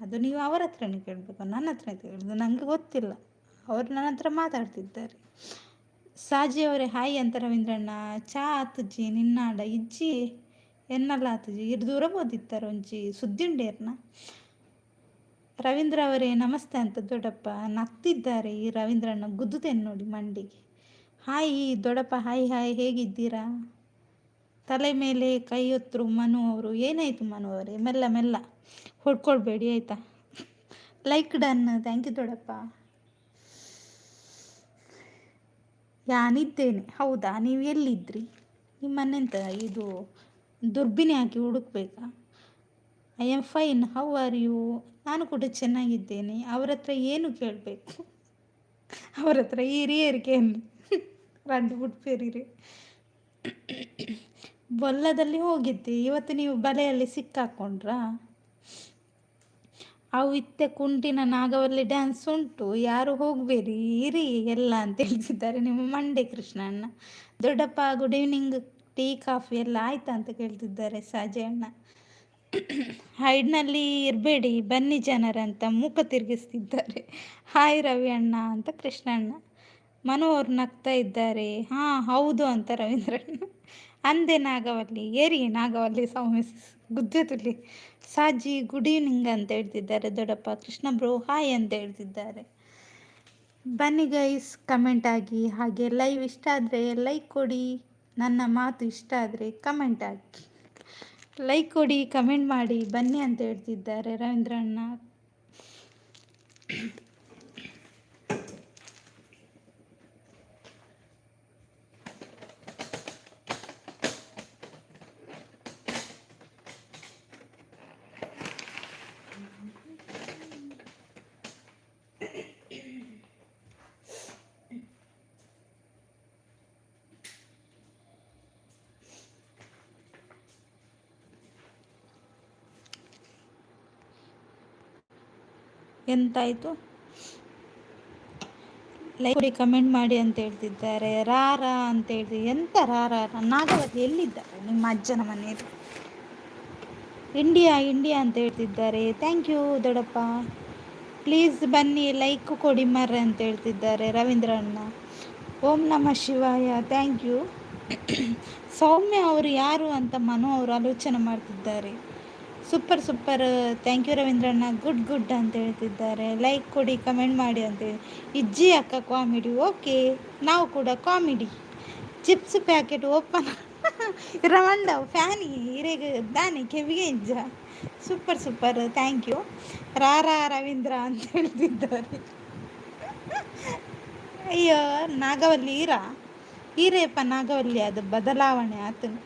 [SPEAKER 1] ಅದು ನೀವು ಅವರ ಹತ್ರನೇ ಕೇಳಬೇಕು, ನನ್ನ ಹತ್ರ ಕೇಳಿದ್ದು ನನಗೆ ಗೊತ್ತಿಲ್ಲ. ಅವರು ನನ್ನ ಹತ್ರ ಮಾತಾಡ್ತಿದ್ದಾರೆ. ಸಾಜಿ ಅವರೇ ಹಾಯ್ ಅಂತ ರವೀಂದ್ರಣ್ಣ. ಚಾ ಆತುಜಿ ನಿನ್ನಾಡ ಇಜ್ಜಿ ಎನ್ನಲ್ಲ ಆತುಜಿ ಇರ್ ದೂರ ಬೋದಿತ್ತಾರೆ ಒಂಜಿ ಸುದ್ದಿಂಡೇರ್ನ. ರವೀಂದ್ರ ಅವರೇ ನಮಸ್ತೆ ಅಂತ ದೊಡ್ಡಪ್ಪ. ನಗ್ತಿದ್ದಾರೆ ಈ ರವೀಂದ್ರಣ್ಣ, ಗುದ್ದುತ್ತೇನೆ ನೋಡಿ ಮಂಡಿಗೆ. ಹಾಯ್ ದೊಡ್ಡಪ್ಪ, ಹಾಯ್ ಹಾಯ್, ಹೇಗಿದ್ದೀರಾ? ತಲೆ ಮೇಲೆ ಕೈ ಹೊತ್ತರು ಮನು ಅವರು. ಏನಾಯಿತು ಮನು ಅವರೇ? ಮೆಲ್ಲ ಮೆಲ್ಲ ಹೊಡ್ಕೊಳ್ಬೇಡಿ ಆಯಿತಾ? ಲೈಕ್ ಡನ್, thank you ದೊಡ್ಡಪ್ಪ. ಯಾನಿದ್ದೇನೆ. ಹೌದಾ, ನೀವು ಎಲ್ಲಿದ್ರಿ? ನಿಮ್ಮನ್ನೆಂತ ಇದು ದುರ್ಬಿನಿ hockey ಹುಡುಕ್ಬೇಕಾ? I am fine, how are you? ನಾನು ಕೂಡ ಚೆನ್ನಾಗಿದ್ದೇನೆ. ಅವರ ಹತ್ರ ಏನು ಕೇಳಬೇಕು? ಅವರ ಹತ್ರ ಹಿರಿಯರಿಗೆ ರಂಡು ಬಿಟ್ಪೇರಿರಿ. ಬೊಲ್ಲದಲ್ಲಿ ಹೋಗಿದ್ದೆ ಇವತ್ತು. ನೀವು ಬಲೆಯಲ್ಲಿ ಸಿಕ್ಕಾಕೊಂಡ್ರಾ? ಅವು ಇತ್ತೆ ಕುಂಟಿನ ನಾಗವಲ್ಲಿ ಡ್ಯಾನ್ಸ್ ಉಂಟು, ಯಾರು ಹೋಗಬೇಡಿ ಇರಿ ಎಲ್ಲ ಅಂತ ಹೇಳ್ತಿದ್ದಾರೆ ನಿಮ್ಮ ಮಂಡೆ ಕೃಷ್ಣಣ್ಣ. ದೊಡ್ಡಪ್ಪ ಗುಡ್ ಈವ್ನಿಂಗ್, ಟೀ ಕಾಫಿ ಎಲ್ಲ ಆಯ್ತಾ ಅಂತ ಕೇಳ್ತಿದ್ದಾರೆ ಸಾಜೆ ಅಣ್ಣ. ಹೈಡ್ನಲ್ಲಿ ಇರಬೇಡಿ ಬನ್ನಿ ಜನರಂತ ಮುಖ ತಿರುಗಿಸ್ತಿದ್ದಾರೆ. ಹಾಯ್ ರವಿ ಅಣ್ಣ ಅಂತ ಕೃಷ್ಣಣ್ಣ. ಮನು ಅವ್ರು ನಗ್ತಾ ಇದ್ದಾರೆ. ಹಾಂ ಹೌದು ಅಂತ ರವೀಂದ್ರಣ್ಣ. ಅಂದೆ ನಾಗವಲ್ಲಿ ಏರಿ ನಾಗವಲ್ಲಿ ಸೌಮ್ಯ ಗುದ್ದೆ ತುಲಿ. ಸಾಜಿ ಗುಡ್ ಈವ್ನಿಂಗ್ ಅಂತ ಹೇಳ್ತಿದ್ದಾರೆ ದೊಡ್ಡಪ್ಪ. ಕೃಷ್ಣ ಬ್ರೋ ಹಾಯ್ ಅಂತ ಹೇಳ್ತಿದ್ದಾರೆ. ಬನ್ನಿ ಗೈಸ್, ಕಮೆಂಟ್ ಆಗಿ. ಹಾಗೆ ಲೈವ್ ಇಷ್ಟ ಆದರೆ ಲೈಕ್ ಕೊಡಿ. ನನ್ನ ಮಾತು ಇಷ್ಟ ಆದರೆ ಕಮೆಂಟ್ ಹಾಕಿ, ಲೈಕ್ ಕೊಡಿ, ಕಮೆಂಟ್ ಮಾಡಿ, ಬನ್ನಿ ಅಂತ ಹೇಳ್ತಿದ್ದಾರೆ ರವೀಂದ್ರಣ್ಣ. ಎಂತಾಯಿತು? ಲೈಕ್ ಕೊಡಿ, ಕಮೆಂಟ್ ಮಾಡಿ ಅಂತ ಹೇಳ್ತಿದ್ದಾರೆ. ರಾ ರಾ ಅಂತ ಹೇಳ್ತಿ ಎಂತ ರಾ ರಾ ರಾ? ನಾಗವತಿ ಎಲ್ಲಿದ್ದಾರೆ ನಿಮ್ಮ ಅಜ್ಜನ ಮನೆಯಲ್ಲಿ? ಇಂಡಿಯಾ ಇಂಡಿಯಾ ಅಂತ ಹೇಳ್ತಿದ್ದಾರೆ. Thank you ದೊಡ್ಡಪ್ಪ. ಪ್ಲೀಸ್ ಬನ್ನಿ, ಲೈಕ್ ಕೊಡಿ ಮರ್ರೆ ಅಂತ ಹೇಳ್ತಿದ್ದಾರೆ ರವೀಂದ್ರ ಅಣ್ಣ. ಓಂ ನಮಃ ಶಿವಾಯ, thank you. ಸೌಮ್ಯ ಅವರು ಯಾರು ಅಂತ ಮನು ಅವರು ಆಲೋಚನೆ ಮಾಡ್ತಿದ್ದಾರೆ. ಸೂಪರ್ ಸೂಪರ್, thank you ರವೀಂದ್ರಣ್ಣ. ಗುಡ್ ಗುಡ್ ಅಂತ ಹೇಳ್ತಿದ್ದಾರೆ. ಲೈಕ್ ಕೊಡಿ, ಕಮೆಂಟ್ ಮಾಡಿ ಅಂತೇಳಿ. ಇಜ್ಜಿ ಅಕ್ಕ ಕಾಮಿಡಿ, ಓಕೆ, ನಾವು ಕೂಡ ಕಾಮಿಡಿ. ಚಿಪ್ಸ್ ಪ್ಯಾಕೆಟ್ ಓಪನ್ ರವಂಡ ಫ್ಯಾನಿ ಹಿರೇಗ ದಾನಿ ಕೆವಿಗೆ ಇಜ್ಜ. Super super, thank you. ರಾ ರಾ ರವೀಂದ್ರ ಅಂತ ಹೇಳ್ತಿದ್ದಾರೆ. ಅಯ್ಯೋ ನಾಗವಲ್ಲಿ ಈರಾ ಹೀರೇಪ್ಪ ನಾಗವಲ್ಲಿ, ಅದು ಬದಲಾವಣೆ ಆತನು.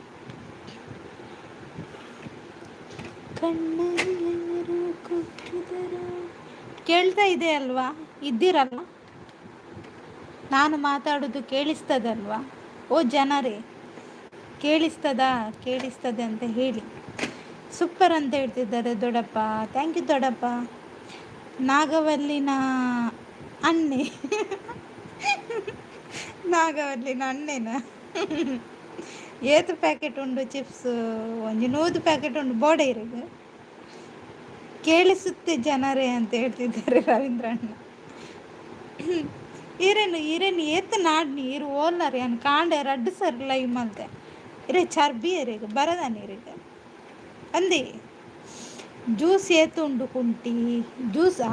[SPEAKER 1] ಕಣ್ಣಲ್ಲಿ ಕುಕ್ಕಿದರು. ಕೇಳ್ತಾ ಇದೆ ಅಲ್ವಾ? ಇದ್ದೀರಲ್ಲ? ನಾನು ಮಾತಾಡೋದು ಕೇಳಿಸ್ತದಲ್ವಾ? ಓ ಜನರೇ, ಕೇಳಿಸ್ತದಾ? ಕೇಳಿಸ್ತದೆ ಅಂತ ಹೇಳಿ. ಸೂಪರ್ ಅಂತ ಹೇಳ್ತಿದ್ದಾರೆ ದೊಡ್ಡಪ್ಪ. Thank you ದೊಡ್ಡಪ್ಪ. ನಾಗವಲ್ಲಿನ ಅಣ್ಣೆ, ನಾಗವಲ್ಲಿನ ಅಣ್ಣೇನ? ಏತ್ ಪ್ಯಾಕೆಟ್ ಉಂಡು ಚಿಪ್ಸ್? ಒಂಜಿ 100 ಪ್ಯಾಕೆಟ್ ಉಂಡು ಬೋಡೆ ಇರೋದು. ಕೇಳಿಸುತ್ತೆ ಜನರೇ ಅಂತ ಹೇಳ್ತಿದ್ದಾರೆ ರವೀಂದ್ರಣ್ಣ. ಈರೆನ್ ಈರೆನ್ ಏತ್ ನಾಡ್ನಿ ಈರು ಓಲ್ಲರ್ ಯಾನ್ ಕಾಂಡೆ ರಡ್ಡ್ ಸರಿ ಲೈವ್ ಮಲ್ತೆ. ಇರೆ ಚರ್ಬಿ ಎರೆಗ್ ಬರದಾನೆ ಇರೆಗ್ ಅಂದೆ. ಜ್ಯೂಸ್ ಏತ್ ಉಂಡು ಕುಂಟಿ ಜ್ಯೂಸಾ?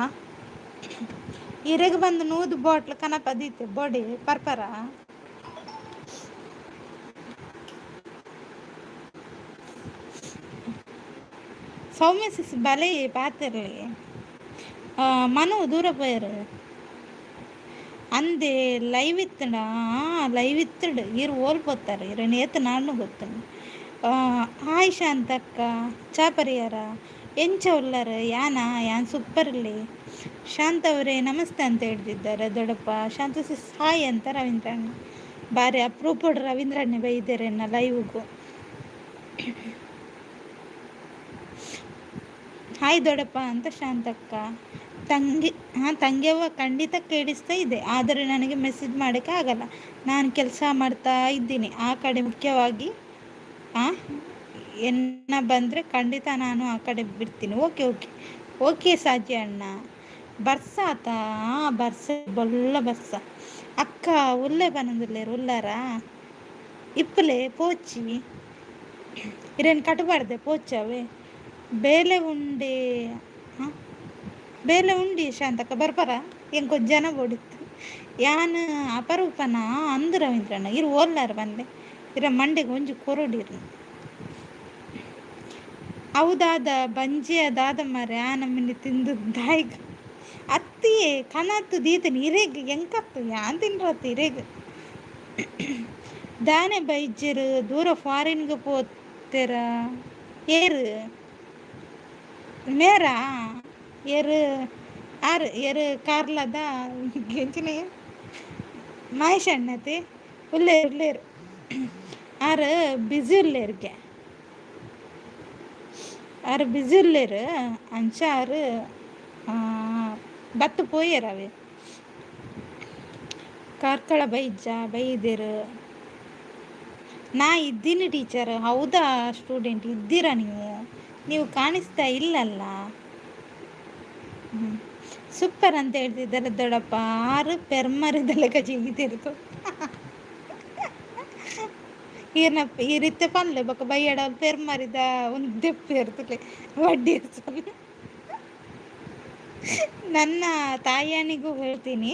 [SPEAKER 1] ಇರೆಗ್ ಬಂದು 100 ಬಾಟ್ಲ್ ಕನಪದೀತೆ ಬೊಡೆ ಪರ್ಪರ. ಸೌಮ್ಯ ಸಿಸ್ ಬಲೆ ಪಾತೆರ್ಲೆ. ಮನು ದೂರ ಪೋಯೆರ್. ಅಂದೆ ಲೈವ್ ಇತ್ತಂಡ? ಲೈವ್ ಇತ್ತಂಡ್. ಈರ್ ಓಲ್ ಪೋತಾರೆ? ಇರೆನ್ ಏತ್ ನಾಡ್ನು ಗೊತ್ತುಂಡು. ಹಾಯ್ ಶಾಂತಕ್ಕ, ಚಾ ಪರಿಯಾರ? ಎಂಚ ಉಲ್ಲರ್? ಯಾನ ಯಾನ್ ಸೂಪರ್ ಇಲ್ಲಿ. ಶಾಂತ ಅವರೇ ನಮಸ್ತೆ ಅಂತ ಹೇಳ್ತಿದ್ದಾರೆ ದೊಡ್ಡಪ್ಪ. ಶಾಂತ ಸಿಸ್ ಹಾಯ್ ಅಂತ ರವೀಂದ್ರಣ್ಣ. ಬಾರಿ ಅಪ್ರೂಪಡ್ ರವೀಂದ್ರಣ್ಣೆ ಬೈದೆರೆನ್ನ ಲೈವ್ಗು. ಹಾಯ್ ದೊಡ್ಡಪ್ಪ ಅಂತ ಶಾಂತಕ್ಕ. ತಂಗಿ, ಹಾಂ ತಂಗಿಯವ್ವ ಖಂಡಿತ ಕೇಳಿಸ್ತಾ ಇದೆ, ಆದರೆ ನನಗೆ ಮೆಸೇಜ್ ಮಾಡೋಕ್ಕೆ ಆಗಲ್ಲ, ನಾನು ಕೆಲಸ ಮಾಡ್ತಾ ಇದ್ದೀನಿ ಆ ಕಡೆ ಮುಖ್ಯವಾಗಿ. ಎನ್ನ ಬಂದರೆ ಖಂಡಿತ ನಾನು ಆ ಕಡೆ ಬಿಡ್ತೀನಿ. ಓಕೆ ಓಕೆ ಓಕೆ ಸಾಜಿ ಅಣ್ಣ. ಬರ್ಸಾತ? ಬರ್ಸ ಬೊಲ್ಲ ಬರ್ಸ. ಅಕ್ಕ ಉಲ್ಲೆ ಬನಂದುಲ್ಲೇರು ಉಲ್ಲಾರಾ? ಇಪ್ಪಲೆ ಪೋಚಿ ಇರೇನು ಕಟ್ಟಬಾರ್ದೆ ಪೋಚವೇ. ಬೇಲೆ ಉಂಡೆ. ಹಾಂ ಬೇಲೆ ಉಂಡಿ ಶಾಂತಕ್ಕ ಬರ್ಪರ? ಎಂಕೊಂಜಿ ಜನ ಬೋಡಿತ್ತು. ಯಾನ್ ಅಪರೂಪನ ಅಂದು ರವೀಂದ್ರಣ್ಣ. ಇರು ಓಲ್ಲಾರ ಬಂದೆ ಇರ ಮಂಡೆಗೆ ಒಂಜಿ ಕೊರೊಡಿರು. ಹೌದಾದ ಬಂಜಿಯ ದಾದ ಮಾರ್ರೆ ಆ ನಮ್ಮನೆ ತಿಂದು ದಾಯಿಗ್ ಅತ್ತಿಯೇ ಕನತ್ತು ದೀತನಿ ಇರೆಗ್ ಎಂಕತ್ತು ಯಾನ್ ತಿನ್ರತ್ತು ಇರೆಗ್. ದಾನೆ ಬೈಜೆರ್ ದೂರ ಫಾರಿನ್ಗ್ ಪೋತೆರ ಏರು ಮೇರಾ? ಏರು ಆರು ಏರು ಕಾರ್ಲದ ಎಂಚಿನ ಮಹೇಶ್ ಅಣ್ಣತೆ ಉಲ್ಲೇರು ಉಲ್ಲೇರು. ಆರು ಬ್ಯುಸಿ ಉಲ್ಲೇರ್ಗೆ, ಆರು ಬ್ಯುಸಿ ಉಲ್ಲೇರು. ಅಂಚ ಆರು ಬತ್ತು ಪೋಯೆರ್ ಅವೆ. ಕಾರ್ಕಳ ಬೈಜ ಬೈದೆರು. ನಾ ಇದ್ದೀನಿ ಟೀಚರ್. ಹೌದಾ ಸ್ಟೂಡೆಂಟ್ ಇದ್ದೀರಾ ನೀವು? ನೀವು ಕಾಣಿಸ್ತಾ ಇಲ್ಲಲ್ಲ. ಸೂಪರ್ ಅಂತ ಹೇಳ್ತಿದ್ದಾರೆ ದೊಡ್ಡಪ್ಪ. ಆರು ಪೆರ್ಮರಿದ ಲೆಕ್ಕ ಜೀಗಿತಿರ್ತು ಈರ್ನ ಈ ರೀತಿ ಪನ್ಲೆ ಬೊಕ ಬಯ್ಯಡ ಪೆರ್ಮರಿದ ಒಂದು ದೆಪ್ಪು ಇರ್ತಲೆ ವಡ್ಡಿ. ನನ್ನ ತಾಯಾನಿಗೂ ಹೇಳ್ತೀನಿ,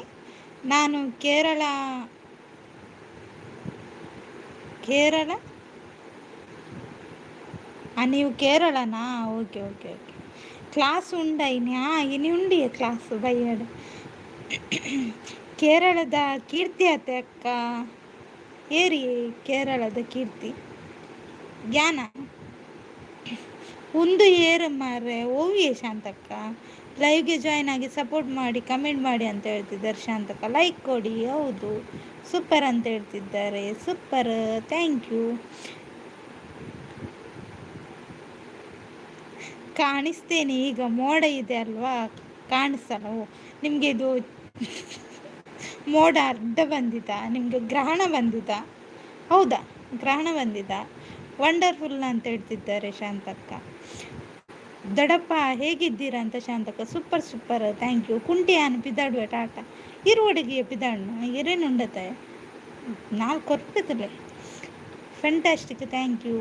[SPEAKER 1] ನಾನು ಕೇರಳ ಕೇರಳ. ನೀವು ಕೇರಳನಾ? Okay okay okay. ಕ್ಲಾಸ್ ಉಂಡ ಇನಿ? ಹಾಂ ಇನಿ ಉಂಡಿಯೇ ಕ್ಲಾಸ್ ಬಯ್ಯಡ್. ಕೇರಳದ ಕೀರ್ತಿ ಆತೆ ಅಕ್ಕ. ಏರಿ ಕೇರಳದ ಕೀರ್ತಿ ಜ್ಞಾನ ಒಂದು ಏರು ಮಾರ್ರೆ. ಓವಿಯೇ ಶಾಂತಕ್ಕ? ಲೈವ್ಗೆ ಜಾಯ್ನ್ ಆಗಿ ಸಪೋರ್ಟ್ ಮಾಡಿ, ಕಮೆಂಟ್ ಮಾಡಿ ಅಂತ ಹೇಳ್ತಿದ್ದಾರೆ ಶಾಂತಕ್ಕ. ಲೈಕ್ ಕೊಡಿ. ಹೌದು, ಸೂಪರ್ ಅಂತ ಹೇಳ್ತಿದ್ದಾರೆ. Super, thank you. ಕಾಣಿಸ್ತೇನೆ ಈಗ, ಮೋಡ ಇದೆ ಅಲ್ವಾ, ಕಾಣಿಸಲ್ಲ. ಓ ನಿಮಗೆ ಇದು ಮೋಡ ಅಡ್ಡ ಬಂದಿತಾ? ನಿಮಗೆ ಗ್ರಹಣ ಬಂದಿತಾ? ಹೌದಾ, ಗ್ರಹಣ ಬಂದಿತಾ? ವಂಡರ್ಫುಲ್ ಅಂತ ಹೇಳ್ತಿದ್ದಾರೆ ಶಾಂತಕ್ಕ. ದೊಡ್ಡಪ್ಪ ಹೇಗಿದ್ದೀರಾ ಅಂತ ಶಾಂತಕ್ಕ. Super super, thank you. ಕುಂಟಿ ಆನ್ ಪಿದಾಡುವೆ ಟಾಟ ಇರು ಹುಡುಗಿಯ ಪಿದಾಡ್ನು ಏರೇನು ಉಂಡತೆ ನಾಲ್ಕು ಕೊರ್ಪೆತಲೆ. Fantastic, thank you.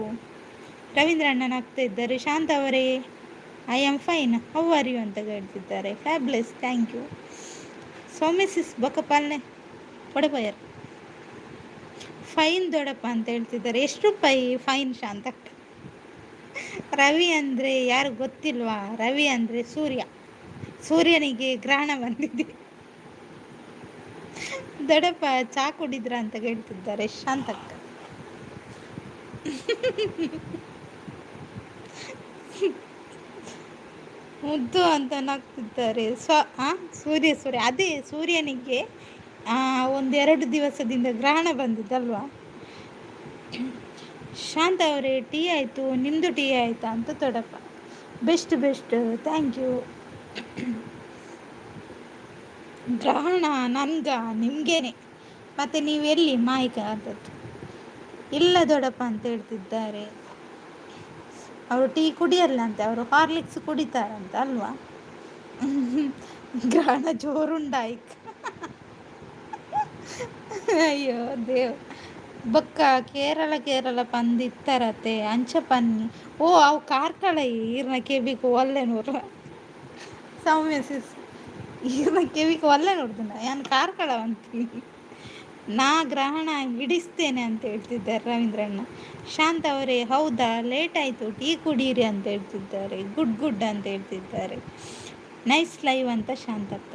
[SPEAKER 1] Ravindra ಅಣ್ಣನ ಆಗ್ತಾ ಇದ್ದಾರೆ. ಶಾಂತ ಅವರೇ I am fine, how are you ಅಂತ ಹೇಳ್ತಿದ್ದಾರೆ. Fabulous, thank you. Soumya sis ಬೊಕ ಪಾಲನೆ ಒಡಪೋಯರ್. ಫೈನ್ ದೊಡ್ಡಪ್ಪ ಅಂತ ಹೇಳ್ತಿದ್ದಾರೆ. ಎಷ್ಟು ರೂಪಾಯಿ ಫೈನ್ ಶಾಂತಕ್ಕ? ರವಿ ಅಂದರೆ ಯಾರು ಗೊತ್ತಿಲ್ವಾ? ರವಿ ಅಂದರೆ ಸೂರ್ಯ. ಸೂರ್ಯನಿಗೆ ಗ್ರಹಣ ಬಂದಿದೆ. ದೊಡ್ಡಪ್ಪ ಚಾ ಕುಡಿದ್ರ ಅಂತ ಹೇಳ್ತಿದ್ದಾರೆ ಶಾಂತಕ್ಕ. ಮುದ್ದು ಅಂತ ನಗ್ತಿದ್ದಾರೆ. ಸ್ವ ಸೂರ್ಯ ಸೂರ್ಯ ಅದೇ ಸೂರ್ಯನಿಗೆ ಒಂದೆರಡು ದಿವಸದಿಂದ ಗ್ರಹಣ ಬಂದಿದ್ದಲ್ವಾ. ಶಾಂತ ಅವರೇ ಟೀ ಆಯಿತು, ನಿಮ್ಮದು ಟೀ ಆಯಿತಾ ಅಂತ ದೊಡ್ಡಪ್ಪ. Best best, thank you. ಗ್ರಹಣ ನನ್ಗ ನಿಮಗೇನೆ, ಮತ್ತು ನೀವೆಲ್ಲಿ ಮಾಯಿಕ ಆದದ್ದು ಇಲ್ಲ ದೊಡ್ಡಪ್ಪ ಅಂತ ಹೇಳ್ತಿದ್ದಾರೆ. ಅವರು ಟೀ ಕುಡಿಯಲ್ಲ ಅಂತೆ, ಅವರು ಹಾರ್ಲಿಕ್ಸ್ ಕುಡಿತಾರಂತ ಅಲ್ವಾ. ಗ್ರಹಣ ಜೋರುಂಡಾಯ್ತು. ಅಯ್ಯೋ ದೇವ್. ಬೊಕ್ಕ ಕೇರಳ ಕೇರಳ ಪಂದ್ ಇತ್ತರತೆ ಅಂಚ ಪನ್ನಿ. ಓ ಅವು ಕಾರ್ಕಳ ಈರ್ನ ಕೆಬಿಕ್ ಒಲ್ಲೆ ನೂರ ಸೌಮ್ಯ ಸಿಸ್ ಈರ್ನ ಕೆಬಿಕ್ ಒಲ್ಲೆ ನೋಡ್ದುನ ಯಾನ್ ಕಾರ್ಕಳ ಅಂತೀನಿ. ನಾ ಗ್ರಹಣ ಹಿಡಿಸ್ತೇನೆ ಅಂತ ಹೇಳ್ತಿದ್ದಾರೆ ರವೀಂದ್ರಣ್ಣ. ಶಾಂತ ಅವರೇ ಹೌದಾ, ಲೇಟ್ ಆಯಿತು, ಟೀ ಕುಡೀರಿ ಅಂತ ಹೇಳ್ತಿದ್ದಾರೆ. ಗುಡ್ ಗುಡ್ ಅಂತ ಹೇಳ್ತಿದ್ದಾರೆ. ನೈಸ್ ಲೈವ್ ಅಂತ ಶಾಂತಕ್ಕ.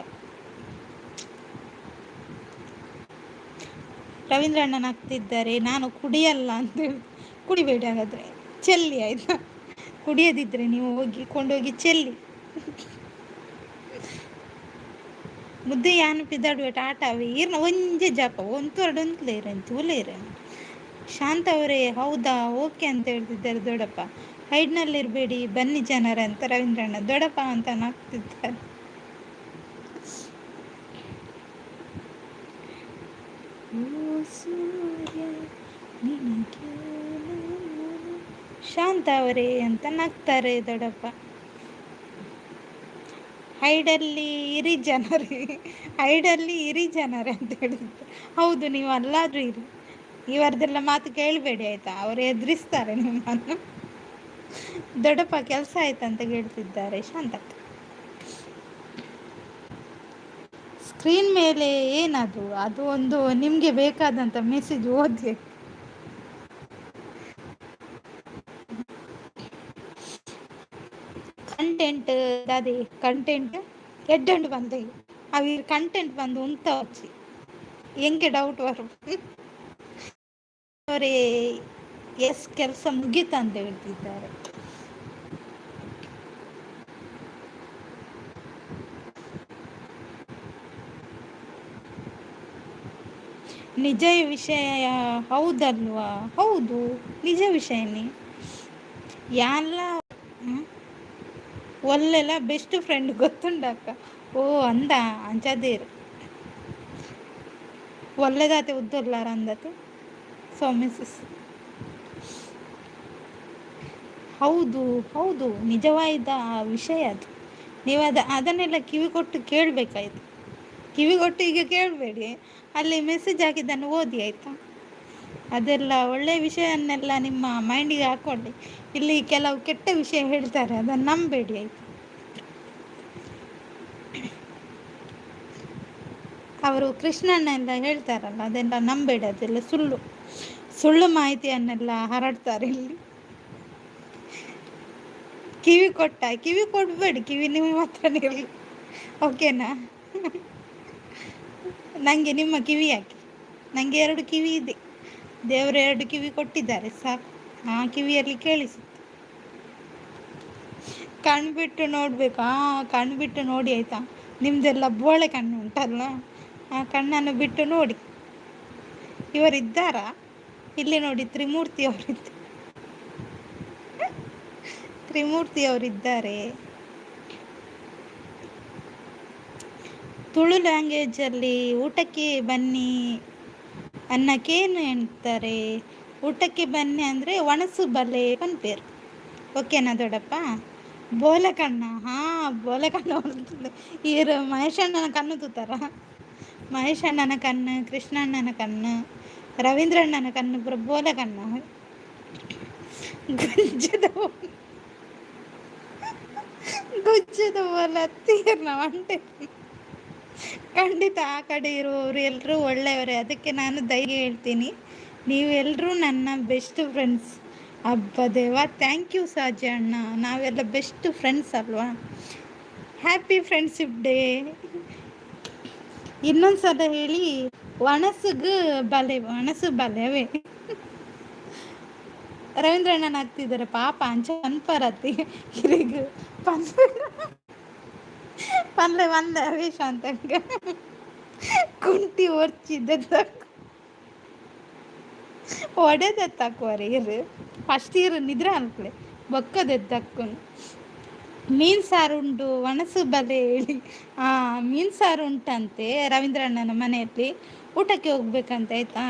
[SPEAKER 1] ರವೀಂದ್ರಣ್ಣನ ಆಗ್ತಿದ್ದಾರೆ, ನಾನು ಕುಡಿಯಲ್ಲ ಅಂತ ಹೇಳಿ. ಕುಡಿಬೇಡಿ ಹಾಗಾದರೆ, ಚೆಲ್ಲಿ ಆಯಿತಾ? ಕುಡಿಯದಿದ್ದರೆ ನೀವು ಹೋಗಿ ಕೊಂಡೋಗಿ ಚೆಲ್ಲಿ. ಮುದ್ದೆ ಯಾನು ಪಿದಾಡುವೆ ಟಾಟಾವೆ ಈರ್ನ ಒಂಜೆ ಜಾಪ ಒಂತೊರಡು ಒಂತ್ಲೇರನ್ ತೂಲೇರನ್. ಶಾಂತ ಅವರೇ ಹೌದಾ, ಓಕೆ ಅಂತ ಹೇಳ್ತಿದ್ದಾರೆ ದೊಡ್ಡಪ್ಪ. ಹೈಡ್ನಲ್ಲಿರಬೇಡಿ ಬನ್ನಿ ಜನರ ಅಂತ ರವೀಂದ್ರಣ್ಣ ದೊಡ್ಡಪ್ಪ ಅಂತ ನಾಗ್ತಿದ್ದಾರೆ. ಓ ಸೂರ್ಯ ನಿನಗೆ ನಮನ. ಶಾಂತ ಅವರೇ ಅಂತ ನಗ್ತಾರೆ ದೊಡ್ಡಪ್ಪ. ಹೈಡಲ್ಲಿ ಇರಿ ಜನರೇ, ಹೈಡಲ್ಲಿ ಇರಿ ಜನರೇ ಅಂತ ಹೇಳಿದ್ರು. ಹೌದು, ನೀವು ಅಲ್ಲಾದರೂ ಇರಿ, ಇವರದೆಲ್ಲ ಮಾತು ಕೇಳಬೇಡಿ ಆಯಿತಾ, ಅವರು ಎದುರಿಸ್ತಾರೆ ನಿಮ್ಮನ್ನು. ದೊಡ್ಡಪ್ಪ ಕೆಲಸ ಆಯ್ತಂತ ಕೇಳ್ತಿದ್ದಾರೆ ಶಾಂತಕ್ಕ. ಸ್ಕ್ರೀನ್ ಮೇಲೆ ಏನದು? ಅದು ಒಂದು ನಿಮಗೆ ಬೇಕಾದಂಥ ಮೆಸೇಜ್ ಓದಿ. ಕಂಟೆಂಟ್ ಅದೇ ಕಂಟೆಂಟ್ ಎಡ್ಡಂಡು ಬಂದೆ ಅవి ಕಂಟೆಂಟ್ ಬಂದು ಉಂತ ವಚ್ಚಿ ಎಂಗೆ ಡೌಟ್ ಬರು ಅವರೇ. ಎಸ್, ಕೆಲಸ ಮುಗೀತ ಅಂತ ಹೇಳ್ತಿದ್ದಾರೆ. ನಿಜ ವಿಷಯ ಹೌದಲ್ವಾ? ಹೌದು, ನಿಜ ವಿಷಯನೇ. ಯಾಲ್ಲ ಒಲ್ಲೆಲ್ಲ ಬೆಸ್ಟ್ ಫ್ರೆಂಡ್ ಗೊತ್ತುಂಡಕ್ಕ. ಓ ಅಂದ ಅಂಚದೇರು ಒಳ್ಳೆದಾತೆ ಉದ್ದೊಲ್ಲಾರ ಅಂದತೆ ಸೌಮ್ಯ ಸಿಸ್. ಹೌದು ಹೌದು, ನಿಜವಾದ ವಿಷಯ ಅದು. ನೀವು ಅದನ್ನೆಲ್ಲ ಕಿವಿ ಕೊಟ್ಟು ಕೇಳಬೇಕಾಯ್ತು. ಕಿವಿ ಕೊಟ್ಟು ಈಗ ಕೇಳಬೇಡಿ, ಅಲ್ಲಿ ಮೆಸೇಜ್ ಹಾಕಿದ್ದನ್ನು ಓದಿ ಆಯಿತಾ. ಅದೆಲ್ಲ ಒಳ್ಳೆಯ ವಿಷಯವನ್ನೆಲ್ಲ ನಿಮ್ಮ ಮೈಂಡಿಗೆ ಹಾಕ್ಕೊಳ್ಳಿ. ಇಲ್ಲಿ ಕೆಲವು ಕೆಟ್ಟ ವಿಷಯ ಹೇಳ್ತಾರೆ, ಅದನ್ನು ನಂಬೇಡಿ ಆಯಿತು. ಅವರು ಕೃಷ್ಣನ್ನೆಲ್ಲ ಹೇಳ್ತಾರಲ್ಲ, ಅದೆಲ್ಲ ನಂಬೇಡಿ, ಅದೆಲ್ಲ ಸುಳ್ಳು ಸುಳ್ಳು ಮಾಹಿತಿಯನ್ನೆಲ್ಲ ಹರಡ್ತಾರೆ ಇಲ್ಲಿ. ಕಿವಿ ಕೊಟ್ಟ ಕಿವಿ ಕೊಡಬೇಡಿ, ಕಿವಿ ನಿಮ್ಮ ಹತ್ರನೇ ಇರಲಿ, ಓಕೆನಾ? ನನಗೆ ನಿಮ್ಮ ಕಿವಿ ಯಾಕೆ? ನನಗೆ ಎರಡು ಕಿವಿ ಇದೆ, ದೇವರು ಎರಡು ಕಿವಿ ಕೊಟ್ಟಿದ್ದಾರೆ, ಸಾಕು. ಆ ಕಿವಿಯಲ್ಲಿ ಕೇಳಿಸುತ್ತೆ. ಕಣ್ಣು ಬಿಟ್ಟು ನೋಡಬೇಕು. ಕಣ್ಣು ಬಿಟ್ಟು ನೋಡಿ ಆಯಿತಾ. ನಿಮ್ಮದೆಲ್ಲ ಬೋಳೆ ಕಣ್ಣು ಉಂಟಲ್ಲ, ಆ ಕಣ್ಣನ್ನು ಬಿಟ್ಟು ನೋಡಿ. ಇವರಿದ್ದಾರಾ ಇಲ್ಲಿ? ನೋಡಿ, ತ್ರಿಮೂರ್ತಿ ಅವರಿದ್ದಾರೆ, ತ್ರಿಮೂರ್ತಿ ಅವರಿದ್ದಾರೆ. ತುಳು ಲ್ಯಾಂಗ್ವೇಜಲ್ಲಿ ಊಟಕ್ಕೆ ಬನ್ನಿ ಅನ್ನಕ್ಕೇನು ಹೇಳ್ತಾರೆ? ಊಟಕ್ಕೆ ಬನ್ನಿ ಅಂದರೆ ಒಣಸು ಬಲೆ ಪನ್ಪೇರು, ಓಕೆನಾ ದೊಡ್ಡಪ್ಪ? ಬೋಲೆ ಕಣ್ಣ, ಹಾಂ ಬೋಲೆ ಕಣ್ಣು. ಈರು ಮಹೇಶಣ್ಣನ ಕಣ್ಣು ತೂತಾರ? ಮಹೇಶಣ್ಣನ ಕಣ್ಣು, ಕೃಷ್ಣಣ್ಣನ ಕಣ್ಣು, ರವೀಂದ್ರಣ್ಣನ ಕಣ್ಣು ಪೂರ ಬೋಲೆ ಕಣ್ಣು. ಗುಜ್ಜದ ಗುಜ್ಜದ ಬೋಲ ತೀರ್ನ ಒಂಟೆ. ಖಂಡಿತ ಆ ಕಡೆ ಇರುವವರು ಎಲ್ಲರೂ ಒಳ್ಳೆಯವರೇ, ಅದಕ್ಕೆ ನಾನು ಧೈರ್ಯ ಹೇಳ್ತೀನಿ. ನೀವೆಲ್ಲರೂ ನನ್ನ ಬೆಸ್ಟ್ ಫ್ರೆಂಡ್ಸ್. ಹಬ್ಬ ದೇವ, thank you Saji ಅಣ್ಣ. ನಾವೆಲ್ಲ ಬೆಸ್ಟ್ ಫ್ರೆಂಡ್ಸ್ ಅಲ್ವಾ? Happy friendship day. ಇನ್ನೊಂದು ಸಲ ಹೇಳಿ, ಒಣಸುಗ್ ಬಲೆ, ಒಣಸು ಬಲೆವೇ. ರವೀಂದ್ರಣ್ಣನ ಆಗ್ತಿದ್ದಾರೆ ಪಾಪ, ಅಂಚ ಅನ್ಪರತಿ ಹಿರಿಗ್ ಪನ್ಪೆ ಪನ್ಲೆ ಬಂದ ಹರೀಶ್ ಅಂತ ಕುಂಟಿ ಒರ್ಚಿದ್ದ ಒಡೆದತ್ತಾಕುವರೆ ಇರು. ಫಸ್ಟ್ ಇರು ನಿದ್ರೆ ಅನ್ಪ್ಲೆ ಬೊಕ್ಕದೆದ್ದಕ್ಕುನು. ಮೀನು ಸಾರು ಉಂಟು, ಒಣಸು ಬಲೆ ಹೇಳಿ. ಮೀನು ಸಾರು ಉಂಟಂತೆ ರವೀಂದ್ರಣ್ಣನ ಮನೆಯಲ್ಲಿ, ಊಟಕ್ಕೆ ಹೋಗ್ಬೇಕಂತ ಆಯ್ತಾ.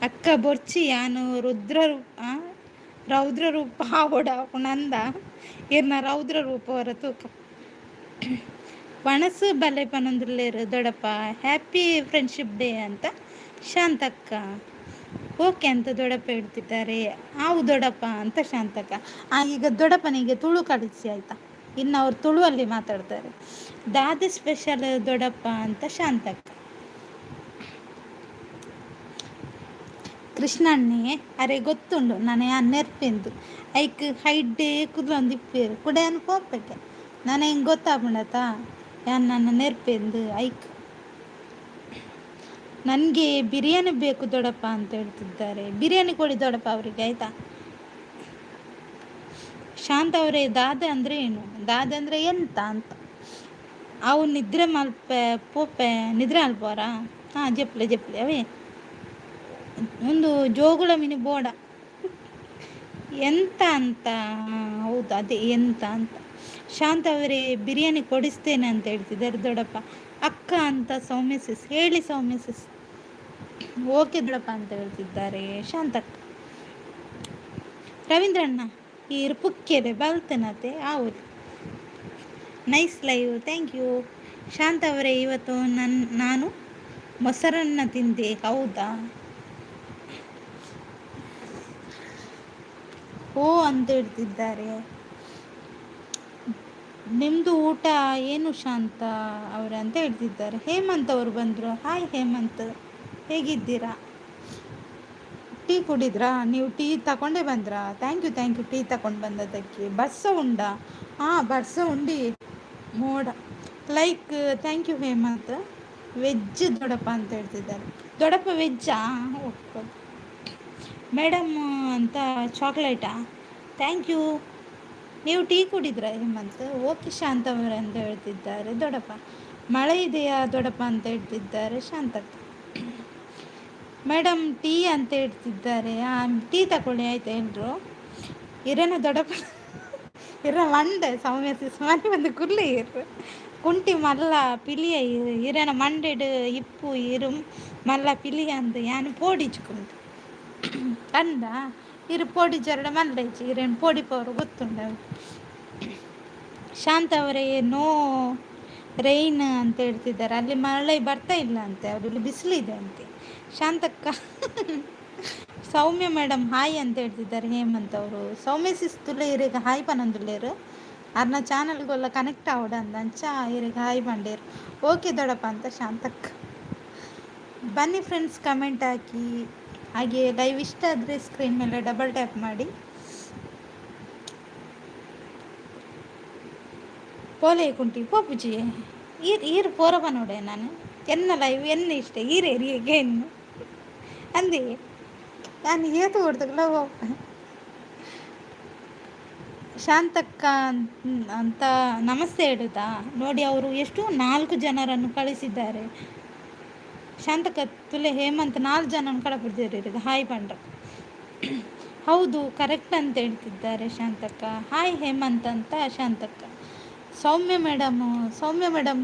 [SPEAKER 1] ಅಕ್ಕ ಬೊರ್ಚಿ ಯಾನು ರುದ್ರ ರೂಪ ರೌದ್ರ ರೂಪ ಆವೊಡ ನಂದ ಇರ್ನ ರೌದ್ರ ರೂಪ ಹೊರ ತೂಕ. ಒಣಸು ಬಲೆ ಪನೊಂದುಲ್ಲೆರ್ ದೊಡ್ಡಪ್ಪ. ಹ್ಯಾಪಿ ಫ್ರೆಂಡ್ಶಿಪ್ ಡೇ ಅಂತ ಶಾಂತಕ್ಕ ಓಕೆ ಅಂತ ದೊಡ್ಡಪ್ಪ ಹೇಳ್ತಿದ್ದಾರೆ. ಆವು ದೊಡ್ಡಪ್ಪ ಅಂತ ಶಾಂತಕ್ಕ. ಈಗ ದೊಡ್ಡಪ್ಪನಿಗೆ ತುಳು ಕಳಿಸಿ ಆಯಿತಾ? ಇನ್ನು ಅವ್ರು ತುಳುವಲ್ಲಿ ಮಾತಾಡ್ತಾರೆ. ದಾದೆ ಸ್ಪೆಷಲ್ ದೊಡ್ಡಪ್ಪ ಅಂತ ಶಾಂತಕ್ಕ. ಕೃಷ್ಣಣ್ಣೆ ಅರೆ ಗೊತ್ತುಂಡು ನಾನು ಯಾನ್ ನೆರ್ಪೆಂದು ಐಕ್ ಹೈಡ್ಡೆ ಕುದ್ಲೊಂದು ಇಪ್ಪೇರು ಕುಡೆ ಪೋಪೆಗೆ ನಾನು ಹೆಂಗೆ ಗೊತ್ತಾಪುಂಡತ ಯಾನ್ ನನ್ನ ನೆರ್ಪೆಂದು ಐಕ್. ನನಗೆ ಬಿರಿಯಾನಿ ಬೇಕು ದೊಡ್ಡಪ್ಪ ಅಂತ ಹೇಳ್ತಿದ್ದಾರೆ. ಬಿರಿಯಾನಿ ಕೊಡಿ ದೊಡ್ಡಪ್ಪ ಅವರಿಗೆ ಆಯಿತಾ? ಶಾಂತ ಅವರೇ, ದಾದೆ ಅಂದರೆ ಏನು? ದಾದೆ ಅಂದರೆ ಎಂತ ಅಂತ. ಅವು ನಿದ್ರೆ ಮಲ್ಪೆ ಪೋಪೆ ನಿದ್ರೆ ಅಲ್ಪೋರಾ? ಹಾಂ, ಜಪ್ಲೆ ಜಪ್ಲೆ ಅವೇ ಒಂದು ಜೋಗುಳ ಮಿನಿ ಬೋಡ ಎಂತ ಅಂತ. ಹೌದು, ಅದೇ ಎಂತ ಅಂತ. ಶಾಂತ ಅವರೇ ಬಿರಿಯಾನಿ ಕೊಡಿಸ್ತೇನೆ ಅಂತ ಹೇಳ್ತಿದ್ದಾರೆ ದೊಡ್ಡಪ್ಪ. ಅಕ್ಕ ಅಂತ ಸೌಮ್ಯ ಸಿಸ್ ಹೇಳಿ. ಸೌಮ್ಯ ಸಿಸ್ ಓಕೆ ದೊಡ್ಡಪ್ಪ ಅಂತ ಹೇಳ್ತಿದ್ದಾರೆ ಶಾಂತಕ್ಕ. ರವೀಂದ್ರಣ್ಣ ಈರು ಪುಕ್ಕೆರೆ ಬಲ್ತನತೆ ಹೌದು. Nice live, thank you. Shanta ಅವರೇ, ಇವತ್ತು ನಾನು ಮೊಸರನ್ನ ತಿಂದೆ. ಹೌದಾ? ಓ ಅಂತ ಹೇಳ್ತಿದ್ದಾರೆ. ನಿಮ್ಮದು ಊಟ ಏನು ಶಾಂತ ಅವರೇ ಅಂತ ಹೇಳ್ತಿದ್ದಾರೆ. ಹೇಮಂತ್ ಅವರು ಬಂದರು. ಹಾಯ್ ಹೇಮಂತ್, ಹೇಗಿದ್ದೀರಾ? ಟೀ ಕುಡಿದ್ರಾ? ನೀವು ಟೀ ತಗೊಂಡೇ ಬಂದ್ರಾ? Thank you, thank you tea ತಗೊಂಡು ಬಂದದ್ದಕ್ಕೆ. ಬರ್ಸ ಉಂಡಾ? ಹಾಂ, ಬರ್ಸ ಉಂಡಿ ಮೋಡ. Like, thank you Hemant. Veg ದೊಡ್ಡಪ್ಪ ಅಂತ ಹೇಳ್ತಿದ್ದಾರೆ. ದೊಡ್ಡಪ್ಪ ವೆಜ್ಜಾ? ಓಕೆ ಮೇಡಮ್ ಅಂತ ಚಾಕ್ಲೇಟಾ? Thank you. ನೀವು ಟೀ ಕುಡಿದ್ರ ಹೇಮಂತ್? ಓಕೆ ಶಾಂತವರೇ ಅಂತ ಹೇಳ್ತಿದ್ದಾರೆ ದೊಡ್ಡಪ್ಪ. ಮಳೆ ಇದೆಯಾ ದೊಡ್ಡಪ್ಪ ಅಂತ ಹೇಳ್ತಿದ್ದಾರೆ ಶಾಂತಕ್ಕ. ಮೇಡಮ್ ಟೀ ಅಂತ ಹೇಳ್ತಿದ್ದಾರೆ. ಟೀ ತಗೊಳ್ಳಿ ಆಯ್ತಾ ಎಲ್ಲರೂ. ಇರೇನ ದೊಡ್ಡಪ್ಪ ಇರ ಮಂಡೆ ಸೌಮ್ಯ ಸಿಸ್ ಮನೆ ಬಂದು ಕುರ್ಲಿ ಇರು ಕುಂಟಿ ಮಲ್ಲ ಪಿಲಿಯ ಇರೇನ ಮಂಡೆಡ್ ಇಪ್ಪು ಇರು ಮಲ್ಲ ಪಿಲಿಯ ಅಂದ್ ಯಾನ್ ಪೋಡಿಜ್ಕುಂಡು ಅಂದ ಇರು ಪೋಡಿ ಜರಡ ಮಲ್ಲ ಇಜ್ಜಿ ಇರೇನು ಪೋಡಿ ಪವರು ಗೊತ್ತುಂಡು. ಶಾಂತ ಅವರೇ ನೋ ರೈನ್ ಅಂತ ಹೇಳ್ತಿದ್ದಾರೆ. ಅಲ್ಲಿ ಮಳೆ ಬರ್ತಾ ಇಲ್ಲ ಅಂತೆ, ಅವರಲ್ಲಿ ಬಿಸಿಲಿದೆ ಅಂತೆ. ಶಾಂತಕ್ಕ ಸೌಮ್ಯ ಮೇಡಮ್ ಹಾಯ್ ಅಂತ ಹೇಳ್ತಿದ್ದಾರೆ ಹೇಮಂತ್ ಅವರು. ಸೌಮ್ಯ ಸಿಸ್ತುಲೆ ಇರೆಗ್ ಹಾಯ್ ಪನೊಂದುಲ್ಲೆರ್ ಅರ್ನ ಚಾನಲ್ಗೊಲ್ಲ ಕನೆಕ್ಟ್ ಆವಡ ಅಂಚ ಇರೆಗ್ ಹಾಯ್ ಪಂಡೇರು. ಓಕೆ ದೊಡ್ಡಪ್ಪ ಅಂತ ಶಾಂತಕ್ಕ. ಬನ್ನಿ ಫ್ರೆಂಡ್ಸ್, ಕಮೆಂಟ್ ಹಾಕಿ. ಹಾಗೆ ಲೈವ್ ಇಷ್ಟ ಆದರೆ ಸ್ಕ್ರೀನ್ ಮೇಲೆ ಡಬಲ್ ಟ್ಯಾಪ್ ಮಾಡಿ. ಪೋಲೆ ಕುಂಟಿ ಪೋಪುಜಿ ಈರ್ ಈರ್ ಪೋರಪ ನೋಡೆ ನಾನು ಎನ್ನ ಲೈವ್ ಎನ್ನ ಇಷ್ಟ ಈರೇರಿಗೆ ಎನ್ನು ಅಂದೆ ನಾನು ಏತು ಕೊಡ್ತಲ್ಲ. ಶಾಂತಕ್ಕ ಅಂತ ನಮಸ್ತೆ ಹೇಳುದಾ? ನೋಡಿ ಅವರು ಎಷ್ಟು 4 ಜನರನ್ನು ಕಳಿಸಿದ್ದಾರೆ. ಶಾಂತಕ್ಕ ತುಲೆ ಹೇಮಂತ್ 4 ಜನನ ಕಳಪಡ್ತಿದ್ದಾರೆ ಹಾಯ್ ಪಂಡ್ರ. ಹೌದು ಕರೆಕ್ಟ್ ಅಂತ ಹೇಳ್ತಿದ್ದಾರೆ ಶಾಂತಕ್ಕ. ಹಾಯ್ ಹೇಮಂತ್ ಅಂತ ಶಾಂತಕ್ಕ. ಸೌಮ್ಯ ಮೇಡಮು, ಸೌಮ್ಯ ಮೇಡಮ್,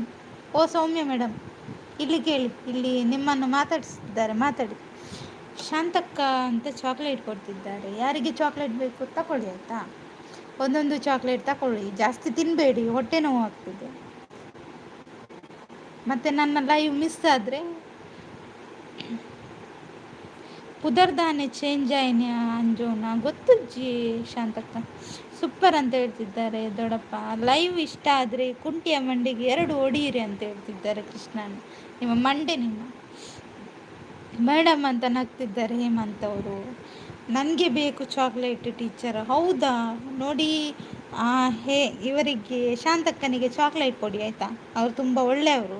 [SPEAKER 1] ಓ ಸೌಮ್ಯ ಮೇಡಮ್ ಇಲ್ಲಿ ಕೇಳಿ, ಇಲ್ಲಿ ನಿಮ್ಮನ್ನು ಮಾತಾಡಿಸ್ತಿದ್ದಾರೆ, ಮಾತಾಡಿ. ಶಾಂತಕ್ಕ ಅಂತ ಚಾಕ್ಲೇಟ್ ಕೊಡ್ತಿದ್ದಾರೆ. ಯಾರಿಗೆ ಚಾಕ್ಲೇಟ್ ಬೇಕು ತಗೊಳ್ಳಿ ಆಯಿತಾ? ಒಂದೊಂದು ಚಾಕ್ಲೇಟ್ ತಗೊಳ್ಳಿ, ಜಾಸ್ತಿ ತಿನ್ನಬೇಡಿ, ಹೊಟ್ಟೆ ನೋವು ಆಗ್ತದೆ. ಮತ್ತು ನನ್ನ ಲೈವ್ ಮಿಸ್ ಆದರೆ ಪುದರ್ದಾನೆ ಚೇಂಜ್ ಆಯ್ನ ಅಂಜೋನ ಗೊತ್ತುಜ್ಜಿ ಶಾಂತಕ್ಕ. ಸೂಪರ್ ಅಂತ ಹೇಳ್ತಿದ್ದಾರೆ ದೊಡ್ಡಪ್ಪ. ಲೈವ್ ಇಷ್ಟ ಆದರೆ ಕುಂಟಿಯ ಮಂಡಿಗೆ 2 ಹೊಡೀರಿ ಅಂತ ಹೇಳ್ತಿದ್ದಾರೆ ಕೃಷ್ಣನ್. ನಿಮ್ಮ ಮಂಡೆ ನಿಮ್ಮ ಮೇಡಮ್ ಅಂತ ನಗ್ತಿದ್ದಾರೆ ಹೇಮಂತ್ ಅವರು. ನನಗೆ ಬೇಕು ಚಾಕ್ಲೇಟ್ ಟೀಚರ್. ಹೌದಾ? ನೋಡಿ ಹೇ ಇವರಿಗೆ ಶಾಂತಕ್ಕನಿಗೆ ಚಾಕ್ಲೇಟ್ ಕೊಡಿ ಆಯಿತಾ? ಅವರು ತುಂಬ ಒಳ್ಳೆಯವರು,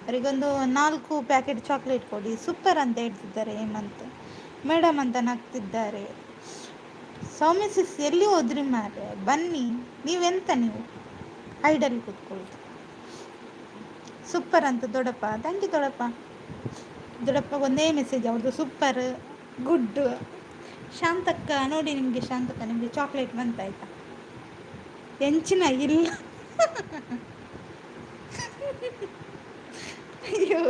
[SPEAKER 1] ಅವರಿಗೊಂದು 4 ಪ್ಯಾಕೆಟ್ ಚಾಕ್ಲೇಟ್ ಕೊಡಿ. ಸೂಪರ್ ಅಂತ ಹೇಳ್ತಿದ್ದಾರೆ ಹೇಮಂತ್. ಮೇಡಮ್ ಅಂತ ನಗ್ತಿದ್ದಾರೆ. ಸೌಮ್ಯ ಸಿಸ್ ಎಲ್ಲಿ ಹೋದ್ರಿ ಮಾರ್ರೆ? ಬನ್ನಿ. ನೀವೆಂತ ನೀವು ಹೈಡಲ್ಲಿ ಕೂತ್ಕೊಳ್ಳೋದು? ಸೂಪರ್ ಅಂತ ದೊಡ್ಡಪ್ಪ. Thank you ದೊಡ್ಡಪ್ಪ. ದೊಡ್ಡಪ್ಪ ಒಂದೇ ಮೆಸೇಜ್ ಅವ್ರದ್ದು, ಸೂಪರ್ ಗುಡ್. ಶಾಂತಕ್ಕ ನೋಡಿ ನಿಮಗೆ, ಶಾಂತಕ್ಕ ನಿಮಗೆ ಚಾಕ್ಲೇಟ್ ಬಂತಾಯ್ತಾ? ಎಂಚಿನ ಇಲ್ಲ. ಅಯ್ಯೋ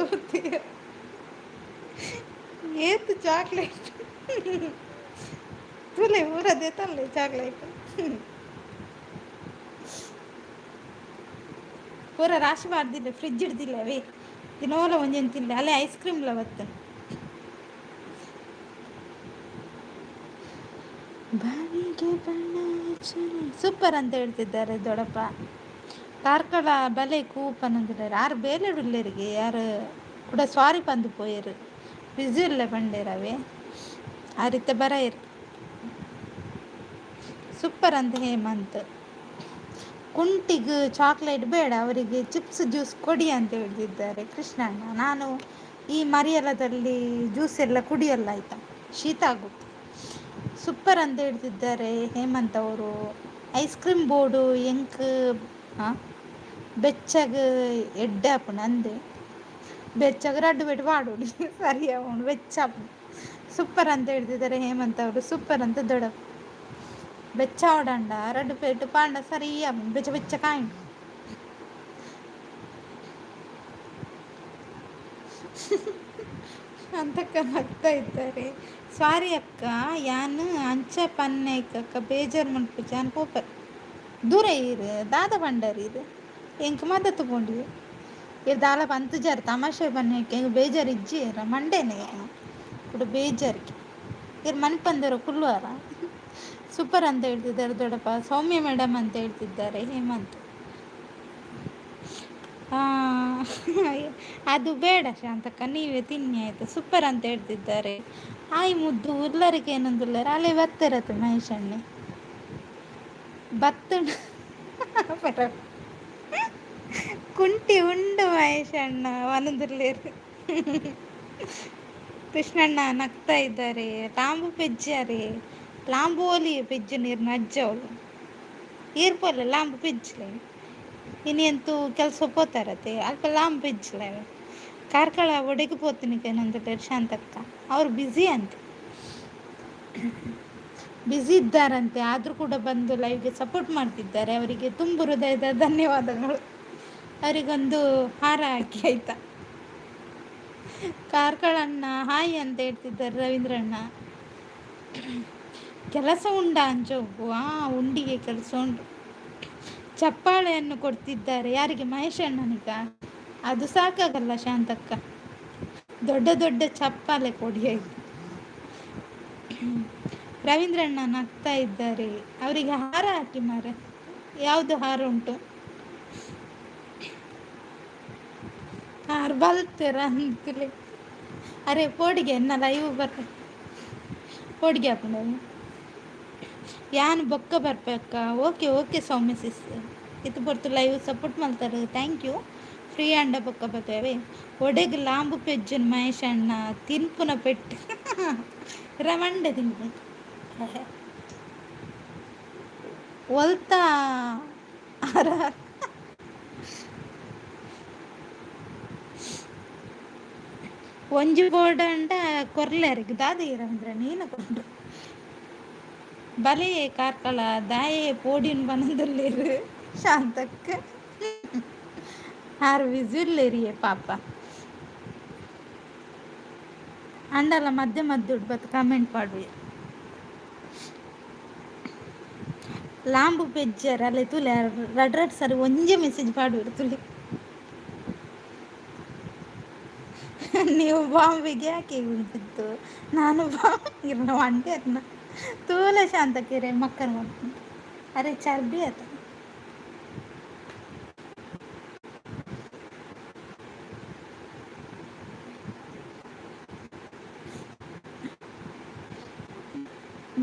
[SPEAKER 1] ಏತು ಚಾಕ್ಲೇಟ್ ತುಲೆ ಊರದೇ ತಲ್ಲೆ ಚಾಕ್ಲೇಟ್ ಪೂರ ರಾಶಿ ಬಾರ್ದಿಲ್ಲ, ಫ್ರಿಜ್ ಹಿಡ್ದಿಲ್ಲ ಅವೇ ದಿನೋಲ ಒಂಜೆನ್ ತಿನ್ಲೆ ಅಲ್ಲೇ ಐಸ್ ಕ್ರೀಮ್ಲ ಬತ್ತು. ಬಾನಿಗೆ ಬಣ್ಣ. ಸೂಪರ್ ಅಂತ ಹೇಳ್ತಿದ್ದಾರೆ ದೊಡಪ್ಪ. ಕಾರ್ಕಳ ಬಲೆ ಕೂಪನಂದಿದ್ದಾರೆ. ಆರು ಬೇಲೆಡುಲ್ಲೇರಿಗೆ ಯಾರು ಕೂಡ ಸಾರಿ ಪಂದು ಪೋಯರು, ಬಿಸಿ ಇಲ್ಲ ಬಂಡೇರವೇ ಆ ರೀತಿ ಬರಾಯರು. ಸೂಪರ್ ಅಂತ ಹೇಮಂತ್. ಕುಂಟಿಗೆ ಚಾಕ್ಲೇಟ್ ಬೇಡ, ಅವರಿಗೆ ಚಿಪ್ಸ್ ಜ್ಯೂಸ್ ಕೊಡಿ ಅಂತ ಹೇಳ್ತಿದ್ದಾರೆ ಕೃಷ್ಣಣ್ಣ. ನಾನು ಈ ಮರಿಯಲದಲ್ಲಿ ಜ್ಯೂಸ್ ಎಲ್ಲ ಕುಡಿಯಲ್ಲ ಆಯಿತಾ, ಶೀತ ಆಗುತ್ತೆ. ಸೂಪರ್ ಅಂತ ಹೇಳ್ತಿದ್ದಾರೆ ಹೇಮಂತ್ ಅವರು. ಐಸ್ ಕ್ರೀಮ್ ಬೋರ್ಡು ಎಂಕ್ ಹಾಂ ಬೆಚ್ಚಗ ಎಡ್ಡೆ ಆಪುಂಡು ಅಂದೆ, ಬೆಚ್ಚಗ ರಡ್ಡು ಬೆಟ್ಟು ಪಾಡೋಡು ಸರಿ ಅವನು ಬೆಚ್ಚ ಆಪುಂಡು. ಸೂಪರ್ ಅಂತ ಹೇಳ್ತಿದ್ದಾರೆ ಹೇಮಂತ್ ಅವರು. ಸೂಪರ್ ಅಂತ ದೊಡ್ಡಪ್ಪ. ಬೆಚ್ಚ ಆವಡಂಡ ರಡ್ಡು ಪೇಟು ಪಾಂಡ ಸರಿ ಆಪುಂಡು, ಬೆಚ್ಚ ಬೆಚ್ಚ ಕಾಯಿಂಡು. ಅಂತಕ್ಕ ನಗ್ತಾ ಇದ್ದಾರೆ. ಸಾರಿ ಅಕ್ಕ, ಯಾನ್ ಅಂಚ ಪನ್ನೇಕಕ್ಕ ಬೇಜಾರು ಮನ್ಪುಜಿ, ಯಾನ್ ಪೋಪರ್ ದೂರ ಇರು ದಾದ ಪಂಡರ್ ಇರು ಎಂಕ್ ಮದತ್ ಪೋಂಡಿ ಇರ್ ದಾಲ ಪಂತುಜಾರ್ ತಮಾಷೆ ಪನ್ನೇಕೆ ಎಂಕ್ ಬೇಜಾರು ಇಜ್ಜಿ ಮಂಡೇನೆ ಕೂಡ ಬೇಜಾರಿಗೆ ಇರ್ ಮನ್ಪಂದರ ಕುಲ್ಲುವಾರ. ಸೂಪರ್ ಅಂತ ಹೇಳ್ತಿದ್ದಾರೆ ದೊಡ್ಡಪ್ಪ. ಸೌಮ್ಯ ಮೇಡಮ್ ಅಂತ ಹೇಳ್ತಿದ್ದಾರೆ ಹೇಮಂತ್. ಅದು ಬೇಡ ಶಾಂತಕ್ಕ, ನೀವೇ ತಿನ್ನಿ ಆಯಿತು. ಸೂಪರ್ ಅಂತ ಹೇಳ್ತಿದ್ದಾರೆ. ಆಯ್ ಮುದ್ದು ಉಲ್ಲರಿಗೆ ಏನೊಂದುಲ್ಲರ ಅಲ್ಲೇ ಬತ್ತಿರತ್ತೆ ಮಹೇಶಣ್ಣೆ ಬತ್ತು ಕುಂಟಿ ಉಂಡು ಮಹೇಶಣ್ಣ ಒಂದೊಂದುರ್ಲೇರು. ಕೃಷ್ಣಣ್ಣ ನಗ್ತಾ ಇದ್ದಾರೆ. ಲಾಂಬು ಪೆಜ್ಜಾರೆ ಲಾಂಬು ಒಲಿ ಪೆಜ್ಜು ನೀರ್ನ ಅಜ್ಜ ಅವಳು ಈರ್ಪೊಲೆ ಲಾಂಬು ಪೆಜ್ಜ್ಲೆ ಇನಿ ಅಂತೂ ಕೆಲಸ ಪೋತಾರತೆ ಅಲ್ಪ ಲಾಂಬು ಪೆಜ್ಜ್ಲೆ. ಕಾರ್ಕಳ ಒಡೆಗೆ ಪೋತೀನಿ ಏನಂತ ಶಾಂತಕ್ಕ, ಅವ್ರು ಬ್ಯುಸಿ ಅಂತೆ, ಬ್ಯುಸಿ ಇದ್ದಾರಂತೆ, ಆದರೂ ಕೂಡ ಬಂದು ಲೈವ್ಗೆ ಸಪೋರ್ಟ್ ಮಾಡ್ತಿದ್ದಾರೆ. ಅವರಿಗೆ ತುಂಬ ಹೃದಯದ ಧನ್ಯವಾದಗಳು. ಅವರಿಗೊಂದು ಹಾರ ಹಾಕಿ ಆಯ್ತಾ. ಕಾರ್ಕಳಣ್ಣ ಹಾಯ್ ಅಂತ ಹೇಳ್ತಿದ್ದಾರೆ ರವೀಂದ್ರಣ್ಣ. ಕೆಲಸ ಉಂಡ ಅಂಚೋಗು, ಆ ಉಂಡಿಗೆ ಕೆಲಸ ಉಂಟು. ಚಪ್ಪಾಳೆಯನ್ನು ಕೊಡ್ತಿದ್ದಾರೆ ಯಾರಿಗೆ? ಮಹೇಶ್ ಅಣ್ಣನಿಗ? ಅದು ಸಾಕಾಗಲ್ಲ ಶಾಂತಕ್ಕ, ದೊಡ್ಡ ದೊಡ್ಡ ಚಪ್ಪಾಳೆ ಕೊಡಿ ಆಯ್ತು. ರವೀಂದ್ರಣ್ಣ ನಗ್ತಾ ಇದ್ದಾರೆ. ಅವರಿಗೆ ಹಾರ ಹಾಕಿ ಮಾರೆ, ಯಾವುದು ಹಾರ ಉಂಟು? ಹಾರ ಬಲ್ತೀರ ಅಂತಲೇ. ಅರೆ ಪೋಡಿಗೆ ಎನ್ನ ಲೈವ್ ಬರ್ ಪೋಡಿಗೆ ಹಾಕೊಂಡು ಯಾನ್ ಬೊಕ್ಕ ಬರ್ಪಕ್ಕ. ಓಕೆ ಓಕೆ ಸೌಮ್ಯ ಸಿಸ್, ಇದು ಪೊರ್ತು ಲೈವ್ ಸಪೋರ್ಟ್ ಮಲ್ತಾರೆ, thank you. Free ಅಂಡ ಬೊಕ್ಕ ಬರ್ತೇವೆ. ಒಡೆಗ್ ಲಾಂಬು ಪೆಜ್ಜನ್ ಮಹೇಶ್ ಅಣ್ಣ ತಿನ್ಪುನ ಪೆಟ್ಟು ರಮಂಡೆ ತಿನ್ಪು ಒಲ್ತ ಅರ ಒಂಜಿ ಬೋರ್ಡ್ ಅಂಡ ಕೊರ್ಲೆರಿಗೆ ದಾದ ರವೀಂದ್ರ ನೀನ ಕೊಂಡು ಬಲೆ ಕಾರ್ಕಳ ದಾಯೆ ಪೋಡಿನ ಬನದಲ್ಲಿರು ಶಾಂತಕ್ಕ ಆರು ವಿಜುಲ್ಲೇರಿಯೇ ಪಾಪ. ಅಂಡಲ ಮಧ್ಯೆ ಮಧ್ಯೆ ಬತ್ ಕಮೆಂಟ್ ಪಾಡುವೆ. ಲಾಂಬು ಪೆಜ್ಜರ್ ಅಲ್ಲೇ ತುಲೆ ರಡ್ ರಡ್ ಸರಿ ಒಂಜೆ ಮೆಸೇಜ್ ಪಾಡುವರು ತುಲೆ. ನೀವು ಬಾಂಬೆಗೆ ಯಾಕೆ ಬಿದ್ದು? ನಾನು ಬಾಂಬ್ ಇರ್ನ ವಂಟೇರ್ನ ತೂಲ ಶಾಂತಕ್ಕಿರೆ ಮಕ್ಕಳು ಮಾಡ್ತೀನಿ. ಅರೆ ಚರ್ಬಿ ಆತ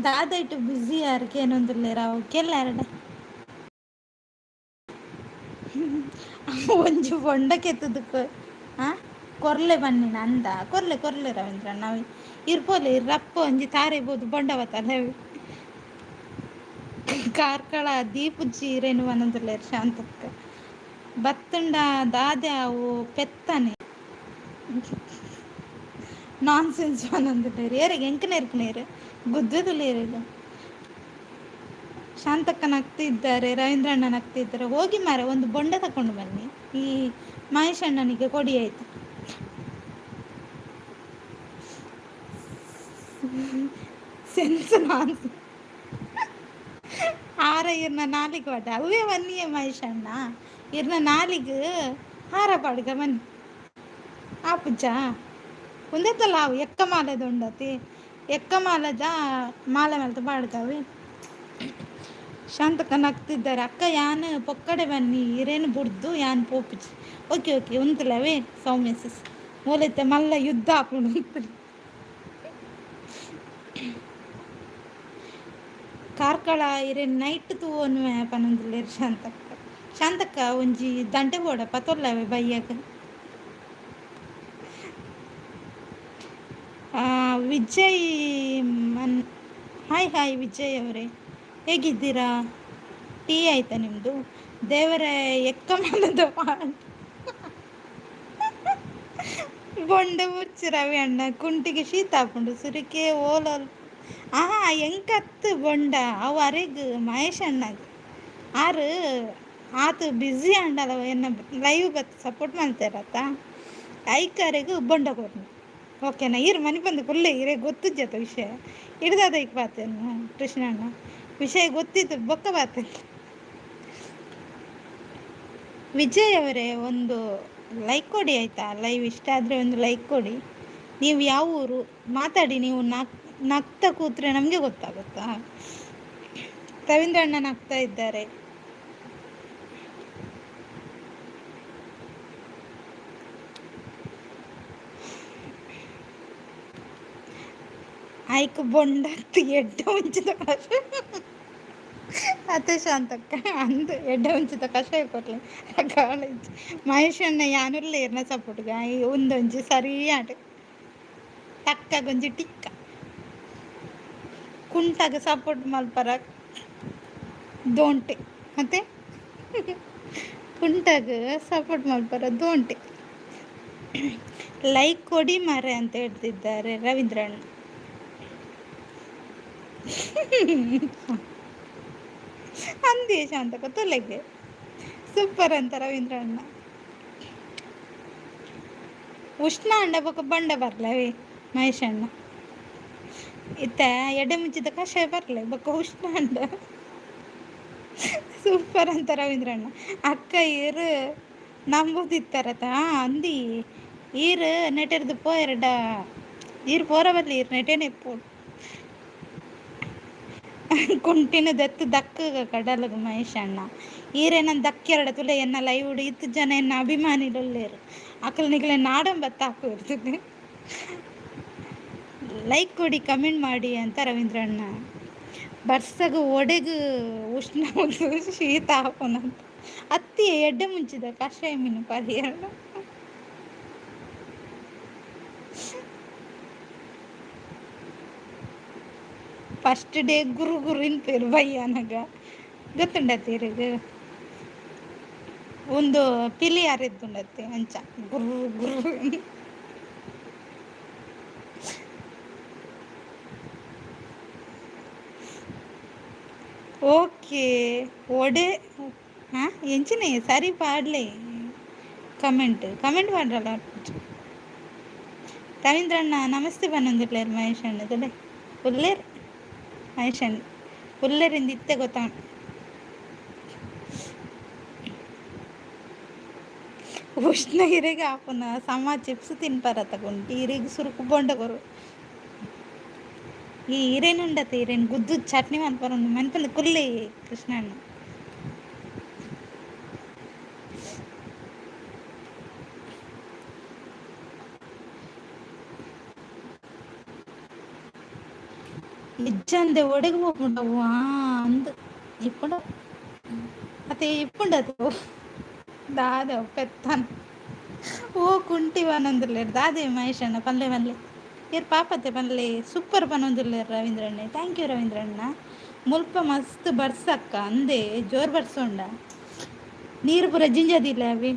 [SPEAKER 1] ದಾದ ಇಟ್ಟು ಬ್ಯುಸಿ ಯಾರಿಗೆ ಏನೊಂದಿಲ್ಲ ರಾವು ಕೆಲ್ಲ ಒಂಜಿ ಬೊಂಡ ಕೆತ್ತದಕ್ಕೆ ಆ ಕೊರ್ಲೆ ಬನ್ನಿ ನಂದ ಕೊರ್ಲೆ ಕೊರ್ಲೆ ರವೀಂದ್ರ ನಾವು ಇರ್ಪೋಲೆ ರಪ್ಪ ಒಂಜಿ ತಾರೆ ಬೋದು ಬೊಂಡ ಬತ್ತಲ್ಲ. ಕಾರ್ಕಳ ದೀಪುಜ್ಜಿ ಇರೇನು ಒಂದೊಂದುಲ್ಲೇರು ಶಾಂತಕ್ಕ. ಬತ್ತುಂಡ ದಾದೆ ಅವು ಪೆತ್ತನೆ ನಾನ್ ಸೆನ್ಸ್ ಒಂದೊಂದುಲ್ಲೇರು ಏರಿಗೆ ಎಂಕನೇರ್ಪುನೇರು ಗುದ್ದುದುಲ್ಲೇರು. ಶಾಂತಕ್ಕ ನಗ್ತಿದ್ದಾರೆ, ರವೀಂದ್ರಣ್ಣ ನಗ್ತಿದ್ದಾರೆ. ಹೋಗಿ ಮಾರೆ ಒಂದು ಬೊಂಡ ತಕೊಂಡು ಬನ್ನಿ, ಈ ಮಹೇಶ್ ಅಣ್ಣನಿಗೆ ಕೊಡಿ ಆಯ್ತು. ಸೆನ್ಸ್ ನಾನ್ ಹಾರ ಇರ್ನ ನಾಲಿಗೆ ಪಡ್ಡ ಅವೇ ಬನ್ನಿಯೇ ಮಹೇಶ್ ಅಣ್ಣ, ಇರ್ನ ನಾಲಿಗೆ ಹಾರ ಪಾಡ್ಗ ಬನ್ನಿ. ಆಪುಜ ಉಂದೆತ್ತಲ್ಲ ಅವು ಎಕ್ಕ ಮಾಲೆದ ಉಂಡತಿ ಎಕ್ಕ ಮಾಲದ ಮಾಲೆ ಮಲ್ತ ಪಾಡ್ಗವೆ. ಶಾಂತಕ್ಕ ನಗ್ತಿದ್ದಾರೆ. ಅಕ್ಕ ಯಾನ್ ಪೊಕ್ಕಡೆ ಬನ್ನಿ, ಇರೇನು ಬುಡ್ದು ಯಾನ್ ಪೋಪುಜಿ. ಓಕೆ ಓಕೆ, ಉಂತುಲವೇ ಸೌಮ್ಯ ಸಿಸ್. ಮೂಲೈತೆ ಮಲ್ಲ ಯುದ್ಧ ಆಪುಂಡು ಉಂತುಲೆ. ಕಾರ್ಕಳ ಇರೇನು ನೈಟ್ ತೂವೊನ್ವೆ ಪನೊಂದುಲ್ಲೆರ್ ಶಾಂತಕ್ಕ. ಶಾಂತಕ್ಕ ಒಂಜಿ ದಂಟೆ ಬೋಡ ಪತೊಲ್ಲವೆ ಬಯ್ಯಗ್. ವಿಜಯ್ ಮನ್, ಹಾಯ್ ಹಾಯ್ ವಿಜಯ್ ಅವರೇ, ಹೇಗಿದ್ದೀರಾ? ಟೀ ಆಯ್ತಾ ನಿಮ್ಮದು? ದೇವರ ಎಕ್ಕಮನದ ಬೊಂಡ ಮುಚ್ಚಿ ರವಿ ಅಣ್ಣ ಕುಂಟಿಗೆ ಶೀತ ಆಪುಂಡು ಸುರಿಕೆ ಓಲ. ಆಹಾ, ಎಂಕತ್ತು ಬೊಂಡ ಅವು ಅರೆಗ್ ಮಹೇಶ್ ಅಣ್ಣಗ್ ಆರು ಆತು ಬ್ಯುಸಿ ಅಂಡಲ ಎನ್ನ ಲೈವ್ ಬತ್ ಸಪೋರ್ಟ್ ಮಲ್ತೇರತ್ತ ಐಕ್ ಅರೆಗ್ ಬೊಂಡ ಕೊರ್ನು. ಓಕೆನಾ? ಇರು ಮನೆ ಬಂದು ಕುಲ್ಲೆ ಇರೇ ಗೊತ್ತಿಜ್ಜತ ವಿಷಯ ಹಿಡ್ದದ ಐಕ್ ಬಾತೇನು ಕೃಷ್ಣಣ್ಣ ವಿಷಯ ಗೊತ್ತಿತ್ತು ಬೊಕ್ಕ ಬಾತೇನು. ವಿಜಯ್ ಅವರೇ ಒಂದು ಲೈಕ್ ಕೊಡಿ ಆಯಿತಾ? ಲೈವ್ ಇಷ್ಟ ಆದರೆ ಒಂದು ಲೈಕ್ ಕೊಡಿ. ನೀವು ಯಾವ ಊರು ಮಾತಾಡಿ. ನೀವು ನಗ್ತಾ ಕೂತ್ರೆ ನಮಗೆ ಗೊತ್ತಾಗುತ್ತಾ? ರವೀಂದ್ರ ಅಣ್ಣ ನಗ್ತಾ ಇದ್ದಾರೆ. ಐಕ್ ಬೊಂಡತ್ತು ಎಡ್ಡೆ ಮುಂಚಿದ ಕಷಾಯ ಅತ್ತೆ ಶಾಂತಕ್ಕ ಅಂದು ಎಡ್ಡೆ ಮುಂಚಿದ ಕಷಾಯ ಕೊರ್ಲೆ ಕಾಲೇಜ್. ಮಹೇಶ್ ಅಣ್ಣ ಯಾನುಲ್ಲ ಇರ್ನ ಸಪೋರ್ಟ್ಗೆ ಉಂದೊಂಜಿ ಸರಿ ಆಟ ಟಕ್ಕಗೊಂಜಿ ಟಿಕ್ಕ ಕುಂಟಾಗ ಸಪೋರ್ಟ್ ಮಲ್ಪರ ದೋಂಟೆ. ಮತ್ತೆ ಕುಂಟಾಗ ಸಪೋರ್ಟ್ ಮಲ್ಪರ ದೋಂಟೆ. ಲೈಕ್ ಕೊಡಿ ಮಾರೆ ಅಂತ ಹೇಳ್ತಿದ್ದಾರೆ ರವೀಂದ್ರಣ್ಣ. ಅಂದೇ ಶಾಂತಕ್ಕ ತೊಲೆಗೆ ಸೂಪರ್ ಅಂತ ರವೀಂದ್ರ ಅಣ್ಣ. ಉಷ್ಣ ಅಂಡ ಬೊಕ ಬಂಡ ಬರ್ಲವೇ ಮಹೇಶ್ ಅಣ್ಣ. ಇತ್ತ ಎಡೆ ಮುಂಚಿದ ಕಷಾಯ ಬರ್ಲೆ ಬೊಕ ಉಷ್ಣ ಅಂಡ ಸೂಪರ್ ಅಂತ ರವೀಂದ್ರ ಅಣ್ಣ. ಅಕ್ಕ ಈರು ನಂಬುದಿತ್ತಾರತ ಅಂದಿ ಈರು ನೆಟೆರ್ದು ಪೋಯರ್ಡ ಈರು ಪೋರ ಬರ್ಲಿ ಈರು ನೆಟೇನೆ ಪೋ ಕುಂಟಿನ ದತ್ತು ದಕ್ಕ ಕಡಲಗ ಮಹೇಶ್ ಅಣ್ಣ. ಈರೇನ ದಕ್ಕೆರಡ ತುಲೆ ಎನ್ನ ಲೈವ್ ಇತ್ತು ಜನ ಎನ್ನ ಅಭಿಮಾನಿಲುಲ್ಲೇರು ಅಕಲ್ ನಿಗಲೆ ನಾಡಂಬತ್ತ ಹಾಕು ಇರ್ತದೆ. ಲೈಕ್ ಕೊಡಿ ಕಮೆಂಟ್ ಮಾಡಿ ಅಂತ ರವೀಂದ್ರ ಅಣ್ಣ. ಬರ್ಸಗ ಒಡೆಗು ಉಷ್ಣ ಶೀತ ಹಾಕೋನಂತ ಅತ್ತಿ ಎಡ್ಡೆ ಮುಂಚಿದ ಕಷಾಯ ಮೀನು ಪರಿಹಾರ. ಫಸ್ಟ್ ಡೇ ಗುರು ಗುರು ಇನ್ಪೇರು ಬಯ್ಯಾನಗ ಗೊತ್ತುಂಡತ್ತೆ ಒಂದು ಪಿಲಿ ಅರೆದ್ದುಂಡತ್ತೆ ಅಂಚ ಗುರು ಗುರು. ಓಕೆ ಒಡೆ ಹಾಂ ಎಂಚಿನ ಸರಿ ಪಾಡ್ಲೆ ಕಮೆಂಟ್ ಕಮೆಂಟ್ ಮಾಡ್ರಲ್ಲ. ರವೀಂದ್ರಣ್ಣ ನಮಸ್ತೆ ಪನ್ನೊಂದುಲ್ಲೇರ್ ಮಹೇಶ್ ಅಣ್ಣ ತುಲೆ ಉಲ್ಲೇರ್ ಮಹೇಶ್ ಅಣ್ಣ ಉಲ್ಲೇರಿಂದ ಇತ್ತೆ ಗೊತ್ತಾಂಡ್. ಉಷ್ಣ ಇರೆಗ್ ಆಪುನ ಸಮ ಚಿಪ್ಸ್ ತಿನ್ಪರ ತಗೊಂಡು ಇರೆಗ್ ಸುರುಕು ಬೊಂಡ ಕೊರು ಈ ಇರೇನು ಉಂಡತ್ತೆ ಇರೇನು ಗುದ್ದು ಚಟ್ನಿ ಮನ್ಪರ ಮನ್ಪಂದು ಕುಲ್ಲಿ ಕೃಷ್ಣಣ್ಣ. ಇಜ್ಜಂದೆ ಒಡೆಗ್ ಪೋಪುಂಡವು ಅಂದ್ ಇಪ್ಪುಂಡು ಅತ್ತೆ ಇಪ್ಪುಂಡದು ದಾದ ಪೆತ್ತನ್ ಓ ಕುಂಟಿ ಪನೊಂದುಲ್ಲೆರ್ ದಾದೆ ಮಹೇಶ್ ಅಣ್ಣ ಪನ್ಲೆ ಪನ್ಲೆ ಇರ್ ಪಾಪತ್ತೆ ಪನ್ಲೆ ಸೂಪರ್ ಪನೊಂದುಲ್ಲೆರ್ ರವೀಂದ್ರಣ್ಣೆ. Thank you ರವೀಂದ್ರಣ್ಣ. ಮುಲ್ಪ ಮಸ್ತ್ ಬರ್ಸಕ್ಕ ಅಂದೆ ಜೋರು ಬರ್ಸೋಂಡ ನೀರು ಪೂರ ಜಿಂಜದಿಲ್ಲ ಅವಿ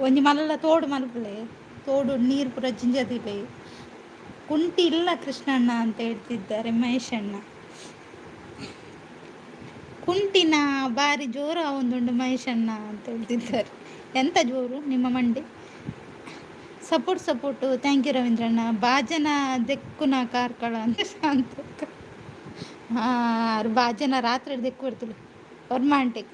[SPEAKER 1] ಒಂಜಿ ಮಲ್ಲ ತೋಡು ಮಲ್ಪುಲೆ ತೋಡು ನೀರು ಪೂರ ಜಿಂಜದಿಲ್ಲ. ಕುಂಟಿ ಇಲ್ಲ ಕೃಷ್ಣಣ್ಣ ಅಂತ ಹೇಳ್ತಿದ್ದಾರೆ ಮಹೇಶ್ ಅಣ್ಣ. ಕುಂಟಿನ ಬಾರಿ ಜೋರು ಒಂದುಂಡು ಮಹೇಶ್ ಅಣ್ಣ ಅಂತ ಹೇಳ್ತಿದ್ದಾರೆ. ಎಂತ ಜೋರು ನಿಮ್ಮ ಮಂಡಿ? ಸಪೋರ್ಟ್ ಸಪೋರ್ಟು thank you ರವೀಂದ್ರಣ್ಣ. ಬಾಜನ ದೆಕ್ಕುನ ಕಾರ್ಕಳ ಅಂತ ಶಾಂತ. ಹಾಂ ಬಾಜನ ರಾತ್ರಿ ದೆಕ್ಕು ಬರ್ತದೆ ರೊಮ್ಯಾಂಟಿಕ್.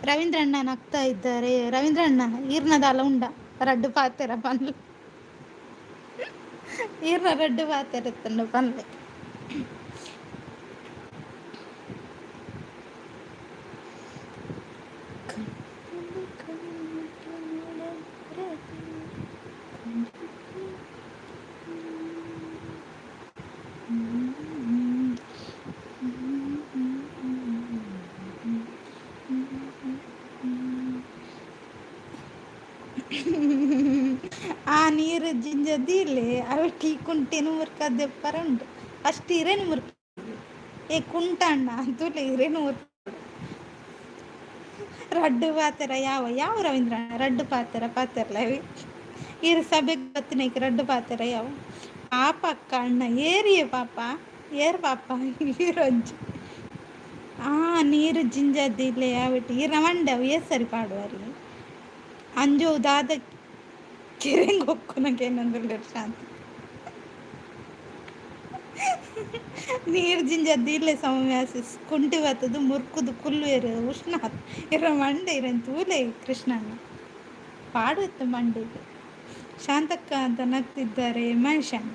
[SPEAKER 1] ರವೀಂದ್ರಣ್ಣ ನಗ್ತಾ ಇದ್ದಾರೆ. ರವೀಂದ್ರಣ್ಣ ಈರ್ನದಾಲ ಉಂಡ ರಡ್ಡು ಪಾತೆರ ಪನ್ಲೆ. ಈರ್ನ ರಡ್ಡ್ ಪಾತೆರ ಪನ್ಲೆ. ಆ ನೀರು ಜಿಂಜ ದೀಲೆ ಅವೆ ಟೀ ಕುಂಟೆನು ಮುರ್ಕ ದೆಪ್ಪರ ಉಂಡು. ಫಸ್ಟ್ ಇರೇನು ಮುರ್ಕ ಏ ಕುಂಟಣ್ಣ ತೂಲೆ ಇರೇನು ಮುರ್ಕ ರಡ್ಡು ಪಾತೆರ ಯಾವ ಯಾವ ರವೀಂದ್ರ ರಡ್ಡು ಪಾತೆರ ಪಾತೆರ್ಲ ಇರು ಸಭೆಗೆ ಬತ್ತಿನೈಕ್ ರಡ್ಡು ಪಾತೆರ ಯಾವ ಪಾಪ ಅಕ್ಕ ಅಣ್ಣ ಏರಿಯೇ ಪಾಪ ಏರ್ ಪಾಪ ಈರೊಂಜಿ ಆ ನೀರು ಜಿಂಜ ದೀಲೆ ಅವಿಟ್ ಈರ್ನ ಮಂಡೆ ಅವು ಏತ್ ಸರಿ ಪಾಡುವರಿ ಅಂಜೋವು ದಾದ ಕಿರೆಂಗ್ ಒಕ್ಕುನಗ ಶಾಂತಿ. ನೀರು ಜಿಂಜ ದೀಲೆ ಸೌಮ್ಯಾಸಿಸ್ ಕುಂಟಿ ಬತ್ತದು ಮುರ್ಕುದು ಕುಲ್ಲುವೆರು ಉಷ್ಣ ಇರ ಮಂಡೆ ಇರೆನ್ ತೂಲೆ ಕೃಷ್ಣಣ್ಣ ಪಾಡುತ್ತ ಮಂಡೆಗೆ. ಶಾಂತಕ್ಕ ಅಂತ ನಗ್ತಿದ್ದಾರೆ ಮಹೇಶಣ್ಣ.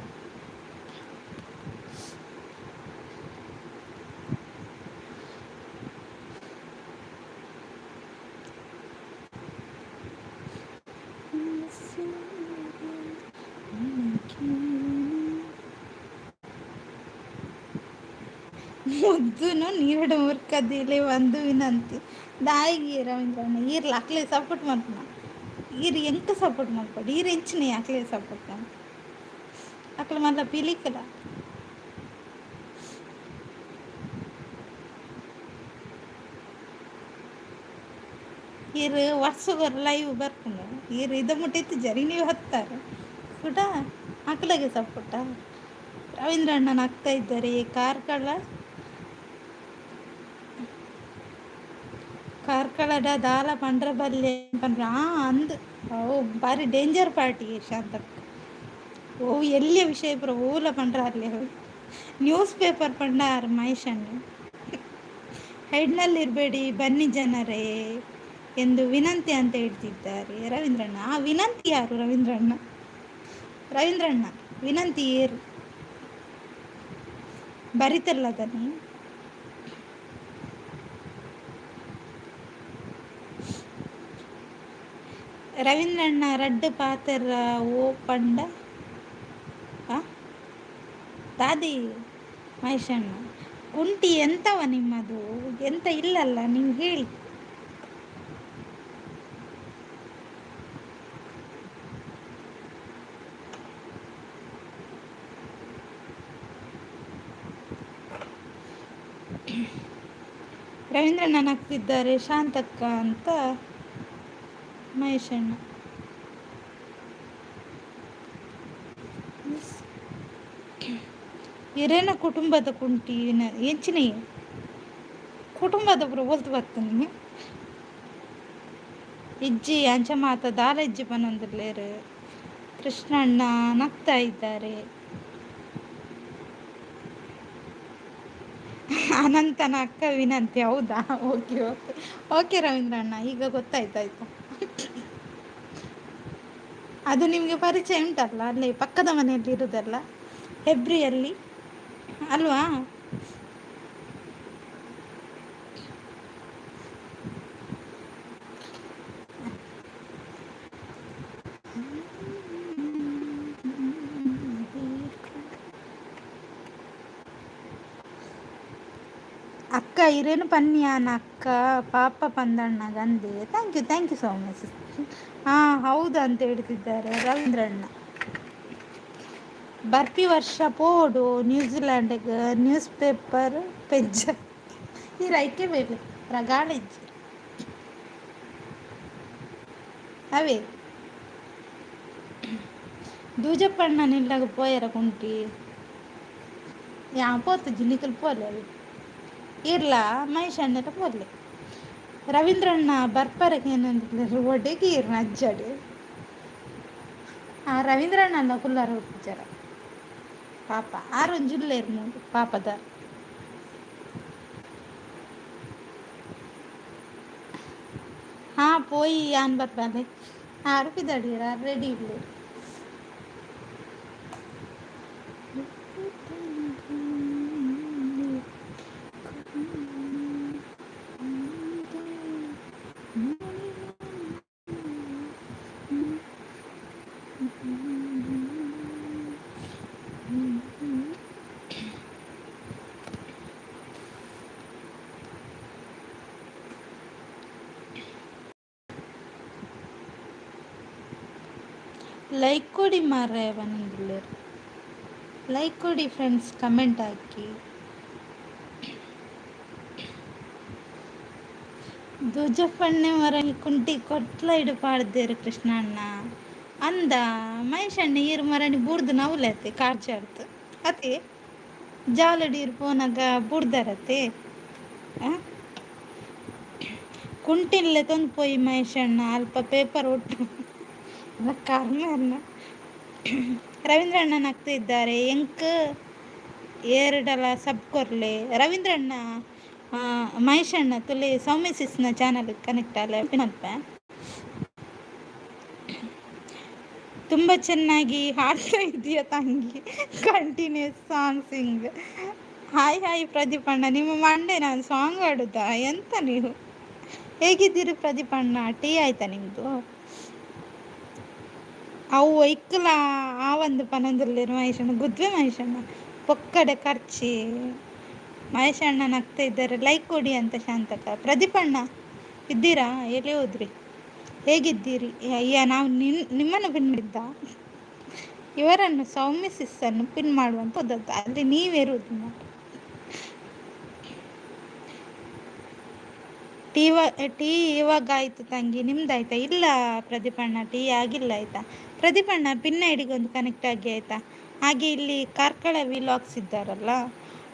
[SPEAKER 1] ಮುದ್ದುನು ನೀರಡು ಮುರ್ಕದಿಲೆ ಒಂದು ವಿನಂತಿ. ದಾಯಿಗೆ ರವೀಂದ್ರಣ್ಣ ಈರ್ಲ ಅಕ್ಲೆ ಸಪೋರ್ಟ್ ಮಲ್ಪುನ ಈರ್ ಎಂಕ್ ಸಪೋರ್ಟ್ ಮಲ್ಪಡು ಈರ್ ಎಂಚಿನ ಅಕ್ಲೆ ಸಪೋರ್ಟ್ ಮಲ್ಪ ಅಕ್ಲೆ ಮಲ್ಲ ಪಿಲಿಕಲ. ಈರ್ ವರ್ಷಗೊರ ಲೈವ್ ಬರ್ಪುಂಡು ಈರ್ ಇದ ಮುಟ್ಟಿತ್ತಿಜ್ಜಾರ್ ಇನಿ ಬತ್ತಾರೆ ಕುಡ ಅಕ್ಲೆಗೆ ಸಪೋರ್ಟಾ. ರವೀಂದ್ರಣ್ಣ ನಗ್ತಾ ಇದ್ದಾರೆ. ಕಾರ್ಕಳ ಕಾರ್ಕಳದ ದಾಲ ಪಂಡ್ರ ಬಲ್ಲೆ ಪಂಡ್ರ ಆ ಅಂದ್ ಓ ಬಾರಿ ಡೇಂಜರ್ ಪಾರ್ಟಿ ಶಾಂತಕ್ಕ. ಓ ಎಲ್ಲಿಯ ವಿಷಯ ಪೂರ ಓಲ ಪಂಡ್ರ ಅಲ್ಲಿ ನ್ಯೂಸ್ ಪೇಪರ್ ಪಂಡಾರ್ ಮಹೇಶಣ್ಣ. ಹೈಡ್ನಲ್ಲಿರಬೇಡಿ ಬನ್ನಿ ಜನರೇ ಎಂದು ವಿನಂತಿ ಅಂತ ಹೇಳ್ತಿದ್ದಾರೆ ರವೀಂದ್ರಣ್ಣ. ಆ ವಿನಂತಿ ಯಾರು ರವೀಂದ್ರಣ್ಣ? ರವೀಂದ್ರಣ್ಣ ವಿನಂತಿ ಏರು ಬರಿತಲ್ಲ ದನಿ. ರವೀಂದ್ರಣ್ಣ ರಡ್ಡ್ ಪಾತೆರ ಓ ಪಂಡ ಆ ದಾದಿ ಮಹೇಶಣ್ಣ ಕುಂಟಿ ಎಂತವ ನಿಮ್ಮದು ಎಂತ ಇಲ್ಲಲ್ಲ ನೀವು ಹೇಳಿ. ರವೀಂದ್ರಣ್ಣ ನಗ್ತಿದ್ದಾರೆ ಶಾಂತಕ್ಕ ಅಂತ ಮಹೇಶಣ್ಣ. ಇರೇನ ಕುಟುಂಬದ ಕುಂಟಿ ಎಂಚಿನ ಕುಟುಂಬದ ಪೂರ ಒಲ್ತು ಬತ್ತನೆ ಇಜ್ಜಿ ಅಂಚ ಮಾತ ದಾಲ ಇಜ್ಜಿ ಪನೊಂದುಲ್ಲೆರ್. ಕೃಷ್ಣಣ್ಣ ನಗ್ತಾ ಇದ್ದಾರೆ. ಅನಂತನ ಅಕ್ಕ ವಿನಂತಿ ಹೌದಾ? ಓಕೆ ಓಕೆ ಓಕೆ ರವೀಂದ್ರಣ್ಣ ಈಗ ಗೊತ್ತಾಯ್ತು ಆಯ್ತಾ. ಅದು ನಿಮಗೆ ಪರಿಚಯ ಉಂಟಲ್ಲ, ಅಲ್ಲಿ ಪಕ್ಕದ ಮನೆಯಲ್ಲಿ ಇರುವುದಲ್ಲ ಹೆಬ್ರಿಯಲ್ಲಿ ಅಲ್ವಾ? ಅಕ್ಕ ಇರೇನು ಪನ್ಯಾನ ಅಕ್ಕ ಪಾಪ ಪಂದಣ್ಣ ಗಂದೆ. Thank you thank you so much. ಹಾಂ ಹೌದು ಅಂತ ಹೇಳ್ತಿದ್ದಾರೆ ರವೀಂದ್ರಣ್ಣ. ಬರ್ಪಿ ವರ್ಷ ಪೋಡು ನ್ಯೂಜಿಲ್ಯಾಂಡ್ಗೆ ನ್ಯೂಸ್ ಪೇಪರ್ ಪೆಜ್ಜ ಈ ರೈಕೆ ಬೇಲೆ ರಗಾಳ ಇಜ್ಜಿ ಅವೇ ದೂಜಪ್ಪಣ್ಣ ನಿಲ್ಲಾಗ ಪೋಯರ ಕುಂಟಿ ಯಾ ಪೋತು ಜಿನಿಕಲ್ ಪೋಲೆ ಅವಿ ಇರ್ಲ ಮಹೇಶ್ ಅಣ್ಣರ ಪೋಲೆ. ರವೀಂದ್ರಣ್ಣ ಬರ್ಪರಗೆ ಏನಂದ್ರೆ ಒಡೆಗೆ ಇರ್ನ ಅಜ್ಜಡೆ. ಆ ರವೀಂದ್ರಣ್ಣ ಕುಲ್ಲಾರ ಹುಟ್ಟಿಜಾರ ಪಾಪ ಆರೊಂಜಿ ಉಲ್ಲೆರ್ ಮೂಲು ಪಾಪದಾರ್. ಹಾ ಪೋಯಿ ಯಾನ್ ಬರ್ಪಾಲೆ ಆರ್ ಪಿದಡಿಯೆರ್ ಆರ್ ರೆಡಿ ಉಲ್ಲೆರ್. ಲೈಕ್ ಕೊಡಿ ಮಾರ್ರೆ ಪನೊಂದುಲ್ಲೆರ್. ಲೈಕ್ ಕೊಡಿ ಫ್ರೆಂಡ್ಸ್, ಕಮೆಂಟ್ ಹಾಕಿ. ಧ್ವಜಪಣ್ಣೆ ಮರ ಕುಂಟಿ ಕೊಟ್ಲ ಇಡು ಪಾಡ್ದೇರು ಕೃಷ್ಣ ಅಣ್ಣ ಅಂದ. ಮಹೇಶ್ ಅಣ್ಣ ಈರ್ ಮರಣಿ ಬೂರ್ದು ನವುಲತೆ ಕಾರ್ಜಾರ್ತು ಅತೆ ಜಾಲಡೀರ್ ಪೋನಾಗ ಬೂರ್ದಾರತೆ. ಕುಂಟಿಲ್ಲೆ ತಂದು ಪೋಯಿ ಮಹೇಶ್ ಅಣ್ಣ ಅಲ್ಪ ಪೇಪರ್ ಒಟ್ಟು ಕರ್ಮ. ರವೀಂದ್ರ ಅಣ್ಣ ನಗ್ತಿದ್ದಾರೆ. ಎಂಕ್ ಏರ್ಡಲ ಸಬ್ ಕೊರ್ಲೆ ರವೀಂದ್ರ ಅಣ್ಣ. ಮಹೇಶ್ ಅಣ್ಣ ತುಲೆ ಸೌಮ್ಯ ಸಿಸ್ನ ಚಾನಲ್ ಕನೆಕ್ಟ್ ಆಲೆ ಮಲ್ಪೆ. ತುಂಬ ಚೆನ್ನಾಗಿ ಹಾಡ್ತಾ ಇದೆಯಾ ತಂಗಿ, Continuous song sing. Hi hi Pradeep ಅಣ್ಣ, ನಿಮ್ಮ ಮಂಡೆ ನಾನು ಸಾಂಗ್ ಹಾಡುದಾ ಎಂತ ನೀವು? ಹೇಗಿದ್ದೀರಿ ಪ್ರದೀಪ್ ಅಣ್ಣ? ಟೀ ಆಯ್ತಾ ನಿಮ್ಮದು? ಅವು ಒಯ್ಕಲ ಆ ಒಂದು ಪನೊಂದುಲ್ಲೆರ್ ಮಹೇಶಣ್ಣ ಗುದ್ವೆ. ಮಹೇಶಣ್ಣ ಪೊಕ್ಕಡೆ ಖರ್ಚಿ. ಮಹೇಶಣ್ಣ ನಗ್ತಾ ಇದ್ದಾರೆ. ಲೈಕ್ ಕೊಡಿ ಅಂತ ಶಾಂತಕ. ಪ್ರದೀಪ್ ಅಣ್ಣ ಇದ್ದೀರಾ? ಎಲ್ಲಿ ಹೋದ್ರಿ? ಹೇಗಿದ್ದೀರಿ? ಅಯ್ಯ, ನಾವು ನಿಮ್ಮನ್ನು ಪಿನ್ ಮಾಡಿದ್ದ, ಇವರನ್ನು ಸೌಮ್ಯ ಸಿಸ್ಸನ್ನು ಪಿನ್ ಮಾಡುವಂತ ಹೋದದ್ದು, ಅಲ್ಲಿ ನೀವಿರುವುದು. ಟೀ ಟೀ ಇವಾಗ ಆಯಿತು ತಂಗಿ, ನಿಮ್ದಾಯ್ತಾ? ಇಲ್ಲ ಪ್ರದೀಪಣ್ಣ, ಟೀ ಆಗಿಲ್ಲ ಆಯಿತಾ. ಪ್ರದೀಪಣ್ಣ ಪಿನ್ ಐಡಿಗೆ ಒಂದು ಕನೆಕ್ಟ್ ಆಗಿ ಆಯಿತಾ. ಹಾಗೆ ಇಲ್ಲಿ ಕಾರ್ಕಳ ವಿಲಾಗ್ಸ್ ಇದ್ದಾರಲ್ಲ,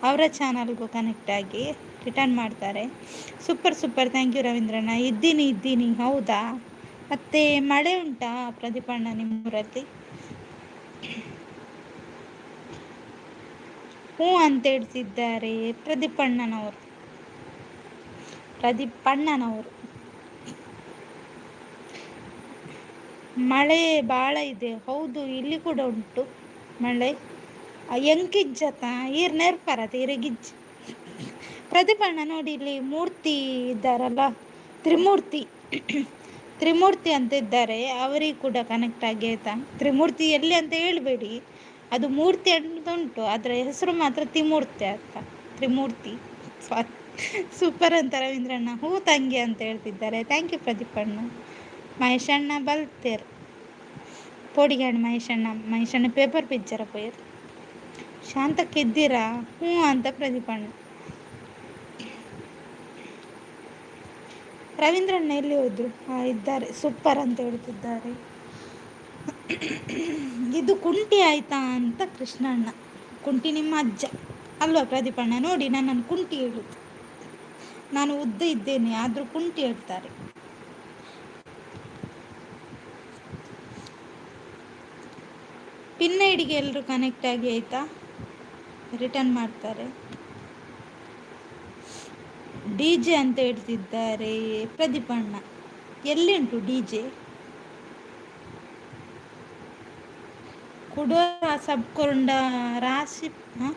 [SPEAKER 1] ಅವರ ಚಾನಲ್ಗೂ ಕನೆಕ್ಟ್ ಆಗಿ, ರಿಟರ್ನ್ ಮಾಡ್ತಾರೆ. Super super, thank you ರವೀಂದ್ರಣ್ಣ. ಇದ್ದೀನಿ ಇದ್ದೀನಿ. ಹೌದಾ? ಮತ್ತು ಮಳೆ ಉಂಟಾ ಪ್ರದೀಪಣ್ಣ ನಿಮ್ಮೂರಲ್ಲಿ? ಹ್ಞೂ ಅಂತ ಹೇಳ್ತಿದ್ದಾರೆ ಪ್ರದೀಪಣ್ಣನವರು, ಪ್ರದೀಪಣ್ಣನವರು. ಮಳೆ ಭಾಳ ಇದೆ. ಹೌದು, ಇಲ್ಲಿ ಕೂಡ ಉಂಟು ಮಳೆ. ಎಂಕಿಜ್ಜತ ಈರ್ ನೆರ್ಪರತ ಇರೆಗಿಜ್ಜಿ. ಪ್ರದೀಪಣ್ಣ ನೋಡಿ, ಇಲ್ಲಿ ಮೂರ್ತಿ ಇದ್ದಾರಲ್ಲ, ತ್ರಿಮೂರ್ತಿ ತ್ರಿಮೂರ್ತಿ ಅಂತ ಇದ್ದಾರೆ, ಅವರಿಗೆ ಕೂಡ ಕನೆಕ್ಟ್ ಆಗಿ ಆಯ್ತಾ. ತ್ರಿಮೂರ್ತಿ ಎಲ್ಲಿ ಅಂತ ಹೇಳಬೇಡಿ, ಅದು ಮೂರ್ತಿ ಅಂತ ಉಂಟು, ಅದರ ಹೆಸರು ಮಾತ್ರ ತ್ರಿಮೂರ್ತಿ ಅಂತ. ತ್ರಿಮೂರ್ತಿ, ಸಾರಿ. ಸೂಪರ್ ಅಂತ ರವೀಂದ್ರಣ್ಣ. ಹೂ ತಂಗಿ ಅಂತ ಹೇಳ್ತಿದ್ದಾರೆ. Thank you ಪ್ರದೀಪಣ್ಣ. ಮಹೇಶಣ್ಣ ಬಲ್ತೇರ್ ಪೋಡಿಗಾಡ್ ಮಹೇಶಣ್ಣ. ಮಹೇಶಣ್ಣ ಪೇಪರ್ ಪಿಕ್ಚರ ಪೋಯರ್. ಶಾಂತಕ್ಕೆ ಇದ್ದೀರಾ? ಹ್ಞೂ ಅಂತ ಪ್ರದೀಪಣ್ಣ. ರವೀಂದ್ರಣ್ಣ ಎಲ್ಲಿ ಹೋದ್ರು? ಇದ್ದಾರೆ. ಸೂಪರ್ ಅಂತ ಹೇಳ್ತಿದ್ದಾರೆ. ಇದು ಕುಂಟಿ ಆಯ್ತಾ ಅಂತ ಕೃಷ್ಣಣ್ಣ. ಕುಂಟಿ ನಿಮ್ಮ ಅಜ್ಜ ಅಲ್ವಾ ಪ್ರದೀಪಣ್ಣ? ನೋಡಿ, ನನ್ನನ್ನು ಕುಂಟಿ ಹೇಳುದು. ನಾನು ಉದ್ದ ಇದ್ದೇನೆ, ಆದರೂ ಕುಂಟಿ ಹೇಳ್ತಾರೆ. ಪಿನ್ ಐಡಿಗೆ ಎಲ್ಲರೂ ಕನೆಕ್ಟ್ ಆಗಿ ಆಯಿತಾ, ರಿಟರ್ನ್ ಮಾಡ್ತಾರೆ. ಡಿ ಜೆ ಅಂತ ಹೇಳ್ತಿದ್ದಾರೆ ಪ್ರದೀಪಣ್ಣ. ಎಲ್ಲಿಂಟು ಡಿ ಜೆ? ಕುಡೋರ ಸಬ್ ಕೊರುಂಡ ರಾಶಿ. ಹಾಂ,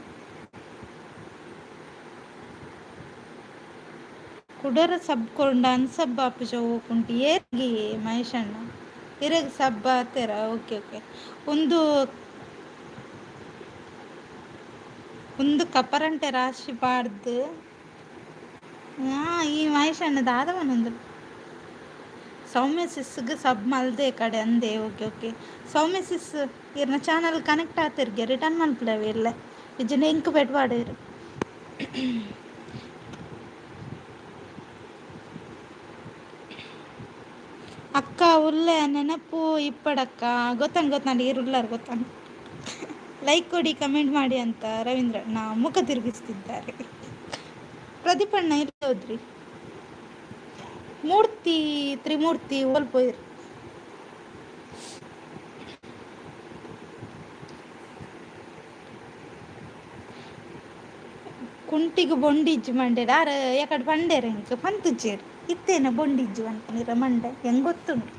[SPEAKER 1] ಕುಡೋರ ಸಬ್ ಕೊರುಂಡ ಅನ್ಸಬ್ ಆಪುಜ ಕುಂಟಿ ಏರ್ಗಿ ಮಹೇಶಣ್ಣ ಇರಗ್ ಸಬ್ ಆತೇರ. Okay okay. ಒಂದು ಒಂದು ಕಪರಂಟೆ ರಾಶಿ ಪಾಡ್ದು. ಈ ಮಹೇಶಣ್ಣ ದಾದವನೊಂದು ಸೌಮ್ಯ ಸಿಸ್ಗೆ ಸಬ್ ಮಲ್ದೆ ಕಡೆ ಅಂದೆ. ಓಕೆ ಓಕೆ ಸೌಮ್ಯ ಸಿಸ್ ಇರ್ನ ಚಾನಲ್ ಕನೆಕ್ಟ್ ಆತಿರ್ಗೆ, ರಿಟರ್ನ್ ಮಲ್ಪುಲವೆ ಇಲ್ಲ ಇಜ್ಜಿಂಡ ಎಂಕ್ ಪೆಟ್ ಪಾಡೇರು. ಅಕ್ಕ ಉಲ್ಲೆ ನೆನಪು ಇಪ್ಪಡಕ್ಕ. ಗೊತ್ತಾನ ಗೊತ್ತಾನ, ಈರುಲ್ಲಾರ ಗೊತ್ತಾನ. ಲೈಕ್ ಕೊಡಿ, ಕಮೆಂಟ್ ಮಾಡಿ ಅಂತ ರವೀಂದ್ರ ನಾ ಮುಖ ತಿರುಗಿಸ್ತಿದ್ದಾರೆ. ಪ್ರದೀಪಣ್ಣ ಎಲ್ಲಿ ಹೋದ್ರಿ? ಮೂರ್ತಿ ತ್ರಿಮೂರ್ತಿ ಓಲ್ ಪೋಯಿರ್? ಕುಂಟಿಗೆ ಬೊಂಡಿಜ್ಜು ಮಂಡೆಡ್ ಆರ್ ಯಾಕಡೆ ಪಂಡೇರ್ ಎಂಕ್ ಪಂತುಜೆರ್ ಇತ್ತೇನ ಬೊಂಡಿಜ್ಜು ಪನ್ಪುನಿರ ಮಂಡೆ ಹೆಂಗ್ ಗೊತ್ತುಂಡು.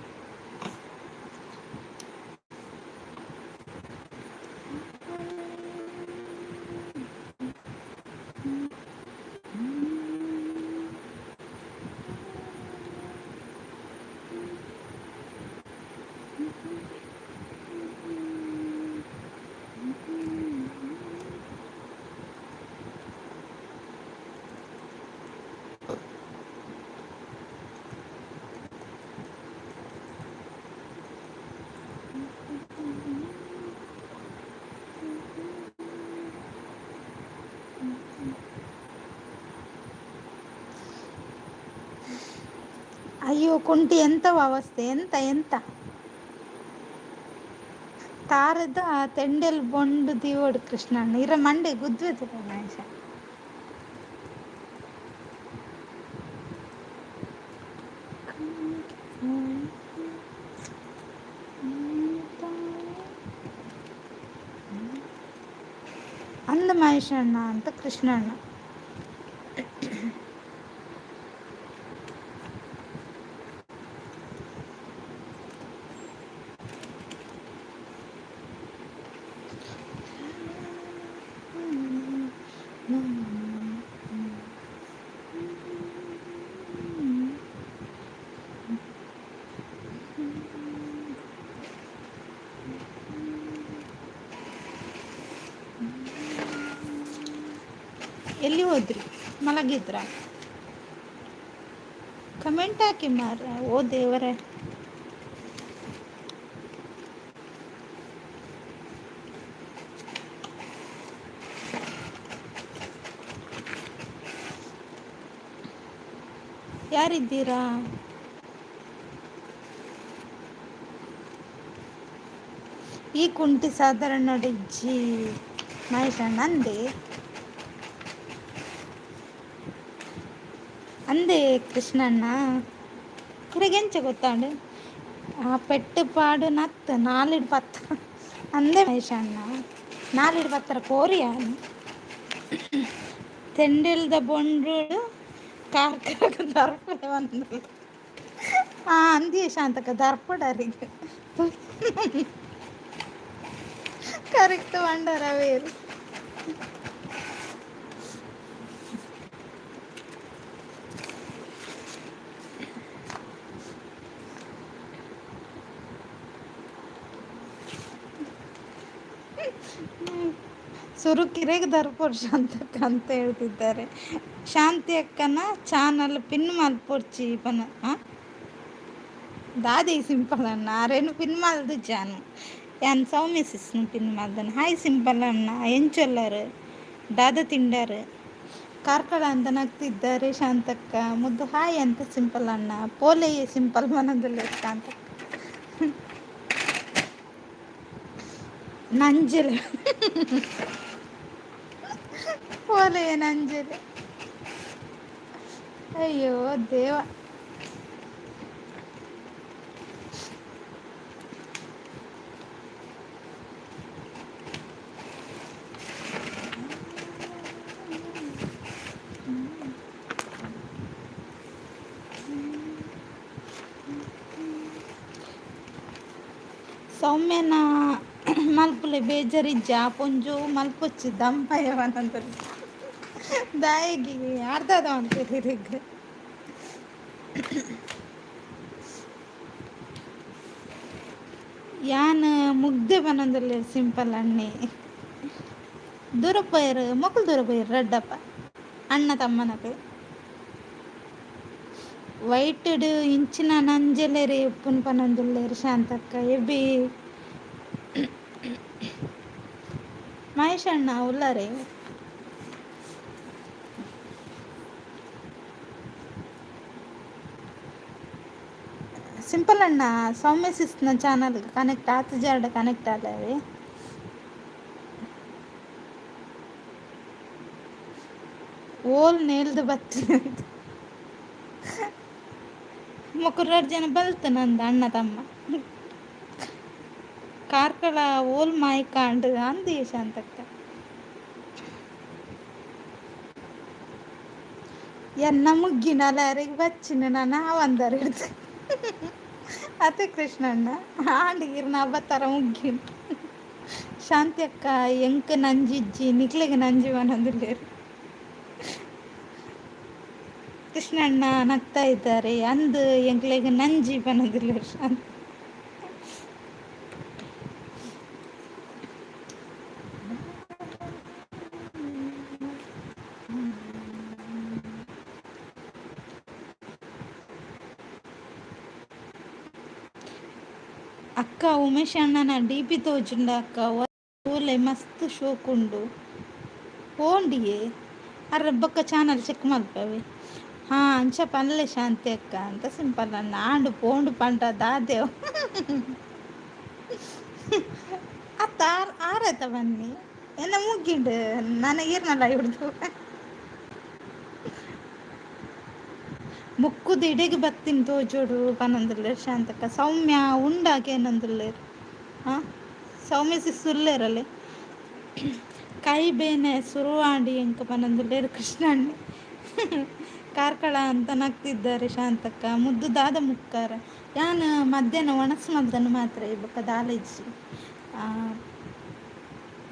[SPEAKER 1] ಅಯ್ಯೋ ಕುಂಟಿ ಎಂತವ ಅವಸ್ಥೆ, ಎಂತ ಎಂತ ತಾರದ ತೆಂಡೆಲ್ ಬೊಂಡು ದೀವೋಡು ಕೃಷ್ಣಣ್ಣ ಇರ ಮಂಡೆ ಗುದ್ದುವೆ ಮಹೇಶ. ಅಂದ ಮಹೇಶಣ್ಣ ಅಂತ ಕೃಷ್ಣಣ್ಣ. ಎಲ್ಲಿ ಹೋದ್ರಿ? ಮಲಗಿದ್ರ? ಕಮೆಂಟ್ ಹಾಕಿ ಮಾರ. ಓ ದೇವರೇ, ಯಾರಿದ್ದೀರಾ? ಈ ಕುಂಟಿ ಸಾಧಾರಣ ಡಿಜ್ಜಿ ಮಹೇಶಣ್ಣ ಅಂದೆ ಅಂದೆ ಕೃಷ್ಣಣ್ಣ. ಇರೆಗೆಂಚ ಗೊತ್ತಾಂಡು ಆ ಪೆಟ್ಟು ಪಾಡು ನತ್ತು ನಾಲಿಡ್ ಪತ್ತ ಅಂದೆ ಮಹೇಶಣ್ಣ. ನಾಲಿಡ್ ಪತ್ತರ ಕೋರಿಯ ತೆಂಡಿಲ್ದ ಬೊಂಡು ಕಾರ್ಕಳಕ್ಕೆ ದರ್ಪಡೆ ಬಂದು ಅಂದಿಯೇ ಶಾಂತಕ ದರ್ಪಡರಿಗೆ ಕರೆಕ್ಟ್ ಬಂಡಾರ ವೇರು. ಸುರುಕಿರೆಗೆ ದರ್ಪೊಡ್ ಶಾಂತಕ್ಕ ಅಂತ ಹೇಳ್ತಿದ್ದಾರೆ. ಶಾಂತಿ ಅಕ್ಕನ ಚಾನಲ್ ಪಿನ್ ಮಲ್ಪೊಡ್ಚಿ ಪನ ದಾದಿ ಸಿಂಪಲ್ ಅಣ್ಣ ಅರೇನು ಪಿನ್ ಮಲ್ದು ಜಾನು ಯಾನ್ ಸೌಮ್ಯ ಸಿಸ್ನು ಪಿನ್ ಮಲ್ದನು. ಹಾಯ್ ಸಿಂಪಲ್ ಅಣ್ಣ, ಎಂಚೊಲ್ಲರು ದಾದ ತಿಂಡಾರು ಕಾರ್ಕಳ ಅಂತ ನಗ್ತಿದ್ದಾರೆ ಶಾಂತಕ್ಕ. ಮುದ್ದು ಹಾಯ್ ಅಂತ ಸಿಂಪಲ್ ಅಣ್ಣ. ಪೋಲೆ ಸಿಂಪಲ್ ಮನದಲ್ಲ ಶಾಂತಕ್ಕ. ನಂಜಲೆ ಪೋಲೆ ನಂಜಲೆ. ಅಯ್ಯೋ ದೇವ. ಸೌಮ್ಯನ ಮಲ್ಪುಲೆ ಬೇಜಾರಿಜ್ಜ ಪೊಂಜು ಮಲ್ಪೊಚ್ಚಿ ದಂಪಯವನಂತ ದಾಯಿಗೆ ಅರ್ಧದ ಅಂತೀರಿ. ಯಾನ್ ಮುಗ್ದೆ ಬನೊಂದುಲ್ಲೆರ್ ಸಿಂಪಲ್ ಅಣ್ಣೆ. ದೂರ ಪೋಯೆರ್ ಮೊಕುಲು, ದೂರ ಪೋಯೆರ್ ರಡ್ಡಪ್ಪ ಅಣ್ಣ ತಮ್ಮನಕುಲು. ವೈಟ್ಡ್ ಇಂಚಿನ ನಂಜೆಲೆರೆ ಉಪ್ಪುನು ಪನೊಂದುಲ್ಲೆರ್ ಶಾಂತಕ್ಕ. ಎಬ್ಬಿ ಮಹೇಶ್ ಅಣ್ಣ ಉಲ್ಲರೆ? ಸಿಂಪಲ್ ಅಣ್ಣ ಸೌಮ್ಯ ಸಿಸ್ನ ಚಾನಲ್ ಕನೆಕ್ಟ್ ಆತುಜಾರ್ಡ ಕನೆಕ್ಟ್ ಆದವೆ. ಓಲ್ ನೇಲ್ದು ಬತ್ತಿನ ಮೊಕುಲು ರಡ್ಡ್ ಜನ ಬಲ್ತ್ ನಂದು ಅಣ್ಣ ತಮ್ಮ. ಕಾರ್ಕಳ ಓಲ್ ಮಾಯ್ಕಾಂಡ್ ಅಂದ್ ಶಾಂತಕ್ಕ. ಎನ್ನ ಮುಗ್ಗಿನ ಲಾರಿಗೆ ಬಚ್ಚಿನ ನಾನು ಆವಂದರ್ ಹಿಡ್ದು ಅತೆ ಕೃಷ್ಣಣ್ಣ ಆಂಡ್ ಇರ್ನ ಅಬತ್ತರ ಮುಗ್ಗಿನ. ಶಾಂತಿ ಅಕ್ಕ ಎಂಕ್ ನಂಜಿಜ್ಜಿ ನಿಕ್ಲೆಗ್ ನಂಜಿ ಪನೊಂದುಲ್ಲೆರ್. ಕೃಷ್ಣಣ್ಣ ನಗ್ತಾ ಇದ್ದಾರೆ. ಅಂದ್ ಎಂಕ್ಲೆಗ್ ನಂಜಿ ಪನೊಂದುಲ್ಲೆರ್ ಶಾಂತಿ. ಅಕ್ಕ ಉಮೇಶ್ ಅಣ್ಣನ ಡಿ ಪಿ ತೋಜುಂಡ ಅಕ್ಕ, ಓಲೆ ಮಸ್ತ್ ಶೋಕುಂಡು ಪೋಂಡಿಯೇ ಅರ್ರ ಬೊಕ್ಕ ಚಾನಲ್ ಚೆಕ್ ಮಲ್ಪವೆ. ಹಾಂ, ಅಂಚ ಪನ್ಲೆ ಶಾಂತಿ ಅಕ್ಕ ಅಂತ ಸಿಂಪಲ್ ಅಣ್ಣ. ಆಂಡು ಪೋಂಡು ಪಂಡ ದಾದೇವ್ ಅತ್ತ ಆರತ ಬನ್ನಿ ಎನ್ನ ಮುಗ್ಗಿಂಡು ನನಗೇರ್ನಲ್ಲ ಹಿಡ್ದು ಮುಕ್ಕುದು ಇಡೆಗೆ ಬತ್ತೀನಿ ತೋಜೋಡು ಪನೊಂದುಲ್ಲೆರ್ ಶಾಂತಕ್ಕ. ಸೌಮ್ಯ ಉಂಡಾಕೆ ಏನೊಂದುಲ್ಲೆರ್. ಹಾಂ, ಸೌಮ್ಯ ಸಿಸ್ ಉಲ್ಲೇರಲೆ. ಕೈ ಬೇನೆ ಸುರುವಾಂಡಿ ಎಂಕ ಪನೊಂದುಲ್ಲೆರ್ ಕೃಷ್ಣಣ್ಣೆ. ಕಾರ್ಕಳ ಅಂತ ನಗ್ತಿದ್ದಾರೆ ಶಾಂತಕ್ಕ. ಮುದ್ದು ದಾದ ಮುಕ್ಕಾರ ಯಾನ್ ಮಧ್ಯಾಹ್ನ ಒಣಸ್ ಮಲ್ದನ್ನು ಮಾತ್ರ ಬೊಕ್ಕ ದಾಲೇಜಿ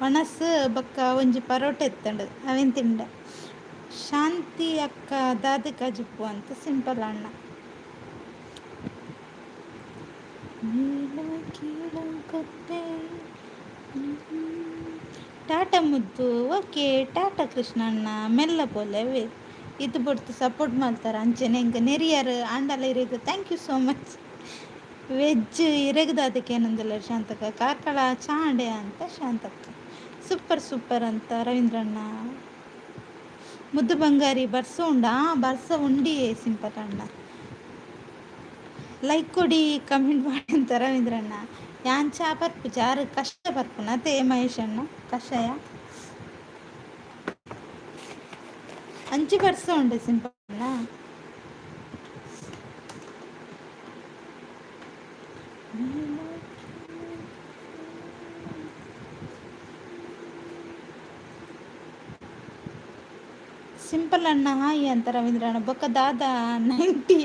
[SPEAKER 1] ಒಣಸ್ ಬೊಕ್ಕ ಒಂಜಿ ಪರೋಟ ಎತ್ತಂಡು ಅವೇನು ತಿಂಡೆ. ಶಾಂತಿ ಅಕ್ಕ ದಾದ ಕಜಿಪು ಅಂತ ಸಿಂಪಲ್ ಅಣ್ಣ. ಟಾಟಾ ಮುದ್ದು, ಓಕೆ ಟಾಟಾ ಕೃಷ್ಣಣ್ಣ. ಮೆಲ್ಲ ಪೋಲೆ ಇದು ಬೊಡ್ತು ಸಪೋರ್ಟ್ ಮಾಡ್ತಾರೆ ಅಂಚೆನೆ ಎಂಕ್ ನೆರಿಯರ್ ಆಂಡಲ ಇರೆಗ್ thank you so much. Veg ಇರೆಗ್ ದಾದಕ್ಕೆ ಏನೊಂದುಲ್ಲೆರ್ ಶಾಂತಕ್ಕ. ಕಾರ್ಕಳ ಚಾಂಡೆ ಅಂತ ಶಾಂತಕ್ಕ. ಸೂಪರ್ ಸೂಪರ್ ಅಂತ ರವೀಂದ್ರಣ್ಣ. ಮುದ್ದು ಬಂಗಾರಿ ಬರ್ಸ ಉಂಡಾ? ಬರ್ಸ ಉಂಡಿ ಸಿಂಪಲ್ ಅಣ್ಣ. ಲೈಕ್ ಕೊಡಿ, ಕಮೆಂಟ್ ಮಾಡಿ ಅಂತ ರವೀಂದ್ರಣ್ಣ. ಯಾನ್ ಚಾ ಪರ್ಪು ಚಾರು ಕಷ್ಟ ಪರ್ಪುನ ಅತೆ ಮಹೇಶ್ ಅಣ್ಣ ಕಷಾಯ ಅಂಚಿ ಬರ್ಸ ಉಂಡೆ ಸಿಂಪಲ್ ಅಣ್ಣ. ಸಿಂಪಲ್ ಅಣ್ಣ ಹಾಯ್ ಅಂತ ರವೀಂದ್ರ ಅಣ್ಣ. ಬೊಕ್ಕ ದಾದ 90.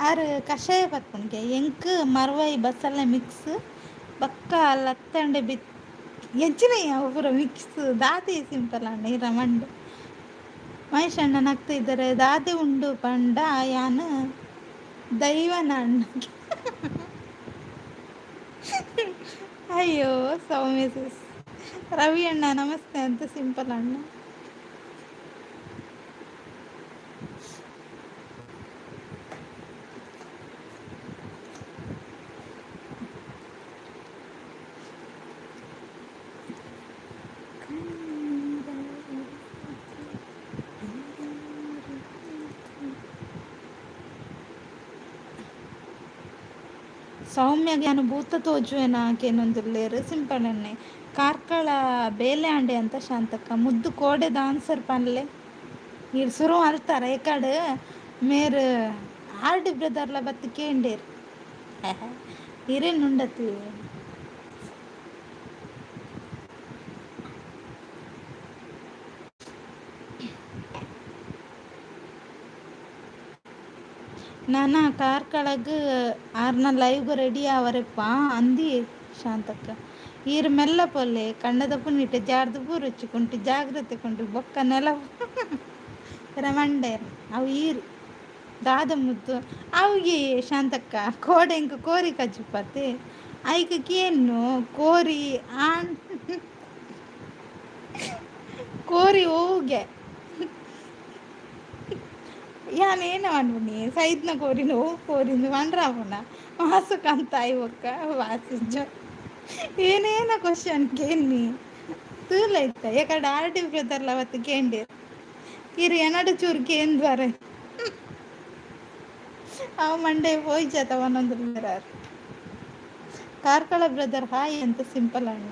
[SPEAKER 1] ಆರು ಕಷಾಯ ಪರ್ಪುನಿಗೆ ಎಂಕ್ ಮರ್ವಾಯಿ ಬಸಳೆ ಮಿಕ್ಸ್ ಬೊಕ್ಕ ಲತ್ತಂಡೆ ಬಿತ್ ಎಂಚಿನ ಪೂರ ಮಿಕ್ಸ್ ದಾದೆ ಸಿಂಪಲ್ ಅಣ್ಣ ಇರ ಮಂಡೆ. ಮಹೇಶ್ ಅಣ್ಣ ನಗ್ತಾ ಇದ್ದಾರೆ. ದಾದೆ ಉಂಡು ಪಂಡ ಯಾನ್ ದೈವನ ಅಣ್ಣ. ಅಯ್ಯೋ ಸೌಮ್ಯ ಸಿಸ್. ರವಿ ಅಣ್ಣ ನಮಸ್ತೆ ಅಂತ ಸಿಂಪಲ್ ಅಣ್ಣ. ಸೌಮ್ಯಗೆ ಯಾನ್ ಭೂತ ತೋಜುವೆನ ಕೇನೊಂದುಲ್ಲೆರ್ ಸಿಂಪಲ್ ಅಣ್ಣೆ. ಕಾರ್ಕಳ ಬೇಲೆ ಆಂಡೆ ಅಂತ ಶಾಂತಕ್ಕ. ಮುದ್ದು ಕೋಡೆದ ಆನ್ಸರ್ ಪನ್ಲೆ. ಈರ್ ಸುರು ಮಲ್ತಾರ ಏಕಾಡ್ ಮೇರ್ ಆರ್ ಡಿ ಬ್ರದರ್ಲ ಬತ್ತ್ ಕೇಂಡೇರ್ ಇರೇನ್ ಉಂಡತಿ. ನಾನ ಕಾರ್ಕಳಗ್ ಆರ್ನ ಲೈವ್ಗ್ ರೆಡಿ ಆವರೆಪ್ಪ ಅಂದಿ ಶಾಂತಕ್ಕ. ಈರ್ ಮೆಲ್ಲ ಪೊಲ್ಲೆ ಕಂಡದ ಪುನಿಟ್ ಜಾರ್ದ್ ಬೂರುಚ್ಚಿ ಕುಂಟು ಜಾಗ್ರತೆ ಕುಂಟು ಬೊಕ್ಕ ನೆಲ ರಮಂಡೇರ್ ಅವು ಈರ್ ದಾದ ಮುದ್ದು ಅವುಗೆ ಶಾಂತಕ್ಕ ಕೋಡೆಂಕ್ ಕೋರಿ ಕಜ್ಜಿಪತ್ತೆ ಐಕ್ ಕೇನ್ನು ಕೋರಿ ಆಣ್ ಕೋರಿ ಓಗೆ ಯಾನ್ ಏನ ಪನ್ಪುನಿ ಸೈದ್ನ ಕೋರಿನ ಓ ಕೋರಿಂದು ಪಂಡ್ರಾಪುನ ವಾಸುಕಂತ ಬೊಕ್ಕ ವಾಸಿಜ್ಜ ಏನೇನ ಕ್ವಶನ್ ಕೇನ್ನಿ ತೂಲ ಇತ್ತ ಏಕಡೆ ಆರ್ ಡಿ ಬ್ರದರ್ಲ ಅವತ್ತು ಕೇಂಡೇರ್ ಇರು ಎನಡ ಚೂರು ಕೇಂದ್ವಾರೆ ಅವು ಮಂಡೆ ಪೋಯಿಜತ ಒಂದೊಂದು. ಕಾರ್ಕಳ ಬ್ರದರ್ ಹಾಯ್ ಅಂತ ಸಿಂಪಲ್ ಅಣ್ಣ.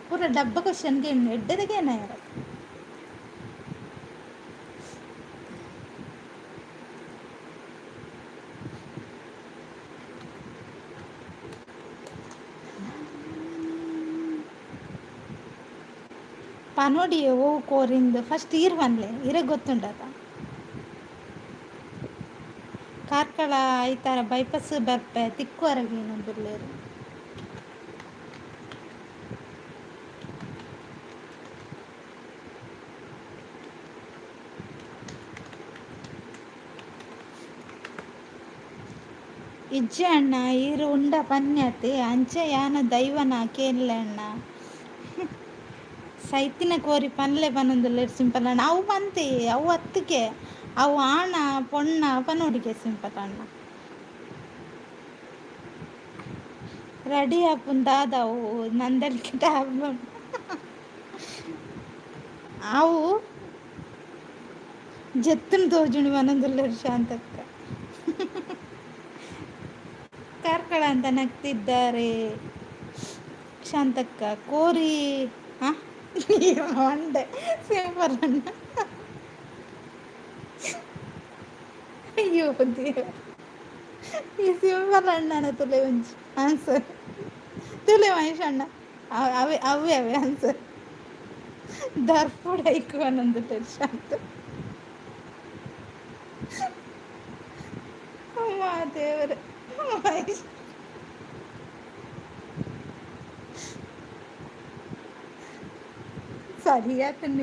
[SPEAKER 1] ಪೂರ ಡಬ್ಬ ಕ್ವಶನ್ಗೆ ಎಡ್ಡೆದಗೆ ಏನಾಯಾರ. ಪನೋಡಿ ಓ ಕೋರಿಂದ್ ಫಸ್ಟ್ ಈರ್ ಪನ್ಲೆ ಇರೆಗ್ ಗೊತ್ತುಂಡತ. ಕಾರ್ಕಳ ಐತಾರ ಬೈಪಾಸ್ ಬರ್ಪೆ ತಿಕ್ಕುವರೆಗೆ ಏನೊಂದುಲ್ಲೆರ್. ಇಜ್ಜೆ ಅಣ್ಣ ಈರ್ ಉಂಡ ಪನ್ಯತೆ ಅಂಚ ಯಾನ ದೈವನ ಕೇನ್ಲೆ ಅಣ್ಣ. ಸೈತಿನ ಕೋರಿ ಪನ್ಲೆ ಪನೊಂದುಲ್ಲೆರ್ ಸಿಂಪಲ್ ಅಣ್ಣ. ಅವು ಪಂತೆ ಅವು ಅತ್ತುಗೆ ಅವು ಆಣ ಪೊಣ್ಣ ಪನೊಡಿಗೆ ಸಿಂಪಲ್ ಅಣ್ಣ. ರೆಡಿ ಆಪುಂಡು ದಾದವು ನಂದಳಿಕೆ ಟ್ಯಾಬ್ ಅವು ಜತ್ತುನ್ ತೋಜುಂಡು ಪನೊಂದುಲ್ಲೆರ್ ಶಾಂತಕ್ಕ. ಕಾರ್ಕಳ ಅಂತ ನಗ್ತಿದ್ದಾರೆ ಶಾಂತಕ್ಕ. ಕೋರಿ ಹಾಂ ಮಂಡೆ ಸಿಂಪಲ್ ಅಣ್ಣ. ಅಯ್ಯೋ ದೇವ, ಈ ಸಿಂಪಲ್ ಅಣ್ಣನ ತುಲೆ ಒಂಜಿ ಆನ್ಸರ್ ತುಲೆ ಮಹೇಶ್ ಅಣ್ಣ. ಅವೇ ಅವೇ ಅವೇ ಆನ್ಸರ್ ದರ್ಪುಡ್ ಐಕು ಪನೊಂದುಲ್ಲೆರ್ ಶಾಂತ. ಅಮ್ಮ ದೇವರೇ, ಮಹೇಶ್ ಸರಿಯಾತಂಡ್.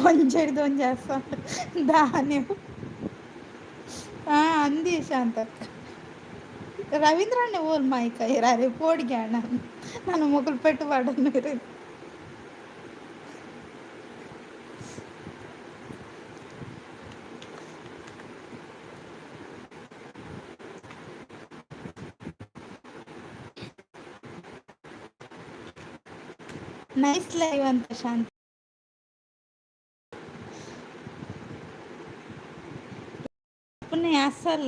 [SPEAKER 1] ಒಂಜೆಡ್ದ್ ಒಂಜಿ ಅಸಲ್ ದಾನೆ ಅಂದಿ ಶಾಂತಕ್ಕ. ರವೀಂದ್ರಣ್ಣೆ ಓಲ್ ಮಾಯ್ಕ ಇರಾರೆ ಪೋಡಿಗೆ ಅಣ್ಣ ನಾನು ಮೊಗಲು ಪೆಟ್ಟು ಪಾಡೊಂದು. ನೈಸ್ ಲೈವ್ ಅಂತ ಶಾಂತ. ಪುಣೆ ಅಸಲ್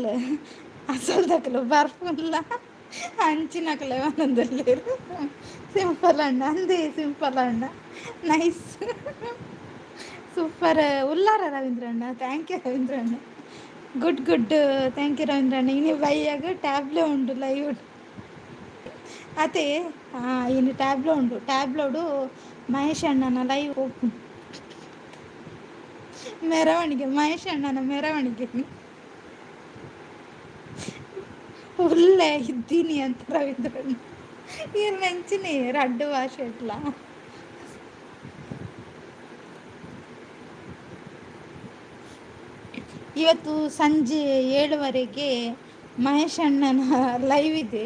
[SPEAKER 1] ಅಸಲ್ ದಕಲು ಬರ್ಪುಲ್ಲ ಅಂಚಿನಕಲೆ ಪನೊಂದುಲ್ಲೆರ್ ಸಿಂಪಲ್ ಅಣ್ಣ. ಅಂದೇ ಸಿಂಪಲ್ ಅಣ್ಣ, ನೈಸ್ ಸೂಪರ್. ಉಲ್ಲಾರ ರವೀಂದ್ರ ಅಣ್ಣ, thank you Ravindra ಅಣ್ಣ. Good good, thank you Ravindra ಅಣ್ಣ. ಇನಿ ಬಯ್ಯಾಗ ಟ್ಯಾಬ್ಲೆ ಉಂಡು ಲೈವ್ ಅತೆ. ಇನ್ನು ಟ್ಯಾಬ್ಲೋ ಉಂಡು, ಟ್ಯಾಬ್ಲೋಡು ಮಹೇಶ್ ಅಣ್ಣನ ಲೈವ್ ಓಪನ್ ಮೆರವಣಿಗೆ, ಮಹೇಶ್ ಅಣ್ಣನ ಮೆರವಣಿಗೆ. ಉಲ್ಲೆ ಇದ್ದೀನಿ ಅಂತ ರವೀಂದ್ರ ಅಣ್ಣ. ಈರ್ ನಂಚಿನೆ ರಡ್ಡ್ ಭಾಷೆಡ್ಲ. ಇವತ್ತು ಸಂಜೆ 7ವರೆಗೆ ಮಹೇಶ್ ಅಣ್ಣನ ಲೈವ್ ಇದೆ,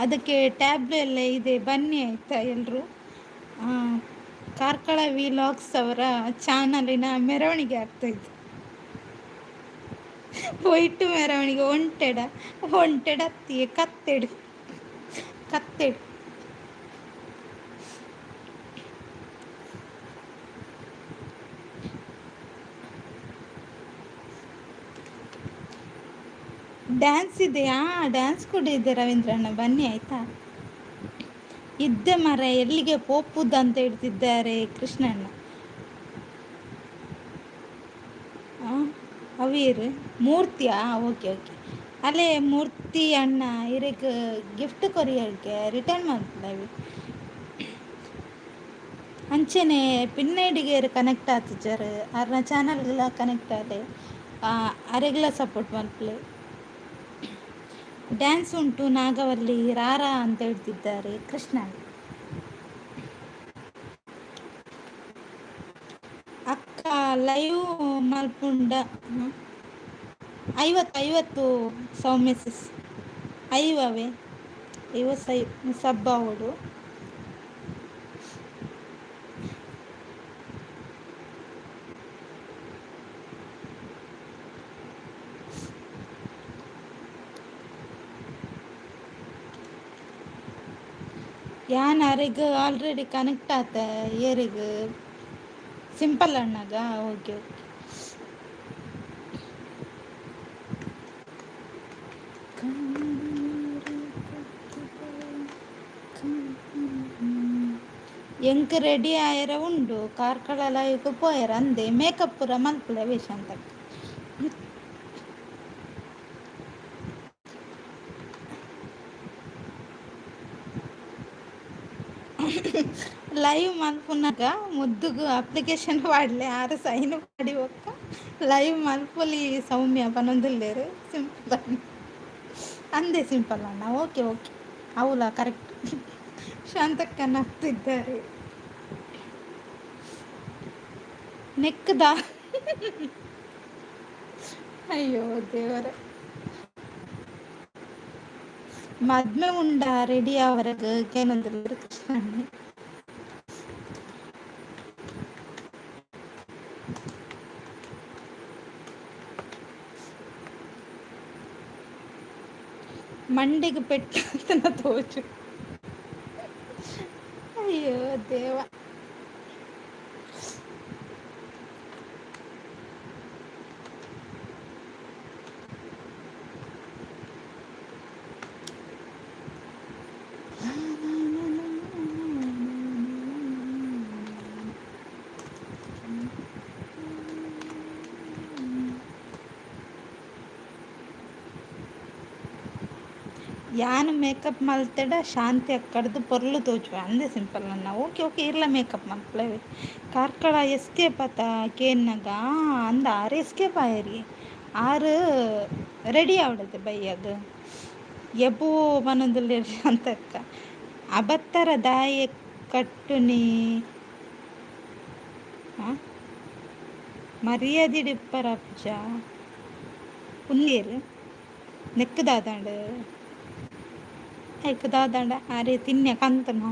[SPEAKER 1] ಅದಕ್ಕೆ ಟ್ಯಾಬ್ಲು ಎಲ್ಲ ಇದೆ, ಬನ್ನಿ ಆಯಿತಾ ಎಲ್ಲರೂ. ಕಾರ್ಕಳ ವಿಲಾಗ್ಸ್ ಅವರ ಚಾನಲಿನ ಮೆರವಣಿಗೆ ಆಗ್ತಾಯಿದೆ, ವೈಟ್ ಮೆರವಣಿಗೆ. ಒಂಟೆಡ ಒಂಟೆಡ ಅತ್ತಿಯೇ ಕತ್ತೆಡು ಕತ್ತೆಡು. ಡ್ಯಾನ್ಸ್ ಇದೆಯಾ? ಡ್ಯಾನ್ಸ್ ಕೂಡ ಇದೆ ರವೀಂದ್ರಣ್ಣ, ಬನ್ನಿ ಆಯಿತಾ. ಇದ್ದೆ ಮರ ಎಲ್ಲಿಗೆ ಪೋಪುದ ಅಂತ ಹೇಳ್ತಿದ್ದಾರೆ ಕೃಷ್ಣಣ್ಣ. ಅವೀರ್ ಮೂರ್ತಿಯಾ? Okay okay. ಅಲ್ಲೇ ಮೂರ್ತಿ ಅಣ್ಣ ಇರೆಗ್ ಗಿಫ್ಟ್ ಕೊರಿಯರ್ಗೆ ರಿಟರ್ನ್ ಮಲ್ಪುಲವಿ. ಅಂಚೆನೆ ಪಿನ್ನೈಡಿಗೆ ಕನೆಕ್ಟ್ ಆತಿಜರ್, ಅರ್ನ ಚಾನಲ್ಗೆಲ್ಲ ಕನೆಕ್ಟ್ ಆಲೆ, ಅರೆಗ್ಲ ಸಪೋರ್ಟ್ ಮಲ್ಪುಲೆ. ಡ್ಯಾನ್ಸ್ ಉಂಟು ನಾಗವಲ್ಲಿ ರಾರಾ ಅಂತ ಹೇಳ್ತಿದ್ದಾರೆ ಕೃಷ್ಣ. ಅಕ್ಕ ಲೈವ್ ಮಲ್ಪುಂಡ? 50 50 ಸೌಮ್ಯ ಸಿಸ್, ಐವವೇ ಐವ ಸೈ ಸಬ್ಬಾವೋಡು. ಯಾನ್ ಅರೆಗ್ ಆಲ್ರೆಡಿ ಕನೆಕ್ಟ್ ಆತ ಏರಿಗ್ ಸಿಂಪಲ್ ಅಣ್ಣಗ. Okay okay. ಎಂಕ್ ರೆಡಿ ಆಯರ ಉಂಡು, ಕಾರ್ಕಳ ಲೈವ್ಗ್ ಪೋಯೆರ ಅಂದೆ. ಮೇಕಪ್ ಪೂರ ಮಲ್ಪುಲೆ ವಿಶಾಂತಕ್ಕ. ಲೈವ್ ಮಲ್ಪುನಗ ಮುದ್ದುಗು ಅಪ್ಲಿಕೇಶನ್ ಪಾಡ್ಲೆ, ಆರ್ ಸೈನ್ ಪಾಡಿ ಬೊಕ್ಕ ಲೈವ್ ಮಲ್ಪೊಲಿ ಸೌಮ್ಯ ಪನೊಂದುಲ್ಲೆರ್ ಸಿಂಪಲ್ ಅಣ್ಣ. ಅಂದೆ ಸಿಂಪಲ್ ಅಣ್ಣ, ಓಕೆ ಓಕೆ, ಹೌಲಾ ಕರೆಕ್ಟ್. ಶಾಂತಕ್ಕ ನಗ್ತಿದ್ದಾರೆ. ನೆಕ್ದ ಅಯ್ಯೋ ದೇವರೇ. ಮದ್ಮೆ ಉಂಡ ರೆಡಿ ಆವರೆಗ್ ಕೇನೊಂದುಲ್ಲೆರ್ ಕೃಷ್ಣಣ್ಣೆ. ಮಂಡೆಗ್ ಪೆಟ್ಟಾತನ ತೋಜು. ಅಯ್ಯೋ ದೇವ. ಯಾನ್ ಮೇಕಪ್ ಮಲ್ತೆಡ ಶಾಂತಿ ಅಕ್ಕಡ್ದು ಪೊರ್ಲು ತೋಜುವೆ ಅಂದೆ ಸಿಂಪಲ್ ಅನ್ನ. ಓಕೆ ಓಕೆ, ಇರ್ಲ ಮೇಕಪ್ ಮಲ್ಪುಲವೆ. ಕಾರ್ಕಳ ಎಸ್ಕೇಪ್ ಆತ ಕೇನ್ನಗ ಅಂದ ಆರ್ ಎಸ್ಕೇಪ್ ಆಯೆರಿ. ಆರ್ ರೆಡಿ ಆವಡತೆ ಬಯ್ಯಗ್. ಎಬೋ ಪನೊಂದುಲ್ಲೆರ್ ಶಾಂತಕ್ಕ. ಅಬತ್ತರ ದಾಯೆ ಕಟ್ಟುನಿ, ಮರ್ಯಾದಿಡ್ ಇಪ್ಪರ ಆಪುಜ ಉಂದೇರ್ ನೆಕ್ಕ್ ದಾದಾಂಡ್ ಐಕ್ ದಾದಾಂಡ ಆರೆ ತಿನ್ಯ ಕಂತುನ.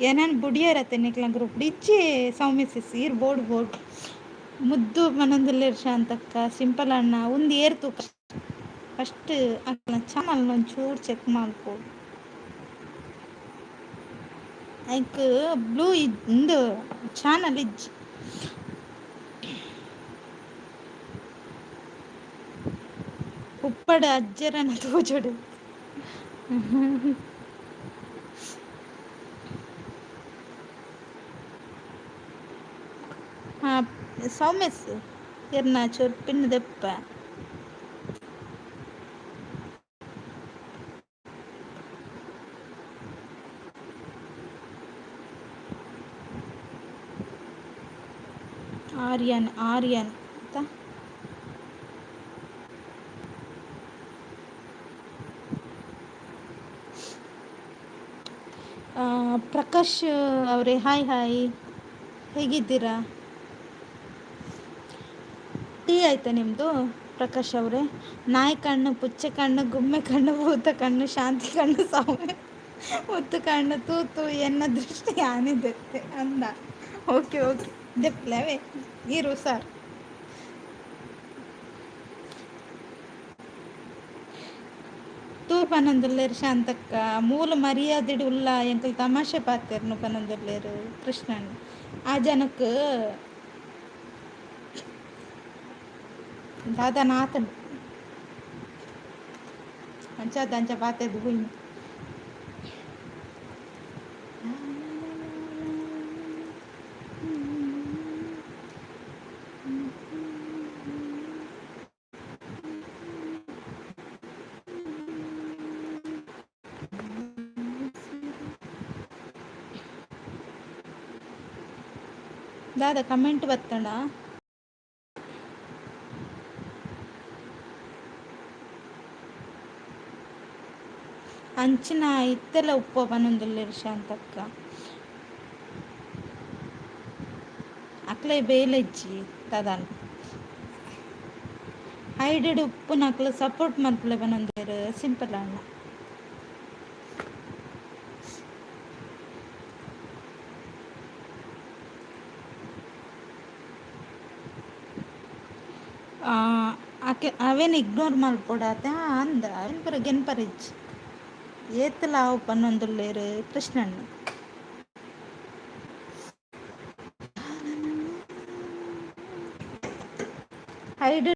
[SPEAKER 1] ಎನನ್ ಬುಡಿಯರತ್ತೆ ನಿಕ್ಲೆನ ಗ್ರೂಪ್ ಇಜ್ಜಿ ಸೌಮ್ಯ ಸಿಸ್ ಈರ್ ಬೋಡು ಬೋಡು. ಮುದ್ದು ಪನೊಂದುಲ್ಲೆರ್ ಶಾಂತಕ್ಕ. ಸಿಂಪಲ್ ಅಣ್ಣ ಉಂದು ಏರ್ ತೂಕ ಫಸ್ಟ್ ಅಕ್ಲೆನ ಚಾನಲ್ ಒಂಚೂರು ಚೆಕ್ ಮಲ್ಪೊಡು. ಐಕ್ ಬ್ಲೂ ಇಂದು ಚಾನಲ್ ಇಜ್ಜಿ. ಉಪ್ಪಡ್ ಅಜ್ಜೆರನ ತೋಜೊಡು. ಹಾಂ ಸೌಮ್ಯಸ್ ಎರ್ನ ಚೂರು ಪಿನ್ ದೆಪ್ಪ. ಆರ್ಯನ್ ಆರ್ಯನ್ ಆಯ್ತಾ. ಪ್ರಕಾಶ್ ಅವರೇ ಹಾಯ್ ಹಾಯ್, ಹೇಗಿದ್ದೀರಾ? ಟೀ ಆಯ್ತಾ ನಿಮ್ಮದು ಪ್ರಕಾಶ್ ಅವರೇ? ನಾಯಿ ಕಣ್ಣು, ಪುಚ್ಚೆ ಕಣ್ಣು, ಗುಮ್ಮೆ ಕಣ್ಣು, ಭೂತ ಕಣ್ಣು, ಶಾಂತಿ ಕಣ್ಣು, ಸೌಮ್ಯ ಮುತ್ತು ಕಣ್ಣು, ತೂತು ಎನ್ನ ದೃಷ್ಟಿ ಆನಿದೆತ್ತೆ ಅಂದ. ಓಕೆ ಓಕೆ, ದೆಪ್ಲವೇ ಇರು ಸರ್. ತೂ ಪನೊಂದುಲ್ಲೆರ್ ಶಾಂತಕ್ಕ. ಮೂಲು ಮರ್ಯಾದಿಡ್ ಉಲ್ಲ ಎಂಕುಲು ತಮಾಷೆ ಪಾತೆರ್ನು ಪನೊಂದುಲ್ಲೆರ್ ಕೃಷ್ಣಣ್ಣ. ಆ ಜನಕ್ ದಾದನ ಆತುಂಡು ಅಂಚಾದ್ ಅಂಚ ಪಾತೆರ್ದ್ ಪೋಯಿನಿ. ದಾದ ಕಮೆಂಟ್ ಬತ್ತಂಡ? ಅಂಚಿನ ಇತ್ತೆಲ ಉಪ್ಪು ಪನೊಂದುಲ್ಲೆರ್ ಶಾಂತಕ್ಕ. ಅಕ್ಲೆ ಬೇಲೆ ಇಜ್ಜಿ ದಾದಾನ. ಹೈಡೆಡ್ ಉಪ್ಪುನಕ್ಲು ಸಪೋರ್ಟ್ ಮಲ್ಪುಲೆ ಪನೊಂದುಲ್ಲೆರ್ ಸಿಂಪಲ್ ಅಣ್ಣ. ಆಕೆ ಅವೇನು ಇಗ್ನೋರ್ ಮಲ್ಪೊಡಾತೆ ಅಂದ ಅವೇನ್ ಪೂರ ಗೆನ್ಪರ ಇಜ್ಜಿ. ಏತ್ಲ ಆವು ಪನೊಂದುಲ್ಲೆರ್ ಕೃಷ್ಣಣ್ಣ. ಹೈಡ್